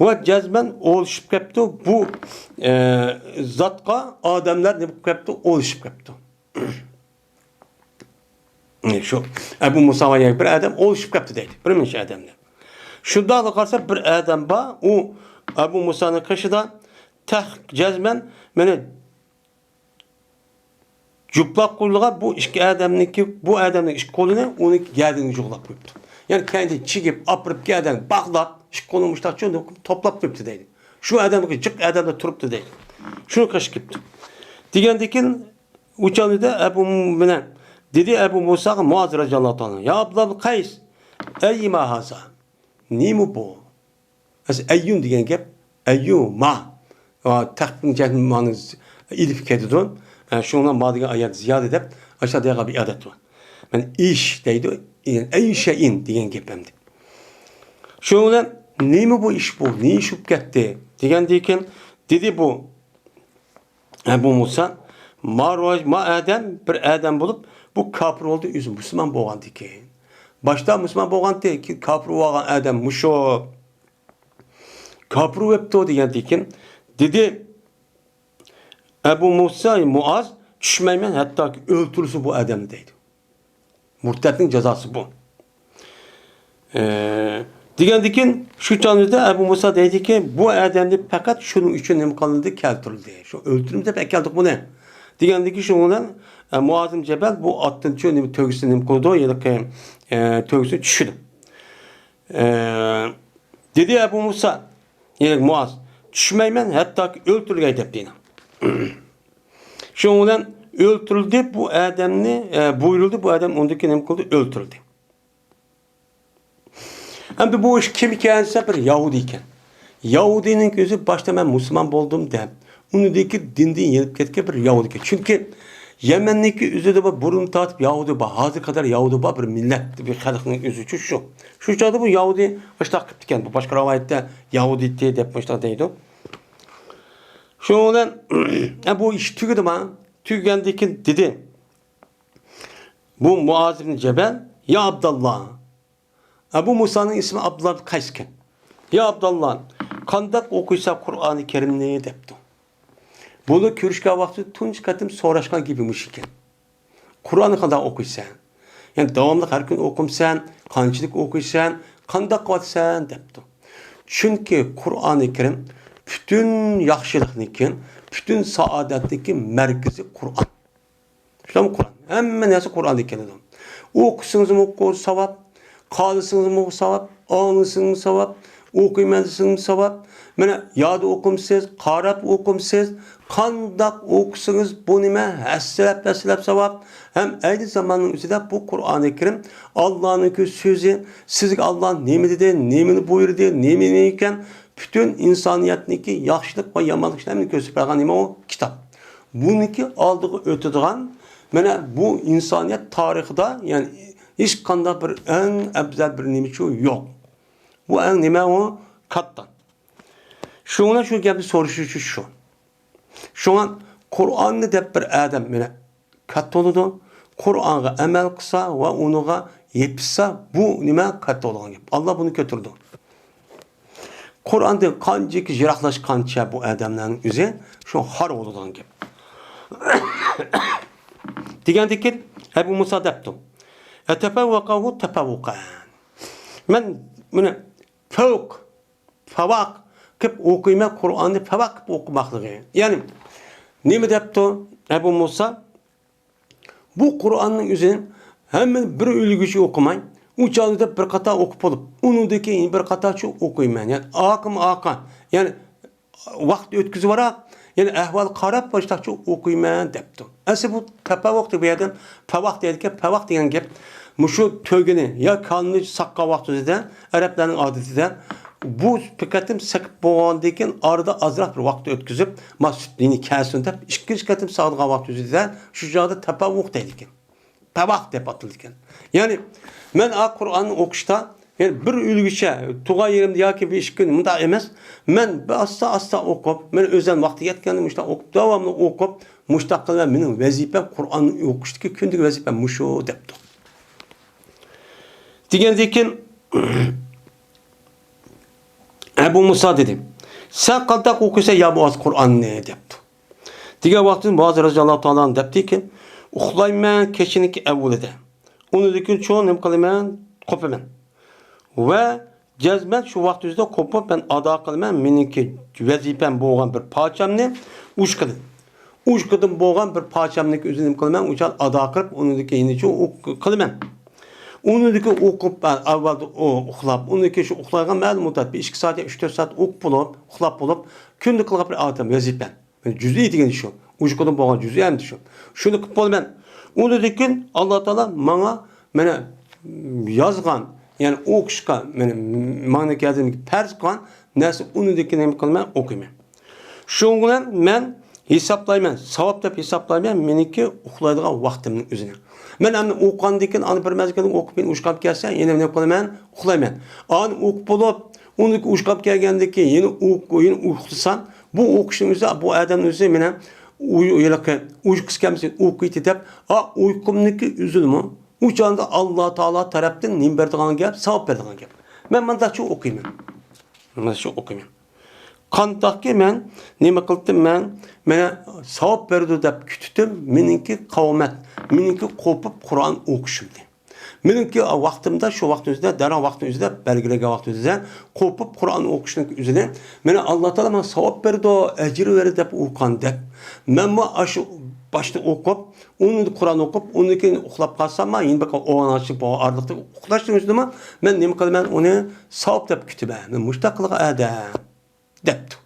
ۋە جەزمەن ئولىشىپ كەپتۇ. بۇ، ئە، زاتقا ئادەملەر نېمە قىلىپ كەپتۇ؟ ئولىشىپ كەپتۇ. شۇ ئەبۇ مۇسا ۋە بىر ئادەم ئولىشىپ كەپتۇ دەيدۇ. بىر مۇنچە ئادەملەر. شۇنداقلا قارىسا، بىر ئادەم بار. ئۇ ئەبۇ مۇسانىڭ قېشىدا تەق جەزمەن مېنى جۇپلاپ قويۇلغان بۇ ئىككى ئادەمنىڭكى، بۇ ئادەمنىڭ ئىككى قولىنى ئۇنىڭ گەدىنىگە جۇغلاپ قويۇپتۇ. يەنى كەينىدىن چىگىپ، ئاپىرىپ گەدەنگە باغلاپ، ئىككى قولىنى مۇشتاق چۆندۈرۈپ توپلاپ قويۇپتۇ دەيدۇ. شۇ ئادەمگە جىق ئادەمدە تۇرۇپتۇ دەيدۇ. شۇنى قېشىپ كېلىپتۇ. دېگەندىكىن ئۇ چاغدا ئەبۇ مىنە دېدى ئەبۇ مۇساغا مۇئاز رەزىياللاھۇ تائالا، يا ئابدۇللا قەيس، ئەييىما ھازا؟ نېمە بۇ؟ ئەس-، ئەييۇن دېگەن گەپ، ئەييۇ، ما. ئا، تەخپىن جەزم مانىسى ئېلىپ كېتىدۇ. ئە، شۇڭا ما دېگەن ئايەت زىيادە دەپ، ئاشۇ دېگەن بىر ئادەت بار. مەن ئىش دەيدۇ، ئەييۇ شەيئىن دېگەن گەپ ئەمدى. شۇنىڭ بىلەن نېمە بۇ ئىش بۇ؟ نېمە ئىش بولۇپ كەتتى؟ دېگەندىن كېيىن دېدى بۇ ئەبۇ مۇسا، ما روج-، ما ئادەم، بىر ئادەم بولۇپ، بۇ كاپىر بولدى، ئۆزى مۇسۇلمان بولغاندىكىن. باشتا مۇسۇلمان بولغانتى، كېيىن كاپىر بولغان ئادەم مۇشۇ. كاپىر بوپتۇ دېگەندىكىن، دېدى، ئەبۇ مۇسا، مۇئاز، چۈشمەيمەن، ھەتتاكى ئۆلتۈرۈلسە بۇ ئادەمنى دەيدۇ. مۇرتەتنىڭ جازاسى بۇ. ئە، دېگەندىكىن، شۇ چاغدا ئەبۇ مۇسا دەيدىكى، بۇ ئادەمنى پەقەت شۇنىڭ ئۈچۈن نېمە قىلىندى؟ كەلتۈرۈلدى. شۇ ئۆلتۈرۈمىز دەپ ئەكەلدۇق بۇنى. دېگەندىكى، شۇنىڭ بىلەن، ئە، مۇئاز ئىبن جەبەل بۇ ئاتتىن چۈشۈپ، نېمە، تۆگىسىنى نېمە قىلىدۇ؟ ھېلىقى، ئە، تۆگىسىنى چۈشىدۇ. ئە، دېدى ئەبۇ مۇسا، يەنى مۇئاز، چۈشمەيمەن، ھەتتاكى ئۆلتۈرۈلگەي دەپ دېدى. شۇنىڭ بىلەن ئۆلتۈرۈلدى بۇ ئادەمنى، ئە، بۇيرۇلدى، بۇ ئادەم ئۇندىكى نېمە قىلدى؟ ئۆلتۈرۈلدى. ئەمدى بۇ ئىش كىم ئىكەن دېسە، بىر يەھۇدىي ئىكەن. يەھۇدىينىڭ ئۆزى باشتا مەن مۇسۇلمان بولدۇم دەپ، ئۇنىڭدىكى دىندىن يېنىپ كەتكەن بىر يەھۇدىي ئىكەن. چۈنكى يەمەننىڭكى ئۆزىدە بار، بۇرۇن تارتىپ يەھۇدىي بار، ھازىرغا قەدەر يەھۇدىي بار بىر مىللەت، بىر خەلقنىڭ ئۆزىچۇ شۇ. شۇ چاغدا بۇ يەھۇدىي مۇشۇنداق قىپتىكەن، بۇ باشقا رىۋايەتتە يەھۇدىيتى دەپ مۇشۇنداق دەيدۇ. شۇنىڭ بىلەن، ئە، بۇ ئىش تۈگىدىما؟ تۈگىگەندىن كېيىن دېدى، بۇ مۇئاز ئىبن جەبەل، يا ئابداللا، ئەبۇ مۇسانىڭ ئىسمى ئابدۇللا ئىبن قەيس ئىكەن. يا ئابداللا، قانداق ئوقۇيسەن قۇرئانى كەرىمنى؟ دەپتۇ. بۇنى كۆرۈشكەن ۋاقتىدا تۇنجى قېتىم سوراشقان گېپى مۇشۇ ئىكەن. قۇرئاننى قانداق ئوقۇيسەن؟ يەنى داۋاملىق ھەر كۈنى ئوقۇمسەن؟ قانچىلىك ئوقۇيسەن؟ قانداق قىلىۋاتىسەن؟ دەپتۇ. چۈنكى قۇرئانى كەرىم پۈتۈن ياخشىلىقنىڭكى، پۈتۈن سائادەتنىڭكى مەركىزى قۇرئان. شۇ قۇرئان. ھەممە نەرسە قۇرئاندىن كېلىدۇ. ئوقۇسىڭىزمۇ ساۋاب، قارىسىڭىزمۇ ساۋاب، ئاڭلىسىڭىزمۇ ساۋاب، ئوقۇيمەن دېسىڭىزمۇ ساۋاب. مانا يادا ئوقۇمسىز، قاراپ ئوقۇمسىز، قانداق ئوقۇسىڭىز بۇ نېمە ھەسسىلەپ، ھەسسىلەپ ساۋاب. ھەم ئەينى زاماننىڭ ئۆزىدە بۇ قۇرئانى كەرىم ئاللانىڭكى سۆزى، سىزگە ئاللا نېمە دېدى، نېمىنى بۇيرۇدى، نېمە ئىكەن، پۈتۈن ئىنسانىيەتنىڭكى ياخشىلىق ۋە يامانلىق ئىشلىرىنى كۆرسىتىپ بەرگەن نېمە ئۇ؟ كىتاب. بۇنىڭكى ئالدىغا ئۆتىدىغان، مانا بۇ ئىنسانىيەت تارىخىدا، يەنى ھېچقانداق بىر ئەڭ ئەۋزەل بىر نېمىچۇ يوق. بۇ ئەڭ نېمە ئۇ؟ كاتتا. شۇڭا بىلەن شۇ گەپنى سورىشىش ئۈچۈن شۇ. شۇڭا قۇرئاننى دەپ بىر ئادەم مانا كاتتا بولىدۇ. قۇرئانغا ئەمەل قىلسا ۋە ئۇنىڭغا يېپىشسا، بۇ نېمە؟ كاتتا بولىدىغان گەپ. ئاللا بۇنى كۆتۈرىدۇ. قۇرئاندىن قانچىكى يىراقلاشقانچە بۇ ئادەملەرنىڭ ئۆزى شۇ خار بولىدىغان گەپ. دېگەندىكىن ئەبۇ مۇسا دەپتۇ، ئەتەپەۋۋەقەھۇ تەپەۋۋۇقەن. مەن بۇنى پەۋق، پەۋق قىلىپ ئوقۇيمەن، قۇرئاننى پەۋق قىلىپ ئوقۇماقلىقى. يەنى نېمە دەپتۇ ئەبۇ مۇسا؟ بۇ قۇرئاننىڭ ئۆزىنى ھەممىنى بىر ئۆلگۈچە ئوقۇماي، ئۇ چاغدا بىر قاتار ئوقۇپ بولۇپ، ئۇنىڭدىن كېيىن بىر قاتارچە ئوقۇيمەن. يەنى ئاقىم ئاقا، يەنى ۋاقىت ئۆتكۈزۈۋاراپ، يەنى ئەھۋال قاراپ باشلاقچە ئوقۇيمەن دەپتۇ. ئەسلى بۇ تەپەۋۋۇق دەپ بۇ يەردىن پەۋق دەيدىكەن، پەۋق دېگەن گەپ مۇشۇ تۆگىنى يا كالنى ساققان ۋاقتىدا ئەرەبلەرنىڭ ئادىتىدە بۇ بىر قېتىم سېقىپ بولغاندىن كېيىن ئارىدا ئازراق بىر ۋاقىت ئۆتكۈزۈپ، ما سۈت يەنە كەلسۇن دەپ ئىككىنچى قېتىم ساغىدىغان ۋاقتىدا شۇ چاغدا تەپەۋۋۇق دەيدىكەن. پەۋق دەپ ئاتىلىدىكەن. يەنى مەن ئا قۇرئاننى ئوقۇشتا، يەنى بىر ئۆلگۈچە تۇغان يېرىمدە ياكى بىر ئىككى كۈن مۇنداق ئەمەس. مەن بىر ئاستا-ئاستا ئوقۇپ، مەن ئۆزۈم ۋاقتى يەتكەندە مۇشۇنداق ئوقۇپ، داۋاملىق ئوقۇپ، مۇشۇنداق قىلىمەن. مېنىڭ ۋەزىپەم قۇرئاننى ئوقۇشتىكى كۈندىكى ۋەزىپەم مۇشۇ دەپتۇ. دېگەندىن كېيىن ئەبۇ مۇسا دېدى، سەن قانداق ئوقۇيسەن يا مۇئاز قۇرئاننى دەپتۇ. دېگەن ۋاقتىدا مۇئاز رەزىياللاھۇ تائالا ئەنھۇ دەپتىكەن، ئۇخلايمەن كېچىنىڭكى ئەۋۋىلىدە. ئۇنىڭدىن كېيىن چوڭ نېمە قىلىمەن؟ قوپىمەن. ۋە جەزمەن شۇ ۋاقىت ئۆزىدە قوپۇپ مەن ئادا قىلىمەن مېنىڭكى ۋەزىپەم بولغان بىر پارچامنى ئۇچقىدىن. ئۇچقىدىن بولغان بىر پارچامنىڭكى ئۆزىنى نېمە قىلىمەن؟ ئۇچان ئادا قىلىپ، ئۇنىڭدىن كېيىن يەنىچە ئوق-، قىلىمەن. ئۇنىڭدىن كېيىن ئوقۇپ، ئە، ئەۋۋەلدە ئۇ-، ئۇخلاپ، ئۇنىڭدىن كېيىن شۇ ئۇخلايدىغان مەلۇم مۇددەت، بىر ئىككى سائەت يا ئۈچ تۆت سائەت ئوقۇپ بولۇپ، ئۇخلاپ بولۇپ، كۈندە قىلغان بىر ئادەتتىن ۋەزىپە. جۈزئى دېگەن شۇ. ئۇچقىدىن بولغان جۈزئى ئەمدى شۇ. شۇنى قىلىپ بولىمەن. ئۇنىڭدىن كېيىن ئاللا تائالا ماڭا، مانا، يازغان، يەنى ئوقۇشقا، مانا، ماڭا كەلدى پەرز قىلغان نەرسە، ئۇنىڭدىن كېيىن نېمە قىلىمەن؟ ئوقۇيمەن. شۇنىڭ بىلەن مەن ھېسابلايمەن، ساۋاب دەپ ھېسابلايمەن مېنىڭكى ئۇخلايدىغان ۋاقتىمنىڭ ئۆزىنى. مەن ئەمدى ئوقۇغاندىن كېيىن، ئانا بىر مەزگىلدىن ئوقۇپ، كېيىن ئۇيقۇم كەلسە، يەنە نېمە قىلىمەن؟ ئۇخلايمەن. ئانا ئوقۇپ بولۇپ، ئۇنىڭدىن كېيىن ئۇيقۇم كەلگەندىن كېيىن يەنە ئۇ-، يەنە ئۇخلىسام، بۇ ئوقۇشنىڭ ئۆزى، بۇ ئادەمنىڭ ئۆزى مېنىڭ ئۇي-، ھېلىقى ئۇيقۇسى كەلمىسە ئوقۇيتتى دەپ، ئا، ئۇيقۇمنىڭكى ئۆزىنىمۇ ئۇ چاغدا ئاللا تائالا تەرەپتىن نېمە بېرىدىغان گەپ؟ ساۋاب بېرىدىغان گەپ. مەن مۇنداقچە ئوقۇيمەن. مۇنداقچە ئوقۇيمەن. قانداقكى مەن نېمە قىلدىم؟ مەن، مانا، ساۋاب بېرىدۇ دەپ كۈتتۈم. مېنىڭكى قاۋمەت، مېنىڭكى قوپۇپ قۇرئان ئوقۇشۇمنى. مېنىڭكى ۋاقتىمدا، شۇ ۋاقىتنىڭ ئۆزىدە، دەرھال ۋاقىتنىڭ ئۆزىدە، بەلگىلەنگەن ۋاقىتنىڭ ئۆزىدە قوپۇپ قۇرئان ئوقۇشنىڭ ئۆزىنى، مانا، ئاللا تائالا ماڭا ساۋاب بېرىدۇ، ئەجىر بېرىدۇ دەپ ئوقۇغاندەك، مەنمۇ ئاشۇ باشتا ئوقۇپ، ئۇنى قۇرئان ئوقۇپ، ئۇنىڭدىن كېيىن ئۇخلاپ قالساممۇ، يەنە بىر ئويغانغانچە بۇ ئارىلىقتا ئۇخلاشنىڭ ئۆزىدىمۇ مەن نېمە قىلىمەن؟ ئۇنى ساۋاب دەپ كۈتىمەن. مەن مۇشۇنداق قىلغان ئادەم دەپتۇ.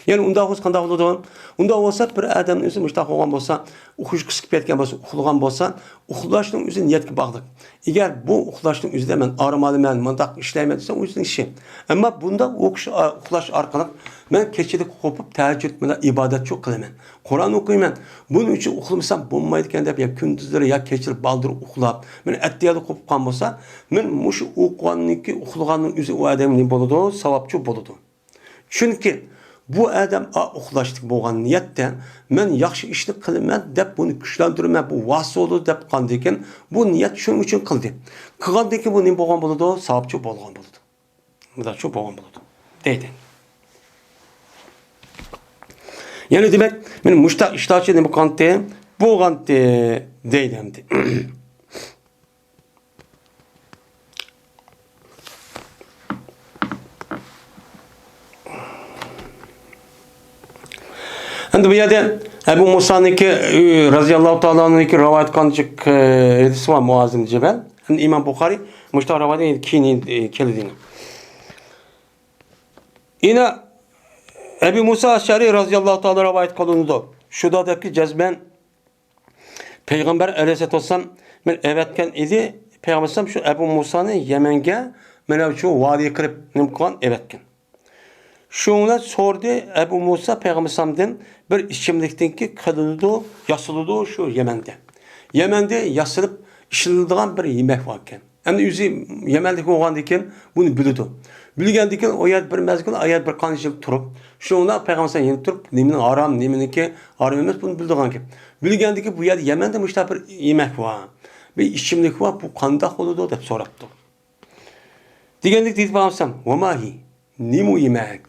يەنى ئۇنداق بولسا قانداق بولىدۇ؟ ئۇنداق بولسا بىر ئادەمنىڭ ئۆزى مۇشۇنداق بولغان بولسا، ئۇيقۇسى كېلىپ كەتكەن بولسا، ئۇخلىغان بولسا، ئۇخلاشنىڭ ئۆزى نىيەتكە باغلىق. ئەگەر بۇ ئۇخلاشنىڭ ئۆزىدە مەن ئارام ئالىمەن، مۇنداق ئىشلەيمەن دېسە، ئۇ ئۆزىنىڭ ئىشى. ئەمما بۇنداق ئوقۇش، ئۇخلاش ئارقىلىق مەن كېچىدە قوپۇپ تەھەججۇد بىلەن ئىبادەتچۇ قىلىمەن. قۇرئان ئوقۇيمەن. بۇنىڭ ئۈچۈن ئۇخلىمىسام بولمايدىكەن دەپ، يا كۈندۈزلىرى يا كېچىلىرى بالدۇر ئۇخلاپ، مەن ئەتىگەندە قوپۇپ قالغان بولسا، مەن مۇشۇ ئوقۇغاندىن كېيىن ئۇخلىغاننىڭ ئۆزى ئۇ ئادەمگە نېمە بولىدۇ؟ ساۋابچۇ بولىدۇ. چۈنكى بۇ ئادەم ئا ئۇخلاشتىكى بولغان نىيەتتە، مەن ياخشى ئىشنى قىلىمەن دەپ بۇنى كۈچلەندۈرىمەن، بۇ ۋاسىتە بولىدۇ دەپ قالغاندىن كېيىن، بۇ نىيەت شۇنىڭ ئۈچۈن قىلدى. قىلغاندىن كېيىن بۇ نېمە بولغان بولىدۇ؟ ساۋابچۇ بولغان بولىدۇ. مۇنداقچۇ بولغان بولىدۇ، دەيدۇ. يەنى دېمەك، مەن مۇشتاق ئىشلارچە نېمە قىلغانتى؟ بولغانتى، دەيدۇ ئەمدى. ئەمدى بۇ يەردە ئەبۇ مۇسانىڭكى، ئى، رازىياللاھۇ تائالا ئانھۇنىڭكى رىۋايەت قىلغان جىق، ئى، ھەدىسى بار مۇئاز ئىبن جەبەل. ئەمدى ئىمام بۇخارىي مۇشۇنداق رىۋايەت كېيىن، ئى، كېلىدۇ. يەنە ئەبۇ مۇسا ئەشئەرى رازىياللاھۇ تائالا رىۋايەت قىلىنىدۇ. شۇدا دەپكى جەزمەن پەيغەمبەر ئەلەيھىسسالاتۇ ۋەسسالام مەن ئەۋەتكەن ئىدى. پەيغەمبەر ئەلەيھىسسالام شۇ ئەبۇ مۇسانى يەمەنگە مانا شۇ ۋادىگە كىرىپ نېمە قىلغان ئەۋەتكەن. شۇنىڭ بىلەن سورىدى ئەبۇ مۇسا پەيغەمبەر ئەلەيھىسسالامدىن بىر ئىچىملىكتىنكى قىلىنىدۇ، ياسىلىدۇ شۇ يەمەندە. يەمەندە ياسىلىپ ئىشلىتىلىدىغان بىر يېمەك باركەن. ئەمدى ئۆزى يەمەنلىك بولغاندىكىن بۇنى بىلىدۇ. بىلگەندىكىن ئۇ يەردە بىر مەزگىل، ئۇ يەردە بىر قانچە يىل تۇرۇپ، شۇنىڭ بىلەن پەيغەمبەر ئەلەيھىسسالام يەنە تۇرۇپ، نېمىنىڭ ھارام، نېمىنىڭكى ھارام ئەمەس، بۇنى بىلىدىغانكەن. بىلگەندىكىن بۇ يەردە يەمەندە مۇشۇنداق بىر يېمەك بار. بىر ئىچىملىك بار، بۇ قانداق بولىدۇ دەپ سوراپتۇ. دېگەندىكىن دېدى پەيغەمبەر ئەلەيھىسسالام، ۋەما ھى، نېمە يېمەك؟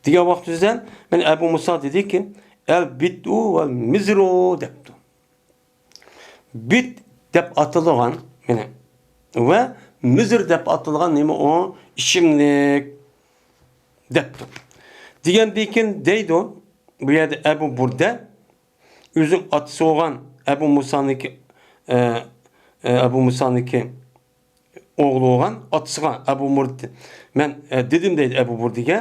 دېگەن ۋاقتىدا مەن ئەبۇ مۇسا دېدىكى، ئەل بىتئۇ ۋەل مىزرۇ دەپتۇ. بىت دەپ ئاتىلىدىغان، مانا، ۋە مىزر دەپ ئاتىلىدىغان نېمە ئۇ؟ ئىچىملىك دەپتۇ. دېگەندىكىن دەيدۇ، بۇ يەردە ئەبۇ بۇردە، ئۆزى ئاتىسى بولغان ئەبۇ مۇسانىڭكى، ئە، ئە، ئەبۇ مۇسانىڭكى ئوغلى بولغان ئاتىسىغا ئەبۇ مۇردە، مەن، ئە، دېدىم دەيدۇ ئەبۇ بۇردىگە،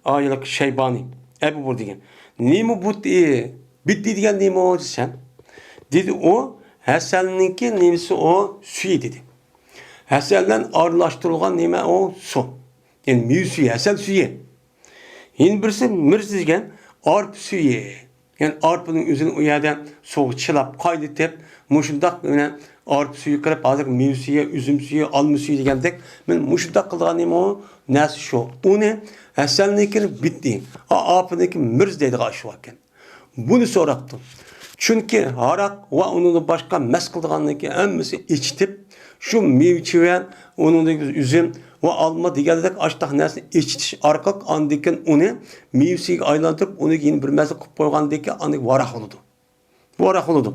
ئايلىق شەيبانى، ئەبۇ بۇردىگە، نېمە بۇت، ئى، بىتى دېگەن نېمە ئۇ دېسەم، دېدى ئۇ، ھەسەلنىڭكى نېمىسى ئۇ؟ سۈيى دېدى. ھەسەل بىلەن ئارىلاشتۇرۇلغان نېمە ئۇ؟ سۇ. يەنى مېۋە سۈيى، ھەسەل سۈيى. يەنە بىرسى مىرز دېگەن ئارپا سۈيى. يەنى ئارپىنىڭ ئۆزىنى ئۇ يەردە سۇغا چىلاپ، قاينىتىپ، مۇشۇنداق مانا ئارپا سۈيى قىلىپ، ھازىر مېۋە سۈيى، ئۈزۈم سۈيى، ئالما سۈيى دېگەندەك، مانا مۇشۇنداق قىلىدىغان نېمە ئۇ؟ نەرسە شۇ. ئۇنى ھەسەلنىڭكىنى بىتى، ئا-، ئارپىنىڭكى مىرز دەيدىغان ئاشۇ ئىكەن. بۇنى سوراپتۇ. چۈنكى ھاراق ۋە ئۇنىڭدىن باشقا مەس قىلىدىغاننىڭكى ھەممىسى ئېچىتىپ، شۇ مېۋە-چېۋە، ئۇنىڭدىن ئۈزۈم ۋە ئالما دېگەندەك ئاشۇنداق نەرسىنى ئېچىتىش ئارقىلىق ئاندىن كېيىن ئۇنى مېۋە سۈيىگە ئايلاندۇرۇپ، ئۇنى يەنە بىر مەزگىل قىلىپ قويغاندىن كېيىن ئاندىن ۋاراق بولىدۇ. بۇ ۋاراق بولىدۇ.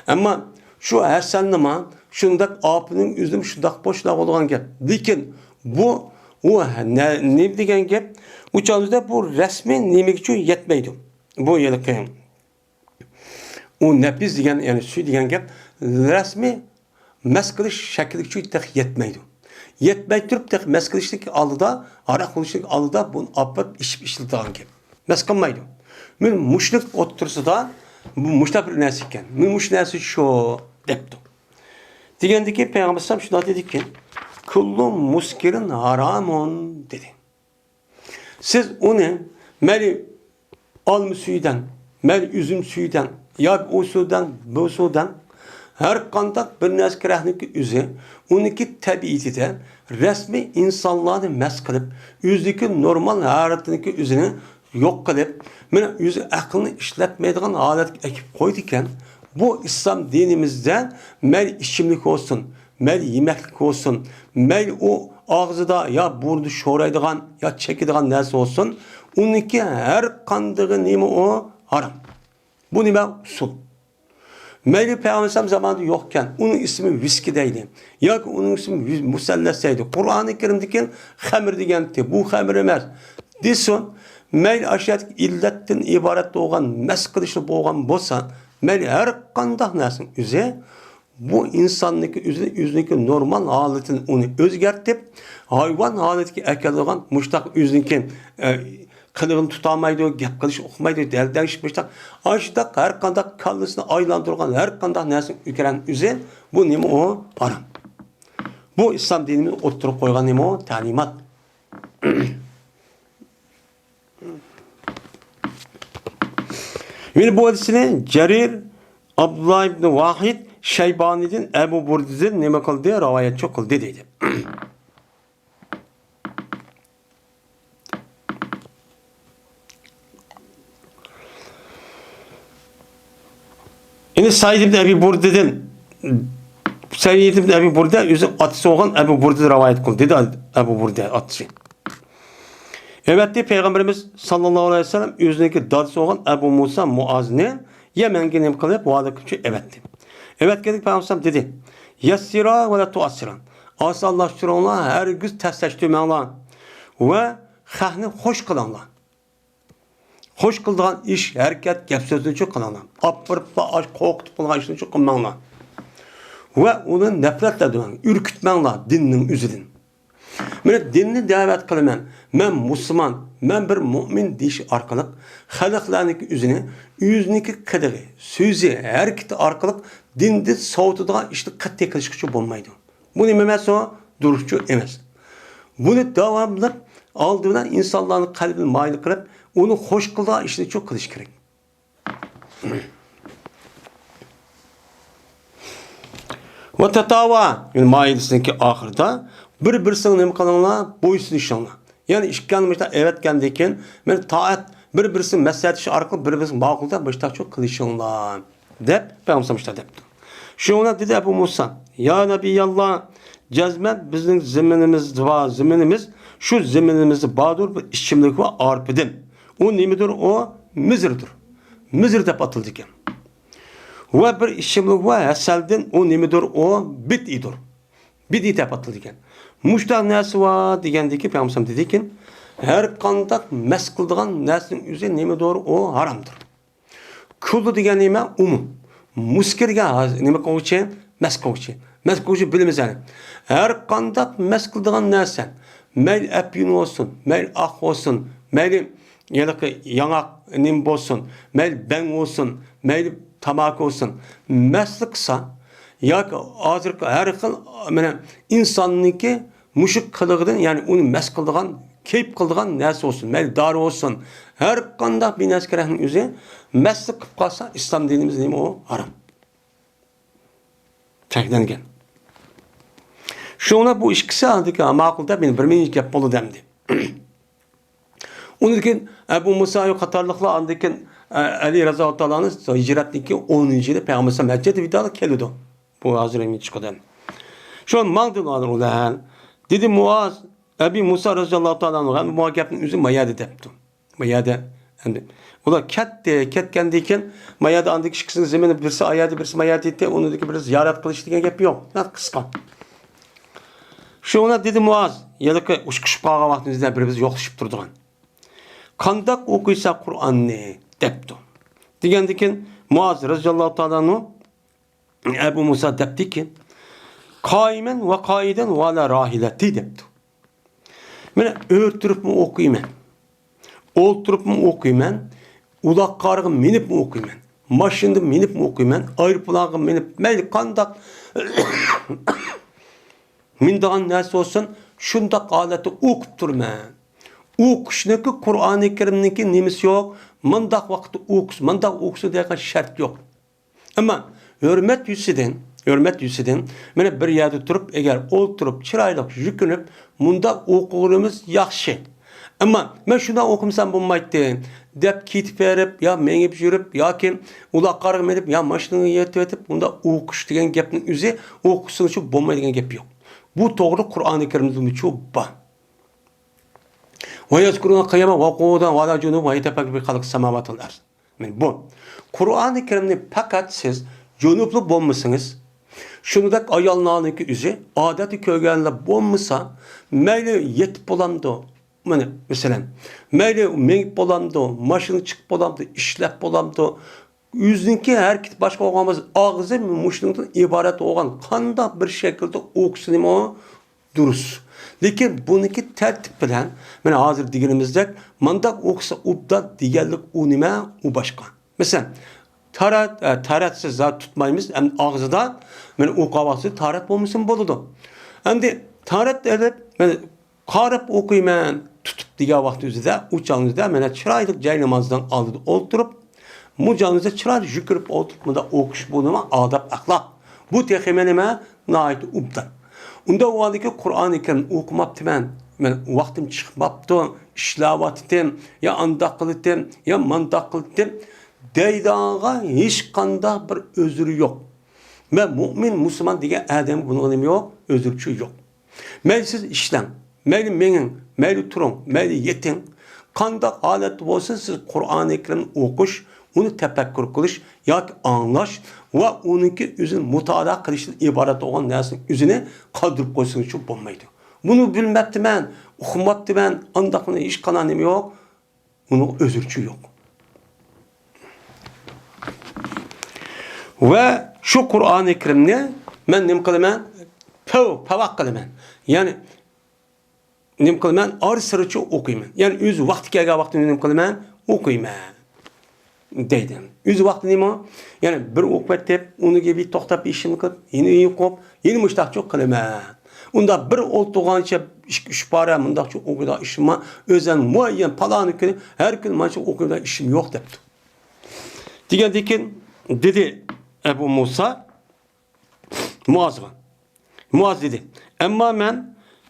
ئەمما شۇ ھەسەلنى ما شۇنداق ئارپىنىڭ ئۆزىمۇ شۇنداق بولۇشىلا بولىدىغان گەپ. لېكىن بۇ، ئۇ نە-، نېمە دېگەن گەپ؟ ئۇ چاغدا بۇ رەسمىي نېمىگىچۇ يەتمەيدۇ. بۇ ھېلىقى ئۇ نەپىس دېگەن، يەنى سۈيى دېگەن گەپ، رەسمىي مەس قىلىش شەكلىگىچۇ تېخى يەتمەيدۇ. يەتمەي تۇرۇپ تېخى مەس قىلىشتىكى ئالدىدا، ھاراق قىلىشتىكى ئالدىدا بۇنى ئاپىرىپ ئىچىپ ئىشلىتىدىغان گەپ. مەس قىلمايدۇ. مەن مۇشۇنىڭ ئوتتۇرىسىدا بۇ مۇشۇنداق بىر نەرسە ئىكەن. مەن مۇشۇ نەرسە شۇ دەپتۇ. دېگەندىكىن پەيغەمبەر ئەلەيھىسسالام شۇنداق دېدىكەن، كۇللۇ مۇسكىرىن ھارامۇن دېدى. سىز ئۇنى مەيلى ئالما سۈيىدىن، مەيلى ئۈزۈم سۈيىدىن ياكى ئۇ سۇدىن، بۇ سۇدىن، ھەر قانداق بىر نەرسە كېرەكلىكى ئۆزى، ئۇنىڭكى تەبىئىتىدە رەسمىي ئىنسانلارنى مەس قىلىپ، ئۆزىدىكى نورمال ھالىتىنىڭكى ئۆزىنى يوق قىلىپ، مانا ئۆزى ئەقلىنى ئىشلەتمەيدىغان ھالەتكە ئەكىپ قويىدىكەن. بۇ ئىسلام دىنىمىزدە مەيلى ئىچىملىك بولسۇن، مەيلى يېمەكلىك بولسۇن، مەيلى ئۇ ئاغزىدا يا بۇرنىدا شورايدىغان يا چېكىدىغان نەرسە بولسۇن، ئۇنىڭكى ھەر قاندىقى نېمە ئۇ ھارام. بۇ نېمە؟ ئۇسۇل. مەيلى پەيغەمبەر ئەلەيھىسسالام زامانىدا يوقكەن، ئۇنىڭ ئىسمى ۋىسكى دەيلى ياكى ئۇنىڭ ئىسمى ۋىس-، مۇسەللەس دەيلى. قۇرئانى كەرىمدىكى خەمر دېگەنتى، بۇ خەمر ئەمەس دېسۇن. مەيلى ئاشۇ يەردىكى ئىللەتتىن ئىبارەت بولغان مەس قىلىشلا بولغان بولسا، مەيلى ھەر قانداق نەرسىنىڭ ئۆزى بۇ ئىنساننىڭكى ئۆزىنى، ئۆزىنىڭكى نورمال ھالىتىنى ئۇنى ئۆزگەرتىپ، ھايۋان ھالىتىگە ئەكېلىدىغان مۇشتاق ئۆزىنىڭكى، ئە، قىلىقىنى تۇتالمايدۇ، گەپ قىلىشنى ئۇقمايدۇ، دەلدەڭشىپ مۇشتاق. ئاشۇنداق ھەر قانداق كاللىسىنى ئايلاندۇرغان ھەر قانداق نەرسىنىڭ ئۆكرەن ئۆزى، بۇ نېمە ئۇ؟ ھارام. بۇ ئىسلام دىنىمىز ئوتتۇرىغا قويغان نېمە ئۇ؟ تەلىمات. يەنە بۇ ھەدىسنى جەرىر، ئابدۇللا ئىبنى ۋاھىد، شەيبانىدىن ئەبۇ بۇردىدىن نېمە قىلدى؟ رىۋايەتچى قىلدى دەيدۇ. يەنى سەئىد ئىبن ئەبى بۇردىدىن، سەئىد ئىبن ئەبى بۇردە ئۆزى ئاتىسى بولغان ئەبۇ بۇردىدىن رىۋايەت قىلدى دېدى ئەبۇ بۇردە ئاتىسى. ئەۋەتتى، پەيغەمبىرىمىز ساللاللاھۇ ئەلەيھى ۋەسەللەم ئۆزىنىڭكى دادىسى بولغان ئەبۇ مۇسا مۇئازنى يەمەنگە نېمە قىلىپ، ۋالىي قىلىپ ئەۋەتتى. ئەۋەتكەندىكىن پەيغەمبەر دېدى، يەسسىرا ۋە لا تۇئەسسىرا، ئاسانلاشتۇرۇڭلار، ھەرگىز تەسلەشتۈرمەڭلار ۋە خەقنى خوش قىلىڭلار. خوش قىلىدىغان ئىش، ھەرىكەت، گەپ-سۆزنىچۇ قىلىڭلار. ئاپىرىپلا ئاش قورقۇتۇپ قىلغان ئىشنىچۇ قىلماڭلار. ۋە ئۇنى نەپرەتلەندۈرمەڭ، ئۈركۈتمەڭلار دىننىڭ ئۆزىدىن. مانا دىننى دەۋەت قىلىمەن، مەن مۇسۇلمان، مەن بىر مۆمىن دېيىش ئارقىلىق خەلقلەرنىڭكى ئۆزىنى، ئۆزىنىڭكى قىلىقى، سۆزى، ھەرىكىتى ئارقىلىق دىندىن سوۋۇتىدىغان ئىشنى قەتئىي قىلىشقىچۇ بولمايدۇ. بۇ نېمە ئەمەس ئۇ؟ دۇرۇسچۇ ئەمەس. بۇنى داۋاملىق ئالدى بىلەن ئىنسانلارنىڭ قەلبىنى مايىل قىلىپ، ئۇنى خوش قىلىدىغان ئىشنىچۇ قىلىش كېرەك. ۋە تاتاۋا، يەنى مائىدىسىنىڭكى ئاخىرىدا بىر-بىرسىنىڭ نېمە قىلىڭلار؟ بويسۇنۇشۇڭلار. يەنى ئىككىڭلار مۇشۇنداق ئەۋەتكەندىن كېيىن، مانا تائەت بىر-بىرسىنى مەسلىھەتلىشىش ئارقىلىق بىر-بىرسىنى ماقۇل دەپ مۇشۇنداقچۇ قىلىشىڭلار، دەپ پەيغەمبەر مۇشۇنداق دەپتۇ. شۇڭا دېدى ئەبۇ مۇسا، يا نەبىياللا، جەزمەن بىزنىڭ زېمىنىمىزدا بار، زېمىنىمىز، شۇ زېمىنىمىزدا باردۇر بىر ئىچىملىك بار ئارپىدىن. ئۇ نېمىدۇر؟ ئۇ مىزىردۇر. مىزىر دەپ ئاتىلىدىكەن. ۋە بىر ئىچىملىك ۋە ھەسەلدىن، ئۇ نېمىدۇر؟ ئۇ بىدئىدۇر. بىدئىي دەپ ئاتىلىدىكەن. مۇشۇنداق نەرسە بار دېگەندىكى پەيغەمبەر دېدىكىن، ھەر قانداق مەس قىلىدىغان نەرسىنىڭ ئۆزى نېمىدۇر؟ ئۇ ھارامدۇر. كۇللۇ دېگەن نېمە؟ ئۇمۇم. مۇسكىر دېگەن ھازىر نېمە قىلغۇچى؟ مەس قىلغۇچى. مەس قىلغۇچى بىلىمىز يەنى. ھەر قانداق مەس قىلىدىغان نەرسە، مەيلى ئەپيۈن بولسۇن، مەيلى ئاق بولسۇن، مەيلى ھېلىقى ياڭاق نېمە بولسۇن، مەيلى بەڭ بولسۇن، مەيلى تاماكا بولسۇن، مەسلىك قىلسا ياكى ھازىرقى ھەر خىل، مانا، ئىنساننىڭكى مۇشۇ قىلىقىدىن، يەنى ئۇنى مەس قىلىدىغان، كەيپ قىلىدىغان نەرسە بولسۇن، مەيلى دارى بولسۇن، ھەر قانداق بىر نەرسە كېرەكنىڭ ئۆزى مەسلىك قىلىپ قالسا، ئىسلام دىنىمىز نېمە ئۇ؟ ھارام. چەكلەنگەن. شۇڭا بۇ ئىككىسى ئاندىكى ماقۇل دەپ، مېنى بىر مىنۇت گەپ بولدى دەمدى. ئۇندىن كېيىن ئەبۇ مۇسا قاتارلىقلار ئاندىن كېيىن، ئە، ئەلى رەزىياللاھۇ تائالا ئەنھۇ ھىجرەتتىن كېيىن ئونىنچى يىلى پەيغەمبەر ھەججەتۇل ۋىداغا كېلىدۇ. بۇ ھازىر ئەمدى چىقىدۇ. شۇ ماڭدى ئۇلار. دېدى مۇئاز، ئەبى مۇسا رەزىياللاھۇ تائالا ئەنھۇ، ماۋۇ گەپنىڭ ئۆزى ما يەردە دەپتۇ. ما يەردە ئەمدى ئۇلار كەتتى، كەتكەندىن كېيىن ما يەردە ئاندىكى ئىككىسىنىڭ زېمىنى بىرسى ئايەردە، بىرسى ما يەردە ئىدى، ئۇنىڭدىكى بىر زىيارەت قىلىش دېگەن گەپ يوق. قىسقا. شۇڭا دېدى مۇئاز، ھېلىقى ئۇچقۇشۇپ قالغان ۋاقتىمىزدا بىر بىز يوقلىشىپ تۇرىدىغان. قانداق ئوقۇيسەن قۇرئاننى؟ دەپتۇ. دېگەندىكىن مۇئاز رەزىياللاھۇ تائالا ئەنھۇ ئەبۇ مۇسا دەپتىكى، قائىمەن ۋە قائىدەن ۋە ئەلا راھىلەتى دەپتۇ. مانا ئۆتۈرۈپمۇ ئوقۇيمەن، ئولتۇرۇپمۇ ئوقۇيمەن، ئۇلاققارغا مىنىپمۇ ئوقۇيمەن، ماشىنىدا مىنىپمۇ ئوقۇيمەن، ئايروپىلانغا مىنىپ، مەيلى قانداق مىنىدىغان نەرسە بولسۇن، شۇنداق ھالەتتە ئوقۇپ تۇرىمەن. ئوقۇشنىڭكى، قۇرئانى كەرىمنىڭكى نېمىسى يوق؟ مۇنداق ۋاقىتتا ئوقۇسا، مۇنداق ئوقۇسا دېگەن شەرت يوق. ئەمما ھۆرمەت يۈزىسىدىن، ھۆرمەت يۈزىسىدىن، مانا بىر يەردە تۇرۇپ، ئەگەر ئولتۇرۇپ، چىرايلىق يۈكۈنۈپ، مۇنداق ئوقۇغىنىمىز ياخشى. ئەمما مەن شۇنداق ئوقۇمىسام بولمايتتى، دەپ كېتىپ بېرىپ، يا مېڭىپ يۈرۈپ، ياكى ئۇلاققارغا مىنىپ، يا ماشىنىغا يېتىۋېتىپ، ئۇنداق ئوقۇش دېگەن گەپنىڭ ئۆزى، ئوقۇسىڭىزچۇ بولمايدىغان گەپ يوق. بۇ توغرا قۇرئانى كەرىمدىمۇچۇ بار. وَيَذْكُرُونَ قِيَامًا وَقُعُودًا وَعَلَى جُنُوبِهِمْ وَيَتَفَكَّرُونَ فِي خَلْقِ السَّمَاوَاتِ وَالْأَرْضِ. مانا بۇ. قۇرئانى كەرىمنى پەقەت سىز جۇنۇپلا بولمىسىڭىز، شۇنىڭدەك ئاياللارنىڭكى ئۆزى ئادەتتە كۆرگەنلا بولمىسا، مەيلى يېتىپ بولامدۇ؟ مانا، مەسىلەن، مەيلى مېڭىپ بولامدۇ، ماشىنا چىقىپ بولامدۇ، ئىشلەپ بولامدۇ، ئۆزىنىڭكى ھەرىكىتى باشقا بولغان بولسا، ئاغزى مۇشۇنىڭدىن ئىبارەت بولغان قانداق بىر شەكىلدە ئوقۇسا نېمە دۇرۇس. لېكىن بۇنىڭكى تەرتىپ بىلەن، مانا ھازىر دېگىنىمىزدەك، مانداق ئوقۇسا ئوبدان دېگەنلىك ئۇ نېمە؟ ئۇ باشقا. مەسىلەن، تارەت، ئە، تارەتسىز زات تۇتمايمىز، ئەمدى ئاغزىدا، مانا ئوقۇۋاتسا تارەت بولمىسىمۇ بولىدۇ. ئەمدى تارەت ئېلىپ، مانا قاراپ ئوقۇيمەن، تۇتۇپ دېگەن ۋاقىت ئۆزىدە، ئۇ چاغنىڭ ئۆزىدە مانا چىرايلىق جاي نامازىنىڭ ئالدىدا ئولتۇرۇپ، بۇ جاينىڭ ئۆزىدە چىرايلىق يۈكۈرۈپ ئولتۇرۇپ، مۇنداق ئوقۇش بۇ نېمە؟ ئادەپ، ئەخلاق. بۇ تېخىمۇ نېمە؟ ناھايىتى ئوبدان. ئۇنداق بولغاندىكىن قۇرئانى كەرىم ئوقۇماپتىمەن، مەن ۋاقتىم چىقماپتۇ، ئىشلەۋاتىتتىم، يا ئانداق قىلىتتىم، يا مانداق قىلىتتىم دەيدىغانغا ھېچقانداق بىر ئۆزرى يوق. مەن مۆمىن، مۇسۇلمان دېگەن ئادەمگە بۇنىڭغا نېمە يوق؟ ئۆزرىچۇ يوق. مەيلى سىز ئىشلەڭ، مەيلى مېڭىڭ، مەيلى تۇرۇڭ، مەيلى يېتىڭ. قانداق ھالەتتە بولسا سىز قۇرئانى كەرىمنى ئوقۇش، ئۇنى تەپەككۇر قىلىش ياكى ئاڭلاش ۋە ئۇنىڭكى ئۆزىنى مۇتالىئە قىلىشتىن ئىبارەت بولغان نەرسىنىڭ ئۆزىنى قالدۇرۇپ قويسىڭىزچۇ بولمايدۇ. بۇنى بىلمەپتىمەن، ئۇقماپتىمەن، ئانداق ھېچقانداق نېمە يوق. ئۇنىڭ ئۆزرىچۇ يوق. ۋە شۇ قۇرئانى كەرىمنى مەن نېمە قىلىمەن؟ پەۋ، پەۋاق قىلىمەن. يەنى نېمە قىلىمەن؟ ئارا-سىرىچە ئوقۇيمەن. يەنى ئۆز ۋاقتى كەلگەن ۋاقتىدا نېمە قىلىمەن؟ ئوقۇيمەن. دەيدۇ. ئۆز ۋاقتى نېمە؟ يەنى بىر ئوقۇۋېتىپ، ئۇنىڭ گېپى توختاپ، ئىشىمنى قىلىپ، يەنە ئوقۇپ، يەنە مۇشتاقچۇ قىلىمەن. ئۇندا بىر ئولتۇرغانچە ئىككى، ئۈچ پارە مۇنداقچۇ ئوقۇيدىغان ئىشىم بار. ئۆزەم مۇئەييەن پالانى كۈنى، ھەر كۈنى مانا شۇ ئوقۇيدىغان ئىشىم يوق دەپتۇ. دېگەندىن كېيىن دېدى ئەبۇ مۇسا مۇئازغا. مۇئاز دېدى، ئەمما مەن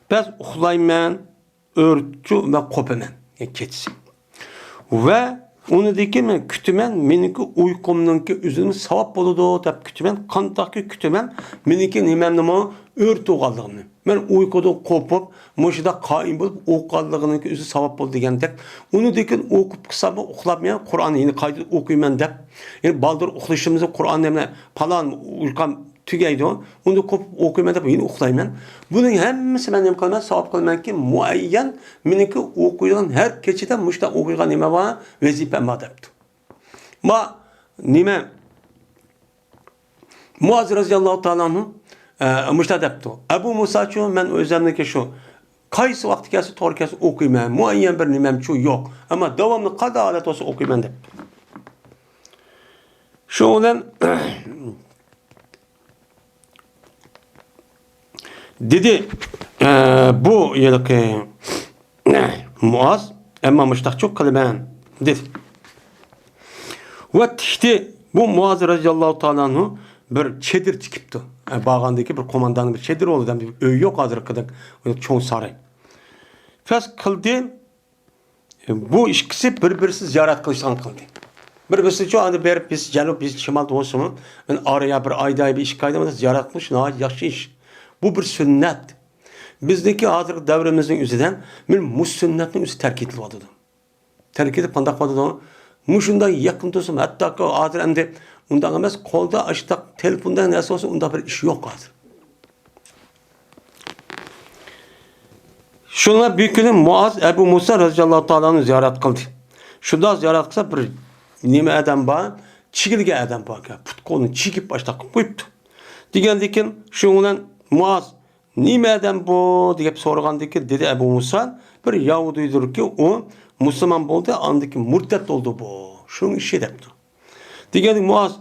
بەز ئۇخلايمەن، ئۆرتە ۋە قوپىمەن، يەنى كېچىسى. ۋە ئۇنىڭدىن كېيىن مەن كۈتىمەن، مېنىڭكى ئۇيقۇمنىڭكى ئۆزىمۇ ساۋاب بولىدۇ دەپ كۈتىمەن. قانداقكى كۈتىمەن، مېنىڭكى نېمەمنىمۇ ئۆرتە بولغانلىقىنى. مەن ئۇيقۇدىن قوپۇپ، مۇشۇنداق قائىم بولۇپ ئوقۇغانلىقىنىڭكى ئۆزى ساۋاب بولدى دېگەندەك. ئۇنىڭدىن كېيىن ئوقۇپ قىلسام، ئۇخلاپ، يەنە قۇرئاننى يەنە قايتىدىن ئوقۇيمەن دەپ، يەنە بالدۇر ئۇخلىشىمىزنى قۇرئاننى مەن پالان ئۇيقۇم تۈگەيدۇ، ئۇنى قوپۇپ ئوقۇيمەن دەپ يەنە ئۇخلايمەن. بۇنىڭ ھەممىسى مەن نېمە قىلىمەن؟ ساۋاب قىلىمەنكى، مۇئەييەن مېنىڭكى ئوقۇيدىغان ھەر كېچىدە مۇشۇنداق ئوقۇيدىغان نېمە بار؟ ۋەزىپەم بار دەپتۇ. ما، نېمە؟ مۇئاز رەزىياللاھۇ تائالا ئەنھۇ، ئە، مۇشۇنداق دەپتۇ. ئەبۇ مۇساچۇ، مەن ئۆزۈمنىڭكى شۇ قايسى ۋاقتى كەلسە، توغرا كەلسە ئوقۇيمەن. مۇئەييەن بىر نېمەمچۇ يوق. ئەمما داۋاملىق قانداق ھالەت بولسا ئوقۇيمەن دەپ. شۇنىڭ بىلەن دېدى، ئە، بۇ ھېلىقى مۇئاز، ئەمما مۇشتاقچۇ قىلىمەن، دېدى. ۋە تىكتى، بۇ مۇئاز رەزىياللاھۇ تائالا ئەنھۇ بىر چېدىر تىكىپتۇ. ئە، بارغاندىكى بىر قومانداننىڭ بىر چېدىرى بولىدۇ، ئۆي يوق ھازىرقىدەك چوڭ ساراي. پەس قىلدى، بۇ ئىككىسى بىر-بىرسى زىيارەت قىلىشىدىغان قىلدى. بىر-بىرسىچۇ ئاندىن بېرىپ، بىز جەنۇب، بىز شىمالدا بولسىمۇ، مەن ئارىيا بىر ئايدا، بىر ئىككى ئايدا زىيارەت قىلىش ناھايىتى ياخشى ئىش. بۇ بىر سۈننەت. بىزنىڭكى ھازىرقى دەۋرىمىزنىڭ ئۆزىدە مەن مۇشۇ سۈننەتنىڭ ئۆزى تەرك ئېتىلىۋاتىدۇ. تەرك ئېتىپ قانداق بولىدۇ؟ مۇشۇنداق يېقىن تۇرسىمۇ، ھەتتاكى ھازىر ئەمدى ئۇنداق ئەمەس، قولدا ئاشۇنداق تېلېفوندا نەرسە بولسا، ئۇنداق بىر ئىش يوق ھازىر. شۇنىڭ بىر كۈنى مۇئاز ئەبۇ مۇسا رەزىياللاھۇ تائالا ئەنھۇنى زىيارەت قىلدى. شۇنداق زىيارەت قىلسا، بىر نېمە ئادەم بار، چىگىلگەن ئادەم باركەن، پۇت قولىنى چىگىپ ئاشۇنداق قىلىپ قويۇپتۇ. دېگەندىن كېيىن شۇنىڭ بىلەن مۇئاز، نېمە ئادەم بۇ؟ دەپ سورىغاندىن كېيىن دېدى ئەبۇ مۇسا، بىر يەھۇدىيدۇركى، ئۇ مۇسۇلمان بولدى، ئاندىن كېيىن مۇرتەت بولدى بۇ. شۇنىڭ ئىشى دەپتۇ. دېگەندىن مۇئاز،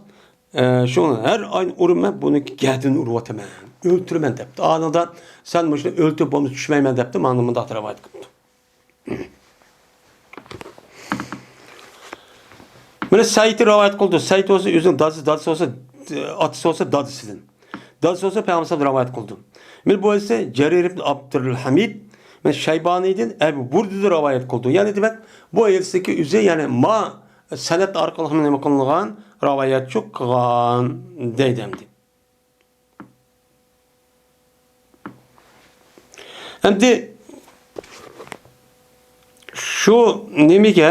ئە، شۇنى ھەر ئاينى ئۇرىمەن، بۇنىڭكى گەدىنىنى ئۇرۇۋاتىمەن، ئۆلتۈرىمەن دەپتۇ. ئانىدا سەن مۇشۇنى ئۆلتۈرۈپ بولمىسا چۈشمەيمەن دەپتۇ، مانا مۇنداق رىۋايەت قىلىپتۇ. مانا سەئىد رىۋايەت قىلدى. سەئىد بولسا ئۆزىنىڭ دادىسى، دادىسى بولسا، ئاتىسى بولسا دادىسىدىن. دادىسى بولسا پەيغەمبەر رىۋايەت قىلدى. مانا بۇ ھەدىسنى جەرىر ئىبن ئابدۇلھەمىد، مانا شەيبانىدىن، ئەبۇ بۇردىدىن رىۋايەت قىلدى. يەنى دېمەك، بۇ ھەدىسنىڭكى ئۆزى، يەنى ما سەنەد ئارقىلىق نېمە قىلىنغان، رىۋايەتچۇ قىلغان دەيدۇ ئەمدى. ئەمدى شۇ نېمىگە،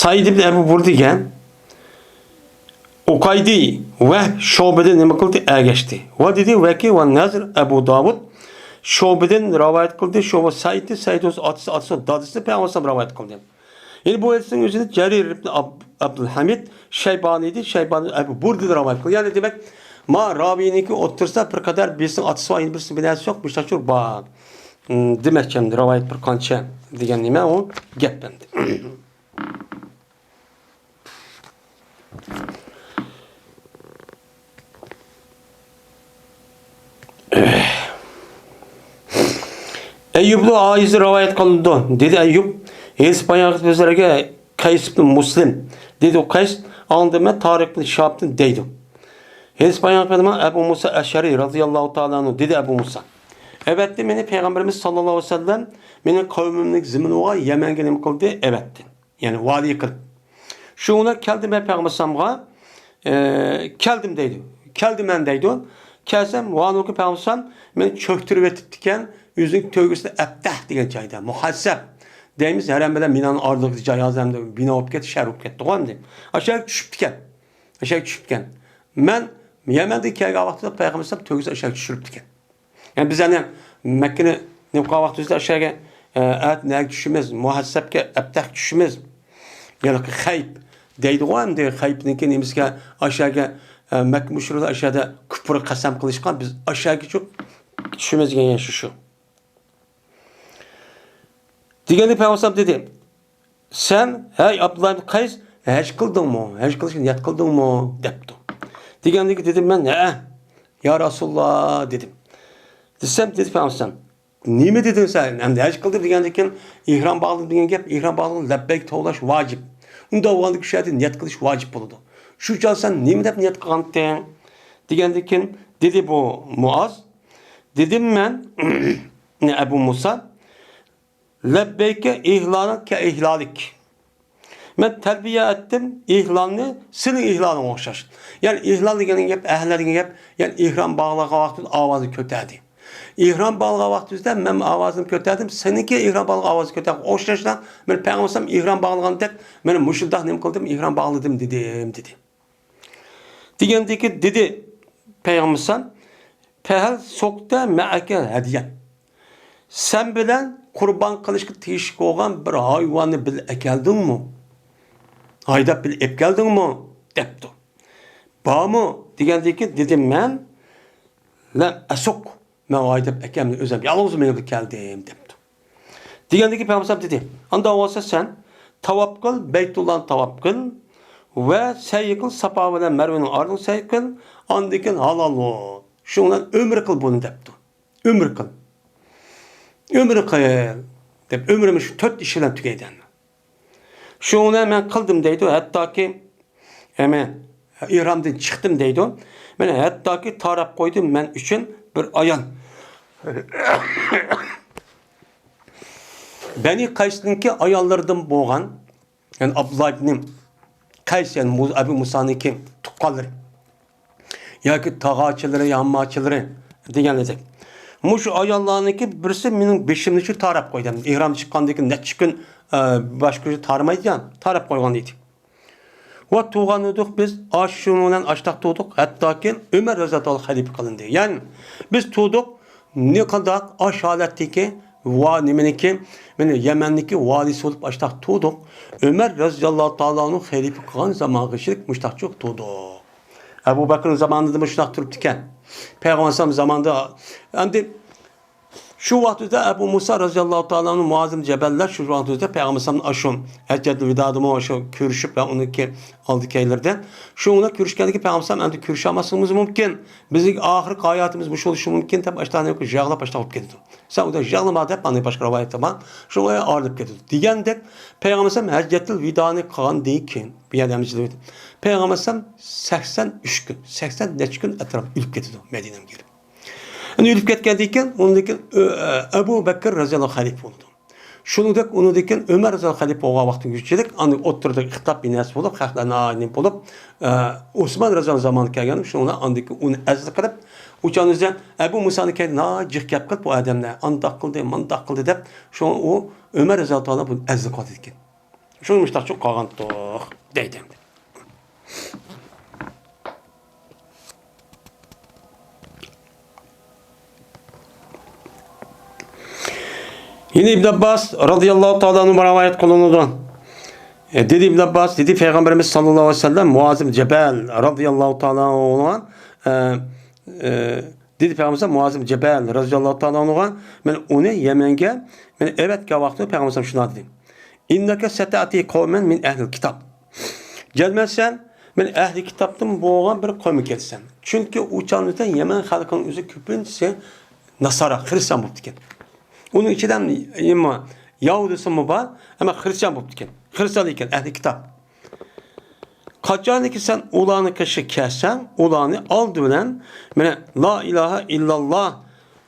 سەئىد ئىبن ئەبۇ بۇردىگە ئۇقايدى ۋە شۇبىدىن نېمە قىلدى؟ ئەگەشتى. ۋە دېدى، ۋەكى ۋە نەزر ئەبۇ داۋۇد شۇبىدىن رىۋايەت قىلدى. شۇبا سەئىدنى، سەئىد بولسا ئاتىسى، ئاتىسى، دادىسى پەيغەمبەر رىۋايەت قىلدى. يەنى بۇ ھەدىسنىڭ ئۆزىنى جەرىر ئىبن ئاب-، ئابدۇلھەمىد شەيبانىدىن، شەيبانى ئەبۇ بۇردىدىن رىۋايەت قىلدى. يەنى دېمەك، ما راۋىنىڭكى ئوتتۇرىسىدا بىر قەدەر بىرسىنىڭ ئاتىسى بار، يەنە بىرسىنىڭ بىر نەرسىسى يوق، مۇشتاق بار. م، دېمەكچى ئەمدى رىۋايەت بىر قانچە دېگەن نېمە ئۇ گەپ ئەمدى. ئەييۇبنىڭ ئائىزى رىۋايەت قىلىنىدۇ. دېدى ئەييۇب، ھېلىسى بايان بىزلەرگە قەيس ئىبن مۇسلىم. دېدى قەيس، ئاڭلىدىم مەن تارىق ئىبن شىھابتىن دەيدۇ. ھېلىسى بايان قىلىدىغان ئەبۇ مۇسا ئەشئەرى رازىياللاھۇ تائالا ئەنھۇ دېدى ئەبۇ مۇسا. ئەۋەتتى مېنى پەيغەمبىرىمىز ساللاللاھۇ ئەلەيھى ۋەسەللەم مېنىڭ قەۋمىمنىڭ زېمىنىغا يەمەنگە نېمە قىلدى؟ ئەۋەتتى. يەنى ۋالىي قىلىپ. شۇنىڭ بىلەن كەلدىم مەن پەيغەمبەر ئەلەيھىسسالامغا، ئە، كەلدىم دەيدۇ. كەلدىمەن دەيدۇ. كەلسەم، ۋاھالەنكى پەيغەمبەر ئەلەيھىسسالام مېنى چۆكتۈرۈۋېتىپتىكەن، ئۆزىنىڭ تۆگىسىدە ئەبتەھ دېگەن جايدا، مۇھەسسەب دەيمىز، ھەرەم بىلەن مىنانىڭ ئارىلىقىدىكى جاي، ھازىر ئەمدى بىنا بولۇپ كەتتى، شەھەر بولۇپ كەتتىغۇ ئەمدى. ئاشۇ يەرگە چۈشۈپتىكەن. ئاشۇ يەرگە چۈشۈپتىكەن. مەن يەمەندىن كەلگەن ۋاقتىدا پەيغەمبەر ئەلەيھىسسالام تۆگىسىدە ئاشۇ يەرگە چۈشۈرۈپتىكەن. يەنى بىز ئەنە مەككىنى نېمە قىلغان ۋاقتىمىزدا ئاشۇ يەرگە، ئە، ئەتە نەگە چۈشىمىز، مۇھەسسەبكە، ئەبتەھكە چۈشىمىز. يەنى خەيپ دەيدىغۇ، ئەمدى خەيپنىڭكى نېمىسىگە، ئاشۇ يەرگە، ئە، مەككە مۇشرىكلار ئاشۇ يەردە كۇپۇر قەسەم قىلىشقان، بىز ئاشۇ يەرگىچۇ چۈشىمىز دېگەن شۇ، شۇ. دېگەندە پەيغەمبەر دېدى، سەن، ھەي ئابدۇللا ئىبن قەيس، ھەج قىلدىڭمۇ؟ ھەج قىلىشنى نىيەت قىلدىڭمۇ؟ دەپتۇ. دېگەندىكىن دېدىم مەن، ھە، يا رەسۇلاللا، دېدىم. دېسەم، دېدى پەيغەمبەر، نېمە دېدىڭ سەن؟ ئەمدى ھەج قىلدىم دېگەندىن كېيىن، ئېھرام باغلىدىم دېگەن گەپ، ئېھرام باغلىغان لەببەيك توۋلاش ۋاجىپ. ئۇنداق بولغاندا شۇ يەردە نىيەت قىلىش ۋاجىپ بولىدۇ. شۇ چاغ سەن نېمە دەپ نىيەت قىلغانتىڭ؟ دېگەندىن كېيىن، دېدى بۇ مۇئاز، دېدىم مەن، ئەبۇ مۇسا، لەببەيكە ئىھلالىك كە ئىھلالىك. مەن تەلبىيە ئەتتىم، ئىھلالنى سېنىڭ ئىھلالىڭغا ئوخشاش. يەنى ئىھلال دېگەن گەپ، ئەھلى دېگەن گەپ، يەنى ئېھرام باغلىغان ۋاقتىدا ئاۋازىنى كۆتەردى. ئېھرام باغلىغان ۋاقتىمىزدا مەن ئاۋازىمنى كۆتەردىم، سېنىڭكى ئېھرام باغلىغان ئاۋازى كۆتەرگەن ئوخشاشلا، مەن پەيغەمبەر ئېھرام باغلىغاندەك، مەن مۇشۇنداق نېمە قىلدىم، ئېھرام باغلىدىم دېدىم، دېدى. دېگەندىكى دېدى پەيغەمبەر، پەھەل سوقتە مەئەكە ھەدىيەن. سەن بىلەن قۇربان قىلىشقا تېگىشلىك بولغان بىر ھايۋاننى بىللە ئەكەلدىڭمۇ؟ ھايداپ بىللە ئېلىپ كەلدىڭمۇ؟ دەپتۇ. بارمۇ؟ دېگەندىكى دېدىم مەن، لەم ئەسۇق. مەن ھايداپ ئەكەمدىم، ئۆزۈم يالغۇز مېڭىپ كەلدىم، دەپتۇ. دېگەندىكى پەيغەمبەر دېدى، ئانداق بولسا سەن تاۋاپ قىل، بەيتۇللانى تاۋاپ قىل ۋە سەي قىل، ساپا بىلەن مەرۋىنىڭ ئارىلىقىنى سەي قىل، ئاندىن كېيىن ھالال بول. شۇنىڭ بىلەن ئۆمرە قىل بۇنى، دەپتۇ. ئۆمرە قىل. ئۆمرە قىل، دەپ ئۆمرىمىز شۇ تۆت ئىش بىلەن تۈگەيدۇ. شۇنى مەن قىلدىم دەيدۇ، ھەتتاكى، ئە، مەن ئېھرامدىن چىقتىم دەيدۇ. مەن ھەتتاكى تاراپ قويدۇم مەن ئۈچۈن بىر ئايال. بەنى قەيسنىڭكى ئاياللىرىدىن بولغان، يەنى ئابدۇللا ئىبنى قەيس، يەنى مۇ-، ئەبۇ مۇسانىڭكى تۇغقانلىرى. ياكى تاغاچىلىرى، ياماچىلىرى دېگەن ئىدى. مۇشۇ ئاياللارنىڭكى بىرسى مېنىڭ بېشىمنى شۇ تاراپ قويدى. ئېھرام چىققاندىن كېيىن نەچچە كۈن، ئە، باشقا كۈنى تارىمايدىكەن، تاراپ قويغان ئىدى. ۋە تۇغان ئىدۇق بىز، ئاشۇنىڭ بىلەن ئاشتاق تۇغدۇق. ھەتتاكى ئۆمەر رەزىياللاھۇ تائالا خەلىپە قىلىندى. يەنى بىز تۇغدۇق، نېقىداق ئاش ھالەتتىكى ۋە نېمىنىكى، مانا يەمەننىكى ۋالىسى بولۇپ ئاشتاق تۇغدۇق. ئۆمەر رەزىياللاھۇ تائالا ئەنھۇ خەلىپە قىلغان زامانغىچىلىك مۇشتاق چوق تۇغدۇق. ئەبۇ بەكرىنىڭ زامانىدا مۇشۇنداق تۇرۇپتىكەن. پەيغەمبەر ئەلەيھىسسالام زامانىدا، ئەمدى شۇ ۋاقىتتا ئەبۇ مۇسا رەزىياللاھۇ تائالا ئەنھۇ مۇئاز ئىبن جەبەللەر شۇ ۋاقىتتا پەيغەمبەر ئەلەيھىسسالامنى ئاشۇ ھەججەتۇل ۋىدادىمۇ شۇ كۆرۈشۈپ ۋە ئۇنىڭكى ئالدى كەينىلىرىدە شۇ ئۇنى كۆرۈشكەندىكى پەيغەمبەر ئەلەيھىسسالام ئەمدى كۆرۈشەلمەسلىكىمىز مۇمكىن. بىزنىڭ ئاخىرقى ھاياتىمىز مۇشۇ بولۇشى مۇمكىن دەپ ئاشتانى يىغلاپ ئاشتاق بولۇپ كېتىدۇ. سەن ئۇدا يىغلىما دەپ ئاندىن باشقا رىۋايەتتە بار. شۇڭا ئايرىلىپ كېتىدۇ. دېگەندەك پەيغەمبەر ئەلەيھىسسالام ھەججەتۇل ۋىدانى قىلغاندىن كېيىن، بۇ يەردە ھەممىسى پەيغەمبەر ئەلەيھىسسالام سەكسەن ئۈچ كۈن، سەكسەن نەچچە كۈن ئەتراپىدا ئۆلۈپ كېتىدۇ مەدىنەگە كېلىپ. ئەنە ئۆلۈپ كەتكەندىن كېيىن، ئۇنىڭدىن كېيىن، ئۆ-، ئە، ئەبۇ بەكىر رەزىياللاھۇ خەلىپە بولىدۇ. شۇنىڭدەك ئۇنىڭدىن كېيىن ئۆمەر رەزىياللاھۇ خەلىپە بولغان ۋاقتىغىچىلىك، ئاندىن ئوتتۇرىدا ئىختىلاپ بىناسى بولۇپ، خەقلەر ناھايىتى نېمە بولۇپ، ئە، ئوسمان رەزىياللاھۇ زامانى كەلگەن، شۇنىڭ ئاندىن كېيىن ئۇنى ئەزىز قىلىپ، ئۇچان ئۆزى ئەبۇ مۇسانى كەينىدە ناھايىتى جىق گەپ قىلىپ، بۇ ئادەملەر ئانداق قىلدى، مۇنداق قىلدى دەپ، شۇڭا ئۇ ئۆمەر رەزىياللاھۇ تائالا بۇنى ئەزىز قىلىدىكەن. شۇ مۇشتاق چوق قالغانتۇق دەيدۇ. يەنە ئىبن ئابباس رەزىياللاھۇ تائالا ئەنھۇ رىۋايەت قىلىنىدۇ. ئە، دېدى ئىبن ئابباس، دېدى پەيغەمبىرىمىز ساللاللاھۇ ئەلەيھى ۋەسەللەم مۇئاز ئىبن جەبەل رەزىياللاھۇ تائالا ئەنھۇغا، ئە، ئە، دېدى پەيغەمبىرىمىز مۇئاز ئىبن جەبەل رەزىياللاھۇ تائالا ئەنھۇغا، مەن ئۇنى يەمەنگە، مەن ئەۋەتكەن ۋاقتىدا پەيغەمبىرىمىز شۇنداق دېدى. ئىننەكە سەتەتى قەۋمەن مىن ئەھلىل كىتاب. جەزمەن سەن مەن ئەھلى كىتابتىن بولغان بىر قەۋمگە كېلىسەن. چۈنكى ئۇ چاغدا يەمەن خەلقىنىڭ ئۆزى كۆپىنچىسى ناسارا، خىرىستىيان بولۇپتىكەن. ئۇنىڭ ئىچىدە ھەم يەھۇدىيسىمۇ بار، ئەمما خىرىستىيان بولۇپتىكەن. خىرىستىيان ئىكەن، ئەھلى كىتاب. قاچانكى سەن ئۇلارنىڭ قېشىغا كەلسەڭ، ئۇلارنى ئالدى بىلەن، مانا، لا ئىلاھە ئىللاللا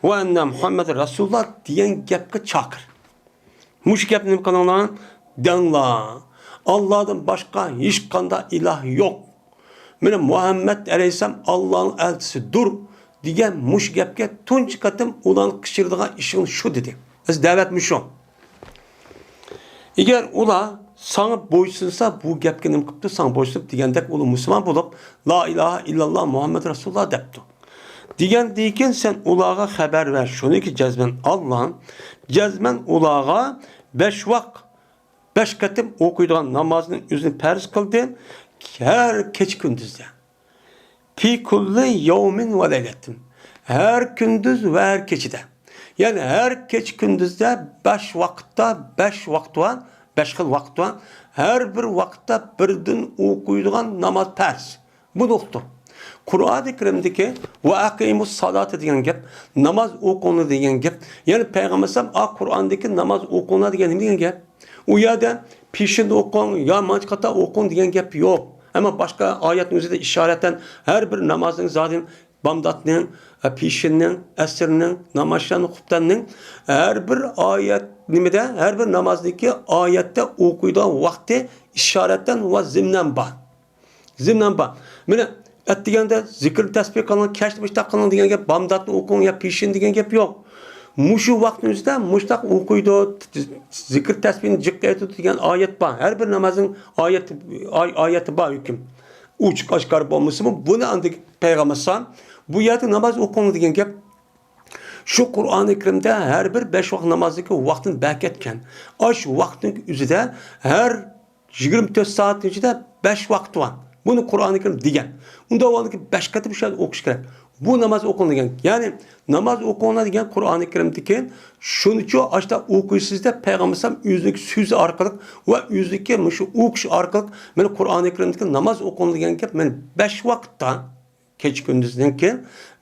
ۋە ئەننە مۇھەممەد رەسۇلۇللا دېگەن گەپكە چاقىر. مۇشۇ گەپنى نېمە قىلىڭلار؟ دەڭلار. ئاللادىن باشقا ھېچقانداق ئىلاھ يوق. مانا مۇھەممەد ئەلەيھىسسالام ئاللانىڭ ئەلچىسىدۇر دېگەن مۇشۇ گەپكە تۇنجى قېتىم ئۇلارنى قىچىرىدىغان ئىشىڭ شۇ دېدى. بىز دەۋەت مۇشۇ. ئەگەر ئۇلار ساڭا بويسۇنسا، بۇ گەپكە نېمە قىپتۇ، ساڭا بويسۇنۇپ دېگەندەك ئۇلار مۇسۇلمان بولۇپ، لا ئىلاھە ئىللاللا مۇھەممەد رەسۇلۇللا دەپتۇ. دېگەندىن كېيىن سەن ئۇلارغا خەۋەر بەر، شۇنىكى جەزمەن ئاللا، جەزمەن ئۇلارغا بەش ۋاق بەش قېتىم ئوقۇيدىغان نامازنى ئۆزىنى پەرز قىلدى. ھەر كېچە كۈندۈزدە. في كل يوم وليلة. ھەر كۈندۈز ۋە ھەر كېچىدە. يەنى ھەر كېچە كۈندۈزدە بەش ۋاقىتتا، بەش ۋاقىت بار، بەش خىل ۋاقىت بار. ھەر بىر ۋاقىتتا بىردىن ئوقۇيدىغان ناماز پەرز. بۇ نۇقتا. قۇرئانى كەرىمدىكى «ۋە ئەقىمۇس سالاتا» دېگەن گەپ، ناماز ئوقۇڭلار دېگەن گەپ. يەنى پەيغەمبەر ئەلەيھىسسالام، ئا، قۇرئاندىكى «ناماز ئوقۇڭلار» دېگەن نېمە دېگەن گەپ؟ ئۇ يەردە پېشىندە ئوقۇڭ يا مانچە قاتا ئوقۇڭ دېگەن گەپ يوق. ئەمما باشقا ئايەتنىڭ ئۆزىدە ئىشارەتەن ھەر بىر نامازنىڭ زادى بامداتنىڭ، ئە، پېشىننىڭ، ئەسىرنىڭ، نامازشام، خۇپتەننىڭ ھەر بىر ئايەت نېمىدە، ھەر بىر نامازنىڭكى ئايەتتە ئوقۇيدىغان ۋاقتى ئىشارەتەن ۋە زىمنەن بار. زىمنەن بار. مانا، ئەتىگەندە زىكىر تەسبىھ قىلىڭ، كەچتە مۇشتاق قىلىڭ دېگەن گەپ، بامداتنى ئوقۇڭ يا پېشىن دېگەن گەپ يوق. مۇشۇ ۋاقىتنىڭ ئۆزىدە مۇشتاق ئوقۇيدۇ، زىكىر تەسبىھنى جىق ئېيتىدۇ دېگەن ئايەت بار. ھەر بىر نامازنىڭ ئايەت، ئاي-، ئايەتى بار ھۆكۈم. ئوچۇق ئاشكارا بولمىسىمۇ، بۇنى ئاندىن پەيغەمبەر ئەلەيھىسسالام بۇ يەردە ناماز ئوقۇڭ دېگەن گەپ. شۇ قۇرئانى كەرىمدە ھەر بىر بەش ۋاقىت نامازنىڭكى ۋاقتىنى بەركەتكەن. ئاش ۋاقىتنىڭ ئۆزىدە ھەر يىگىرمە تۆت سائەتنىڭ ئىچىدە بەش ۋاقىت بار. بۇنى قۇرئانى كەرىم دېگەن. ئۇنداق بولغاندىكىن بەش قېتىم شۇ يەردە ئوقۇش كېرەك. بۇ ناماز ئوقۇڭ دېگەن. يەنى ناماز ئوقۇڭلار دېگەن قۇرئانى كەرىمدىكى شۇنىچۇ ئاشتا ئوقۇيسىز دەپ پەيغەمبەر ئەلەيھىسسالام ئۆزىنىڭ سۆزى ئارقىلىق ۋە ئۆزىنىڭكى مۇشۇ ئوقۇش ئارقىلىق مانا قۇرئانى كەرىمدىكى ناماز ئوقۇڭ دېگەن گەپ مانا بەش ۋاقىتتا كېچە كۈندۈزنىڭكى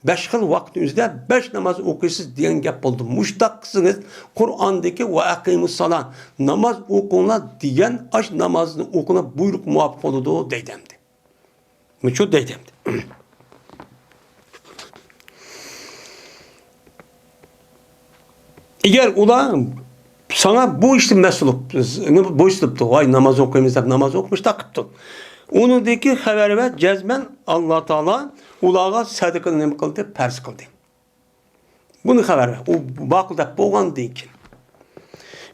بەش خىل ۋاقىتنىڭ ئۆزىدە بەش ناماز ئوقۇيسىز دېگەن گەپ بولدى. مۇشتاق قىلسىڭىز، قۇرئاندىكى «ۋە ئەقىمۇس سالا»، ناماز ئوقۇڭلار دېگەن ئاش نامازنى ئوقۇڭلار بۇيرۇق مۇۋاپىق بولىدۇ دەيدۇ ئەمدى. مۇشۇ دەيدۇ ئەمدى. ئەگەر ئۇلار ساڭا بۇ ئىشتىن مەسئۇل بويسۇنۇپتۇ، ۋاي ناماز ئوقۇيمىز دەپ ناماز ئوقۇمۇش تاقىپتۇ. ئۇنىڭدىكى خەۋەر ۋە جەزمەن ئاللا تائالا ئۇلارغا سەدىقىنى نېمە قىلدى؟ پەرز قىلدى. بۇنى خەۋەر ۋە ئۇ ماقۇل دەپ بولغاندىن كېيىن.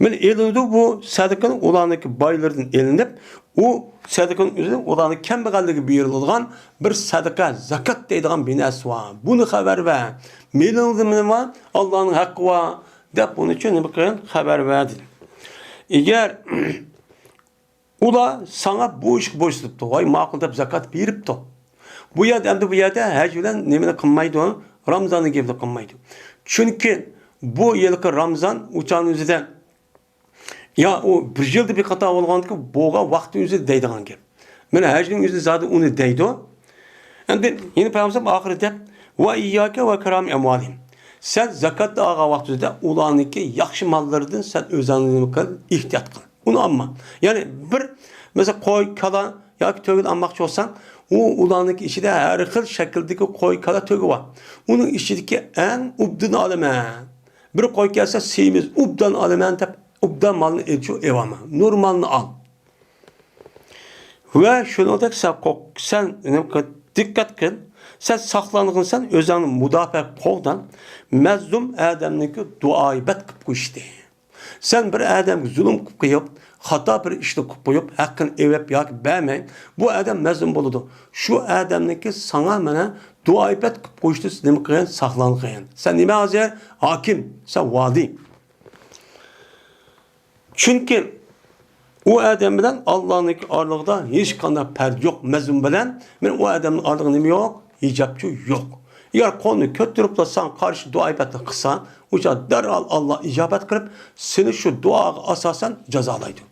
مانا ئېلىنىدۇ بۇ سەدىقىنى ئۇلارنىڭكى بايلىرىدىن ئېلىنىپ، ئۇ سەدىقىنىڭ ئۆزى ئۇلارنىڭ كەمبەغەللىكىگە بېرىلىدىغان بىر سەدىقە، زاكات دەيدىغان بىر نەرسە بار. بۇنى خەۋەر ۋە مېلىڭدىن نېمە بار؟ ئاللانىڭ ھەققى بار دەپ بۇنى ئۈچۈن نېمە قىلغان؟ خەۋەر بەردى. ئەگەر ئۇلار ساڭا بۇ ئىشقا بويسۇنۇپتۇ، ۋاي ماقۇل دەپ زاكات بېرىپتۇ. بۇ يەردە ئەمدى بۇ يەردە ھەج بىلەن نېمىنى قىلمايدۇ؟ رامزاننىڭ گېپىنى قىلمايدۇ. چۈنكى بۇ يىلقى رامزان ئۇچانىڭ ئۆزىدە يا ئۇ بىر يىلدا بىر قېتىم بولغاندىكىن بولغان ۋاقىتنىڭ ئۆزىدە دەيدىغان گەپ. مانا ھەجنىڭ ئۆزى زادى ئۇنى دەيدۇ. ئەمدى يەنە پەيغەمبەر ئاخىرى دەپ، «ۋە ئىيياكە ۋە كىرامى ئەمۋالىھىم.» سەن زاكاتنى ئالغان ۋاقتىڭدا ئۇلارنىڭكى ياخشى ماللىرىدىن سەن ئۆزۈڭنى نېمە قىل؟ ئېھتىيات قىل. ئۇنى ئالما. يەنى بىر، مەسىلەن، قوي، كالا ياكى تۆگىنى ئالماقچى بولساڭ، ئۇ ئۇلارنىڭكى ئىچىدە ھەر خىل شەكىلدىكى قوي، كالا، تۆگە بار. ئۇنىڭ ئىچىدىكى ئەڭ ئوبدانىنى ئالىمەن. بىر قوي كەلسە، سېمىز، ئوبدان ئالىمەن دەپ، ئوبدان مالنى ئېلىپ ئېلىۋالما. نورمالنى ئال. ۋە شۇنىڭدەك سەن قوق-، سەن نېمە قىل-، دىققەت قىل، سەن ساقلانغىنسەن ئۆزۈڭنى مۇداپىئە قوغدان، مەزلۇم ئادەمنىڭكى دۇئايىبەت قىلىپ قويۇشتى. سەن بىر ئادەمگە زۇلۇم قىلىپ قويۇپ، خاتا بىر ئىشنى قىلىپ قويۇپ، ھەققىنى ئېلىپ ياكى بەرمەي، بۇ ئادەم مەزلۇم بولىدۇ. شۇ ئادەمنىڭكى ساڭا مانا دۇئايىبەت قىلىپ قويۇشتى، نېمە قىلغان؟ ساقلانغان. سەن نېمە ھازىر؟ ھاكىم، سەن ۋالىي. چۈنكى ئۇ ئادەم بىلەن ئاللانىڭكى ئارىلىقىدا ھېچقانداق پەرق يوق. مەزلۇم بىلەن مەن ئۇ ئادەمنىڭ ئارىلىقىدا نېمە يوق؟ ھىجابچۇ يوق. ئەگەر قولنى كۆتۈرۈپلا ساڭا قارشى دۇئا ئىبادەت قىلسا، ئۇ چاغ دەرھال ئاللا ئىجابەت قىلىپ، سېنى شۇ دۇئاغا ئاساسەن جازالايدۇ.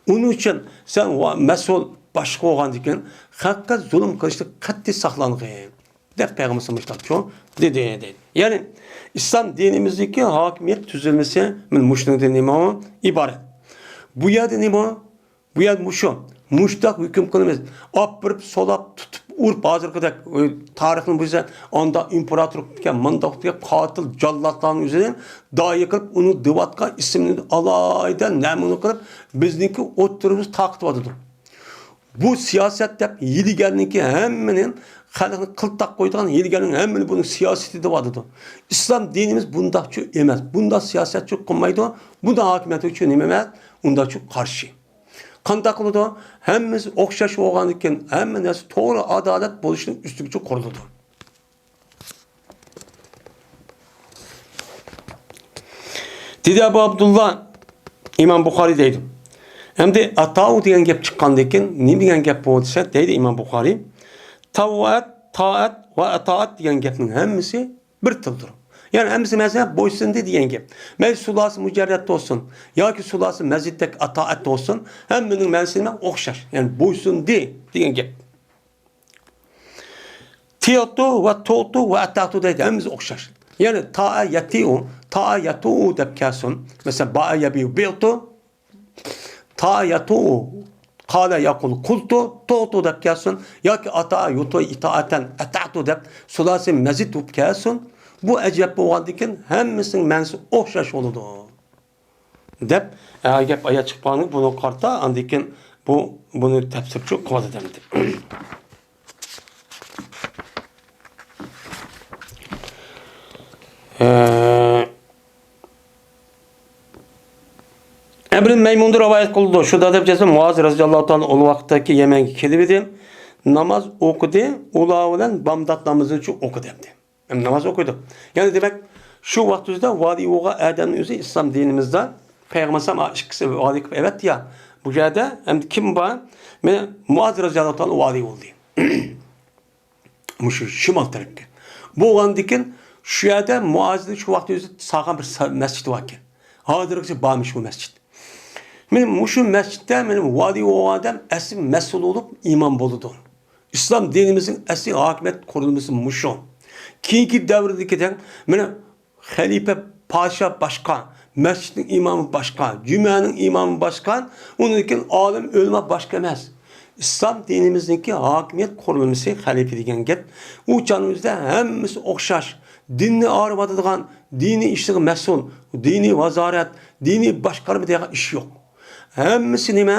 ئۇنىڭ ئۈچۈن سەن ۋا-، مەسئۇل باشلىق بولغاندىن كېيىن خەلققە زۇلۇم قىلىشتىن قەتئىي ساقلانغىن. دەپ پەيغەمبىرىمىز مۇشۇنداق دېدى، دەيدۇ. يەنى ئىسلام دىنىمىزدىكى ھاكىمىيەت تۈزۈلمىسى مانا مۇشۇنىڭدىن نېمە ئىبارەت. بۇ يەردە نېمە؟ بۇ يەردە مۇشۇ. مۇشتاق ھۆكۈم قىلىمىز. ئاپىرىپ، سولاپ، تۇتۇپ، ئۇرۇپ، ھازىرقىدەك، ئۆ، تارىخنى بۇزسا، ئاندا ئىمپېراتور ئىكەن، مانداق ئىكەن، قاتىل، جاللاتلارنىڭ ئۆزىنى دايى قىلىپ، ئۇنىڭ دىۋاتقا ئىسمىنى ئالاھىدە نامىنى قىلىپ، بىزنىڭكى ئوتتۇرىمىزدا تارقىتىۋاتىدۇ. بۇ سىياسەت دەپ ھىيلىگەرنىڭكى ھەممىنى، خەلقنى قىلتاق قويىدىغان ھىيلىگەرنىڭ ھەممىنى بۇنىڭ سىياسىتى دەۋاتىدۇ. ئىسلام دىنىمىز بۇنداقچۇ ئەمەس، بۇنداق سىياسەتچۇ قىلمايدۇ، بۇنداق ھاكىمىيەتچۇ نېمە ئەمەس، ئۇنداقچۇ قارشى. قانداق قىلىدۇ؟ ھەممىسى ئوخشاش بولغاندىكىن، ھەممە نەرسە توغرا، ئادالەت بولۇشنىڭ ئۈستىگىچۇ قۇرۇلىدۇ. دېدى ئەبۇ ئابدۇللا، ئىمام بۇخارىي دەيدۇ. ئەمدى ئاتاۋۇ دېگەن گەپ چىققاندىن كېيىن نېمە دېگەن گەپ بۇ دېسە، دەيدۇ ئىمام بۇخارىي، تاۋئەت، تائەت ۋە ئاتائەت دېگەن گەپنىڭ ھەممىسى بىر تىلدۇر. يەنى ھەممىسى مەسىلەن بويسۇندى دېگەن گەپ. مەيلى سۇلاسى مۇجەررەت بولسۇن ياكى سۇلاسى مەزىدتەك ئاتائەت بولسۇن، ھەممىنىڭ مەنىسى نېمە؟ ئوخشاش. يەنى بويسۇندى دېگەن گەپ. تىئتۇ ۋە تۇئتۇ ۋە ئەتەتۇ دەيدۇ، ھەممىسى ئوخشاش. يەنى تائە يەتىئۇ، تائە يەتۇئۇ دەپ كەلسۇن. مەسىلەن، بائە يەبىئۇ بىئتۇ، تائە يەتۇئۇ، قالە يەقۇل قۇلتۇ، تۇئتۇ دەپ كەلسۇن. ياكى ئاتائە يۇتۇ ئىتائەتەن ئەتەتۇ دەپ سۇلاسى مەزىد بولۇپ كەلسۇن. بۇ ئەجەب بولغاندىكىن ھەممىسىنىڭ مەنىسى ئوخشاش بولىدۇ. دەپ، ئە، گەپ ئايا چىققانغا بۇنى قارىتا، ئاندىن كېيىن بۇ، بۇنى تەپسىرچى قىلىۋاتىدۇ ئەمدى. ئە، ئەمرى مەيمۇندىن رىۋايەت قىلىدۇ. شۇنداق دەپ جەزم مۇئاز رەزىياللاھۇ تائالا ئۇ ۋاقىتتىكى يەمەنگە كېلىۋىدى. ناماز ئوقۇدى، ئۇلار بىلەن بامدات نامىزىنى ئوقۇدى ئەمدى. ھەم ناماز ئوقۇيدۇ. يەنى دېمەك، شۇ ۋاقىت ئۆزىدە ۋالىي بولغان ئادەمنىڭ ئۆزى ئىسلام دىنىمىزدا پەيغەمبەر ئەلەيھىسسالام ئىككىسى ۋالىي قىلىپ ئەۋەتتى يا. بۇ يەردە ئەمدى كىم بار؟ مانا مۇئاز رەزىياللاھۇ تائالا ۋالىي بولدى. مۇشۇ شىمال تەرەپكە. بولغاندىكىن شۇ يەردە مۇئازنىڭ شۇ ۋاقىت ئۆزى سالغان بىر سا-، مەسچىتى باركەن. ھازىرغىچە بارمىش بۇ مەسچىت. مانا مۇشۇ مەسچىتتە مانا ۋالىي بولغان ئادەم ئەسلى مەسئۇل بولۇپ ئىمام بولىدۇ. ئىسلام دىنىمىزنىڭ ئەسلى ھاكىمىيەت قۇرۇلمىسى مۇشۇ. كېيىنكى دەۋردىكىدەك مانا خەلىپە پادىشاھ باشقا، مەسچىتنىڭ ئىمامى باشقا، جۈمەنىڭ ئىمامى باشقا، ئۇنىڭدىن كېيىن ئالىم ئۆلىما باشقا ئەمەس. ئىسلام دىنىمىزنىڭكى ھاكىمىيەت قۇرۇلمىسى، خەلىپە دېگەن گەپ، ئۇ چاغنىڭ ئۆزىدە ھەممىسى ئوخشاش. دىننى ئاغرىۋاتىدىغان، دىنىي ئىشلارغا مەسئۇل، دىنىي ۋازارەت، دىنىي باشقارما دېگەن ئىش يوق. ھەممىسى نېمە؟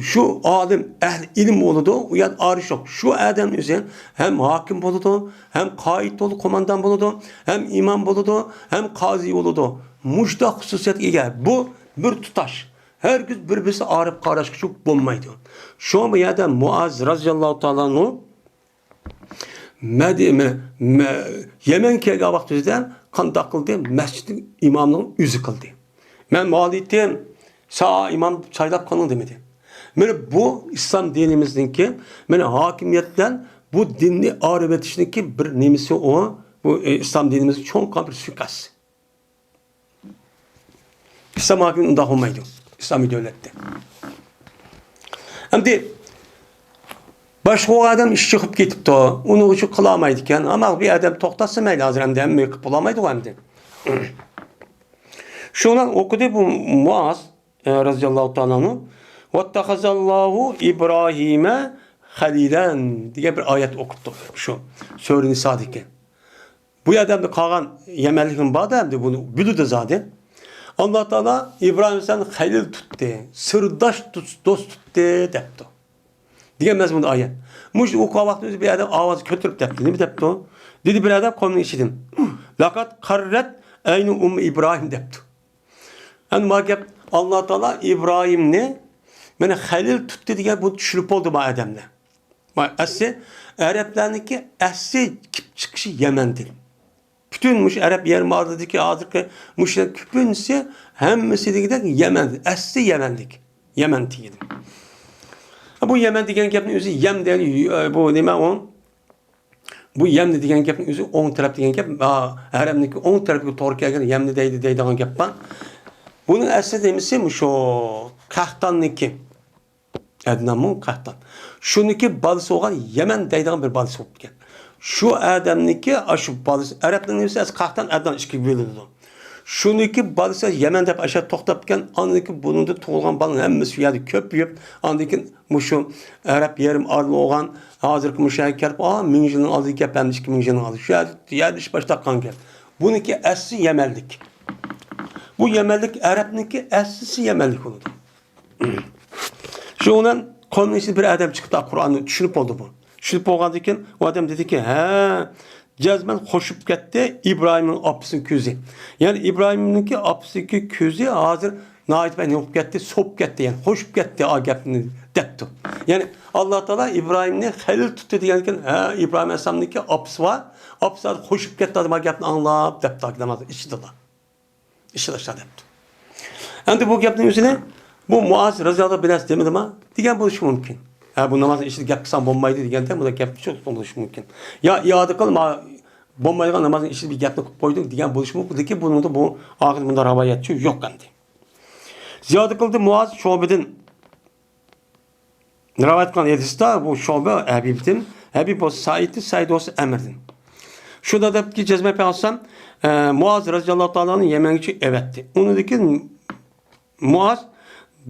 شۇ ئالىم، ئەھلى ئىلىم بولىدۇ، ئۇ يەردە ئارىش يوق. شۇ ئادەم ئۆزى ھەم ھاكىم بولىدۇ، ھەم قائىد بولىدۇ، قوماندان بولىدۇ، ھەم ئىمام بولىدۇ، ھەم قازى بولىدۇ. مۇشۇنداق خۇسۇسىيەتكە ئىگە. بۇ بىر تۇتاش. ھەرگىز بىر-بىرسى ئايرىپ قاراشقا بولمايدۇ. شۇڭا بۇ يەردە مۇئاز رازىياللاھۇ تائالا ئەنھۇ مەدى-، مە-، مە-، يەمەن كەلگەن ۋاقتىدا قانداق قىلدى؟ مەسچىتنىڭ ئىماملىقىنى ئۆزى قىلدى. مەن مۇئاز ئېيتتىم، ساڭا ئىمام سايلاپ قىلىڭ دېمىدى. مانا بۇ ئىسلام دىنىمىزنىڭكى، مانا ھاكىمىيەت بىلەن بۇ دىننى ئايرىۋېتىشنىڭكى بىر نېمىسى ئۇ، بۇ، ئى، ئىسلام دىنىمىزنىڭ چوڭقۇر بىر سۇيىقەستى. ئىسلام ھاكىمىيىتى ئۇنداق بولمايدۇ. ئىسلامىي دۆلەتتە. ئەمدى باشقا ئادەم ئىش چىقىپ كېتىپتۇ. ئۇنىڭ ئۈچۈن قىلالمايدىكەن. ئەمما بىر ئادەم توختاتسا مەيلى، ھازىر ئەمدى ھەممە قىلىپ بولالمايدىغۇ ئەمدى. شۇنىڭ ئوقۇدى بۇ مۇئاز، ئە، رەزىياللاھۇ تائالا ئەنھۇ، «ۋەتتەخەزەللاھۇ ئىبراھىمە خەلىلەن» دېگەن بىر ئايەت ئوقۇپتۇ. شۇ سۈرە نىسادىكى. بۇ ئادەمدە قالغان يەمەنلىكمۇ بار-دە، ئەمدى بۇنى بىلىدۇ زادى. ئاللا تائالا ئىبراھىم ئەلەيھىسسالامنى خەلىل تۇتتى، سىرداش تۇت-، دوست تۇتتى دەپتۇ. دېگەن مەزمۇندا ئايەت. مۇشۇ ئوقۇغان ۋاقتىمىزدا بىر ئادەم ئاۋازى كۆتۈرۈپ دەپتۇ. نېمە دەپتۇ؟ دېدى بىر ئادەم قومنىڭ ئىچىدىن، «لەقەد قەررەت ئەينۇ ئۇممى ئىبراھىم» دەپتۇ. ئەمدى ما گەپ، ئاللا تائالا ئىبراھىمنى مانا خەلىل تۇتتى دېگەن بۇنى چۈشىنىپ بولدى ما ئادەملەر. ما ئەسلى ئەرەبلەرنىڭكى ئەسلى كېلىپ چىقىشى يەمەندىن. پۈتۈن مۇشۇ ئەرەب يېرىم ئارىلىدىكى ھازىرقى مۇشۇلار كۆپىنچىسى ھەممىسى دېگۈدەك يەمەن، ئەسلى يەمەنلىك. يەمەن دېگىنى. بۇ يەمەن دېگەن گەپنىڭ ئۆزى يەم دېگەن، بۇ نېمە ئۇ؟ بۇ يەمنى دېگەن گەپنىڭ ئۆزى ئوڭ تەرەپ دېگەن گەپ، ئا، ھەرەمنىڭكى ئوڭ تەرىپىگە توغرا كەلگەن يەمنى دەيدۇ، دەيدىغان گەپ بار. بۇنىڭ ئەسلى نېمىسى مۇشۇ قەھتاننىڭكى. ئەدنانمۇ قەھتان. شۇنىڭكى بالىسى بولغان يەمەن دەيدىغان بىر بالىسى بوپتىكەن. شۇ ئادەمنىڭكى ئاشۇ بالىسى، ئەرەبنىڭ نېمىسى ئەسلى قەھتان، ئەدنان ئىككىگە بۆلۈنىدۇ. شۇنىڭكى بالىسى يەمەن دەپ ئاشۇ توختاپتىكەن، ئاندىن كېيىن بۇنىڭدا تۇغۇلغان بالىنىڭ ھەممىسى شۇ يەردە كۆپىيىپ، ئاندىن كېيىن مۇشۇ ئەرەب يېرىم ئارىلى بولغان، ھازىرقى مۇشۇ يەرگە كەلىپ، ئا، مىڭ يىلنىڭ ئالدىدىكى گەپ ئەمدى ئىككى مىڭ يىلنىڭ ئالدى. شۇ يەردە، يەردە ئىش باشلاپ قالغان گەپ. بۇنىڭكى ئەسلى يەمەنلىك. بۇ يەمەنلىك ئەرەبنىڭكى ئەسلىسى يەمەنلىك بولىدۇ. شۇنىڭ بىلەن قومنىڭ ئىچىدىن بىر ئادەم چىقىپ، قۇرئاننى چۈشىنىپ بولدى بۇ. چۈشىنىپ بولغاندىن كېيىن ئۇ ئادەم دېدىكى، ھە، جەزمەن خوشۇپ كەتتى ئىبراھىمنىڭ ئاپىسىنىڭ كۆزى. يەنى ئىبراھىمنىڭكى ئاپىسىنىڭكى كۆزى ھازىر ناھايىتى بەك نېمە بولۇپ كەتتى، سوۋۇپ كەتتى، يەنى خوشۇپ كەتتى ئا گەپنى دەپتۇ. يەنى ئاللا تائالا ئىبراھىمنى خەلىل تۇتتى دېگەندىن كېيىن، ھە، ئىبراھىم ئەلەيھىسسالامنىڭكى ئاپىسى بار، ئاپىسى خوشۇپ كەتتى، ما گەپنى ئاڭلاپ دەپتۇ، ناماز ئىچىدىلا. ئىشلەشلەر دەپتۇ. ئەمدى بۇ گەپنىڭ ئۆزىنى بۇ مۇئاز رەزىياللاھۇ بىر نەرسە دېمىدىما دېگەن بولۇشى مۇمكىن. ھە، بۇ نامازنىڭ ئىچىدە گەپ قىلساڭ بولمايدۇ دېگەندە، بۇنداق گەپ چىقىش بولۇشى مۇمكىن. يا ئىئادە قىل، ما-، بولمايدىغان نامازنىڭ ئىچىدە بىر گەپنى قىلىپ قويدۇڭ دېگەن بولۇشى مۇمكىن. لېكىن بۇنىڭدا بۇ ئاخىرىدا بۇنداق رىۋايەتچۇ يوق ئەمدى. زىيادە قىلدى مۇئاز شۇبىدىن رىۋايەت قىلغان ھەدىستە، بۇ شۇبە ھەبىبتىن، ھەبىب بولسا سەئىدتىن، سەئىد بولسا ئەمىردىن. شۇندا دەپتىكى، جەزمە پەيغەمبەر، ئە، مۇئاز رەزىياللاھۇ تائالا ئەنھۇ يەمەنگىچە ئەۋەتتى. ئۇنىڭدىن كېيىن مۇئاز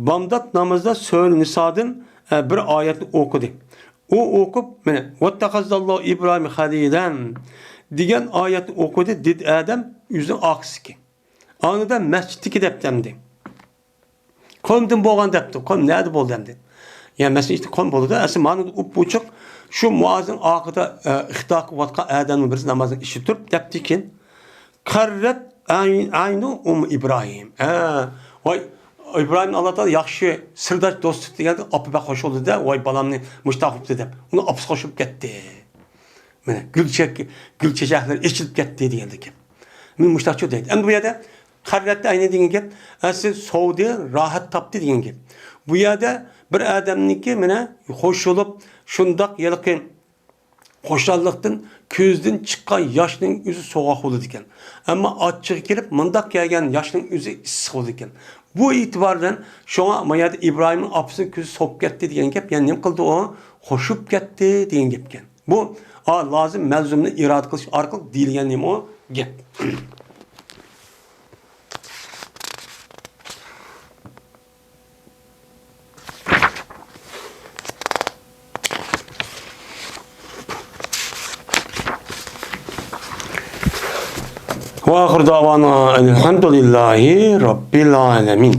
بامدات نامىزىدا سۈرە نىسادىن، ئە، بىر ئايەتنى ئوقۇدى. ئۇ ئوقۇپ، مانا، «ۋەتتەخەزەللاھۇ ئىبراھىم خەلىلەن» دېگەن ئايەتنى ئوقۇدى، دېدى ئادەم ئۆزىنىڭ ئاخىرسىكى. ئاندىن مەسچىتتىكى دەپتى ئەمدى. قومدىن بولغان دەپتۇ. قوم نەدە بولدى ئەمدى؟ يا مەسچىتتە قوم بولىدۇ. ئەسلى مانا ئوپئوچۇق شۇ مۇئازنىڭ ئارقىدا، ئە، ئىختا قىلىۋاتقان ئادەمنىڭ بىرسى نامازنىڭ ئىچىدە تۇرۇپ دەپتىكىن، «قەررەت ئەي-، ئەينۇ ئۇم ئىبراھىم.» ھە، ۋاي، ئىبراھىمنى ئاللا تائالا ياخشى سىرداش دوستى دېگەندە، ئاپا بەك خوش بولدى-دە، «ۋاي، بالامنى مۇشتاق قىپتۇ» دەپ. ئۇنىڭ ئاپىسى خوش بولۇپ كەتتى. مانا، گۈل چېچەك-، گۈل چېچەكلىرى ئېچىلىپ كەتتى دېگەندەك گەپ. مانا مۇشتاقچۇ دەيدۇ. ئەمدى بۇ يەردە قەررەت ئەينى دېگەن گەپ، ئەسلى سوۋدى، راھەت تاپتى دېگەن گەپ. بۇ يەردە بىر ئادەمنىڭكى مانا خوش بولۇپ، شۇنداق ھېلىقى خۇشاللىقتىن كۆزىدىن چىققان ياشنىڭ ئۆزى سوغۇق بولىدىكەن. ئەمما ئاچچىقى كېلىپ، مۇنداق كەلگەن ياشنىڭ ئۆزى ئىسسىق بولىدىكەن. بۇ ئېتىبار بىلەن شۇڭا ما يەردە ئىبراھىمنىڭ ئاپىسىنىڭ كۆزى سوۋۇپ كەتتى دېگەن گەپ، يەنى نېمە قىلدى ئۇ؟ خوشۇپ كەتتى دېگەن گەپكەن. بۇ، ئا، لازىم مەلزۇمنى ئىرادە قىلىش ئارقىلىق دېيىلگەن نېمە ئۇ؟ گەپ. وآخر دعوانا أن الحمد لله رب العالمين.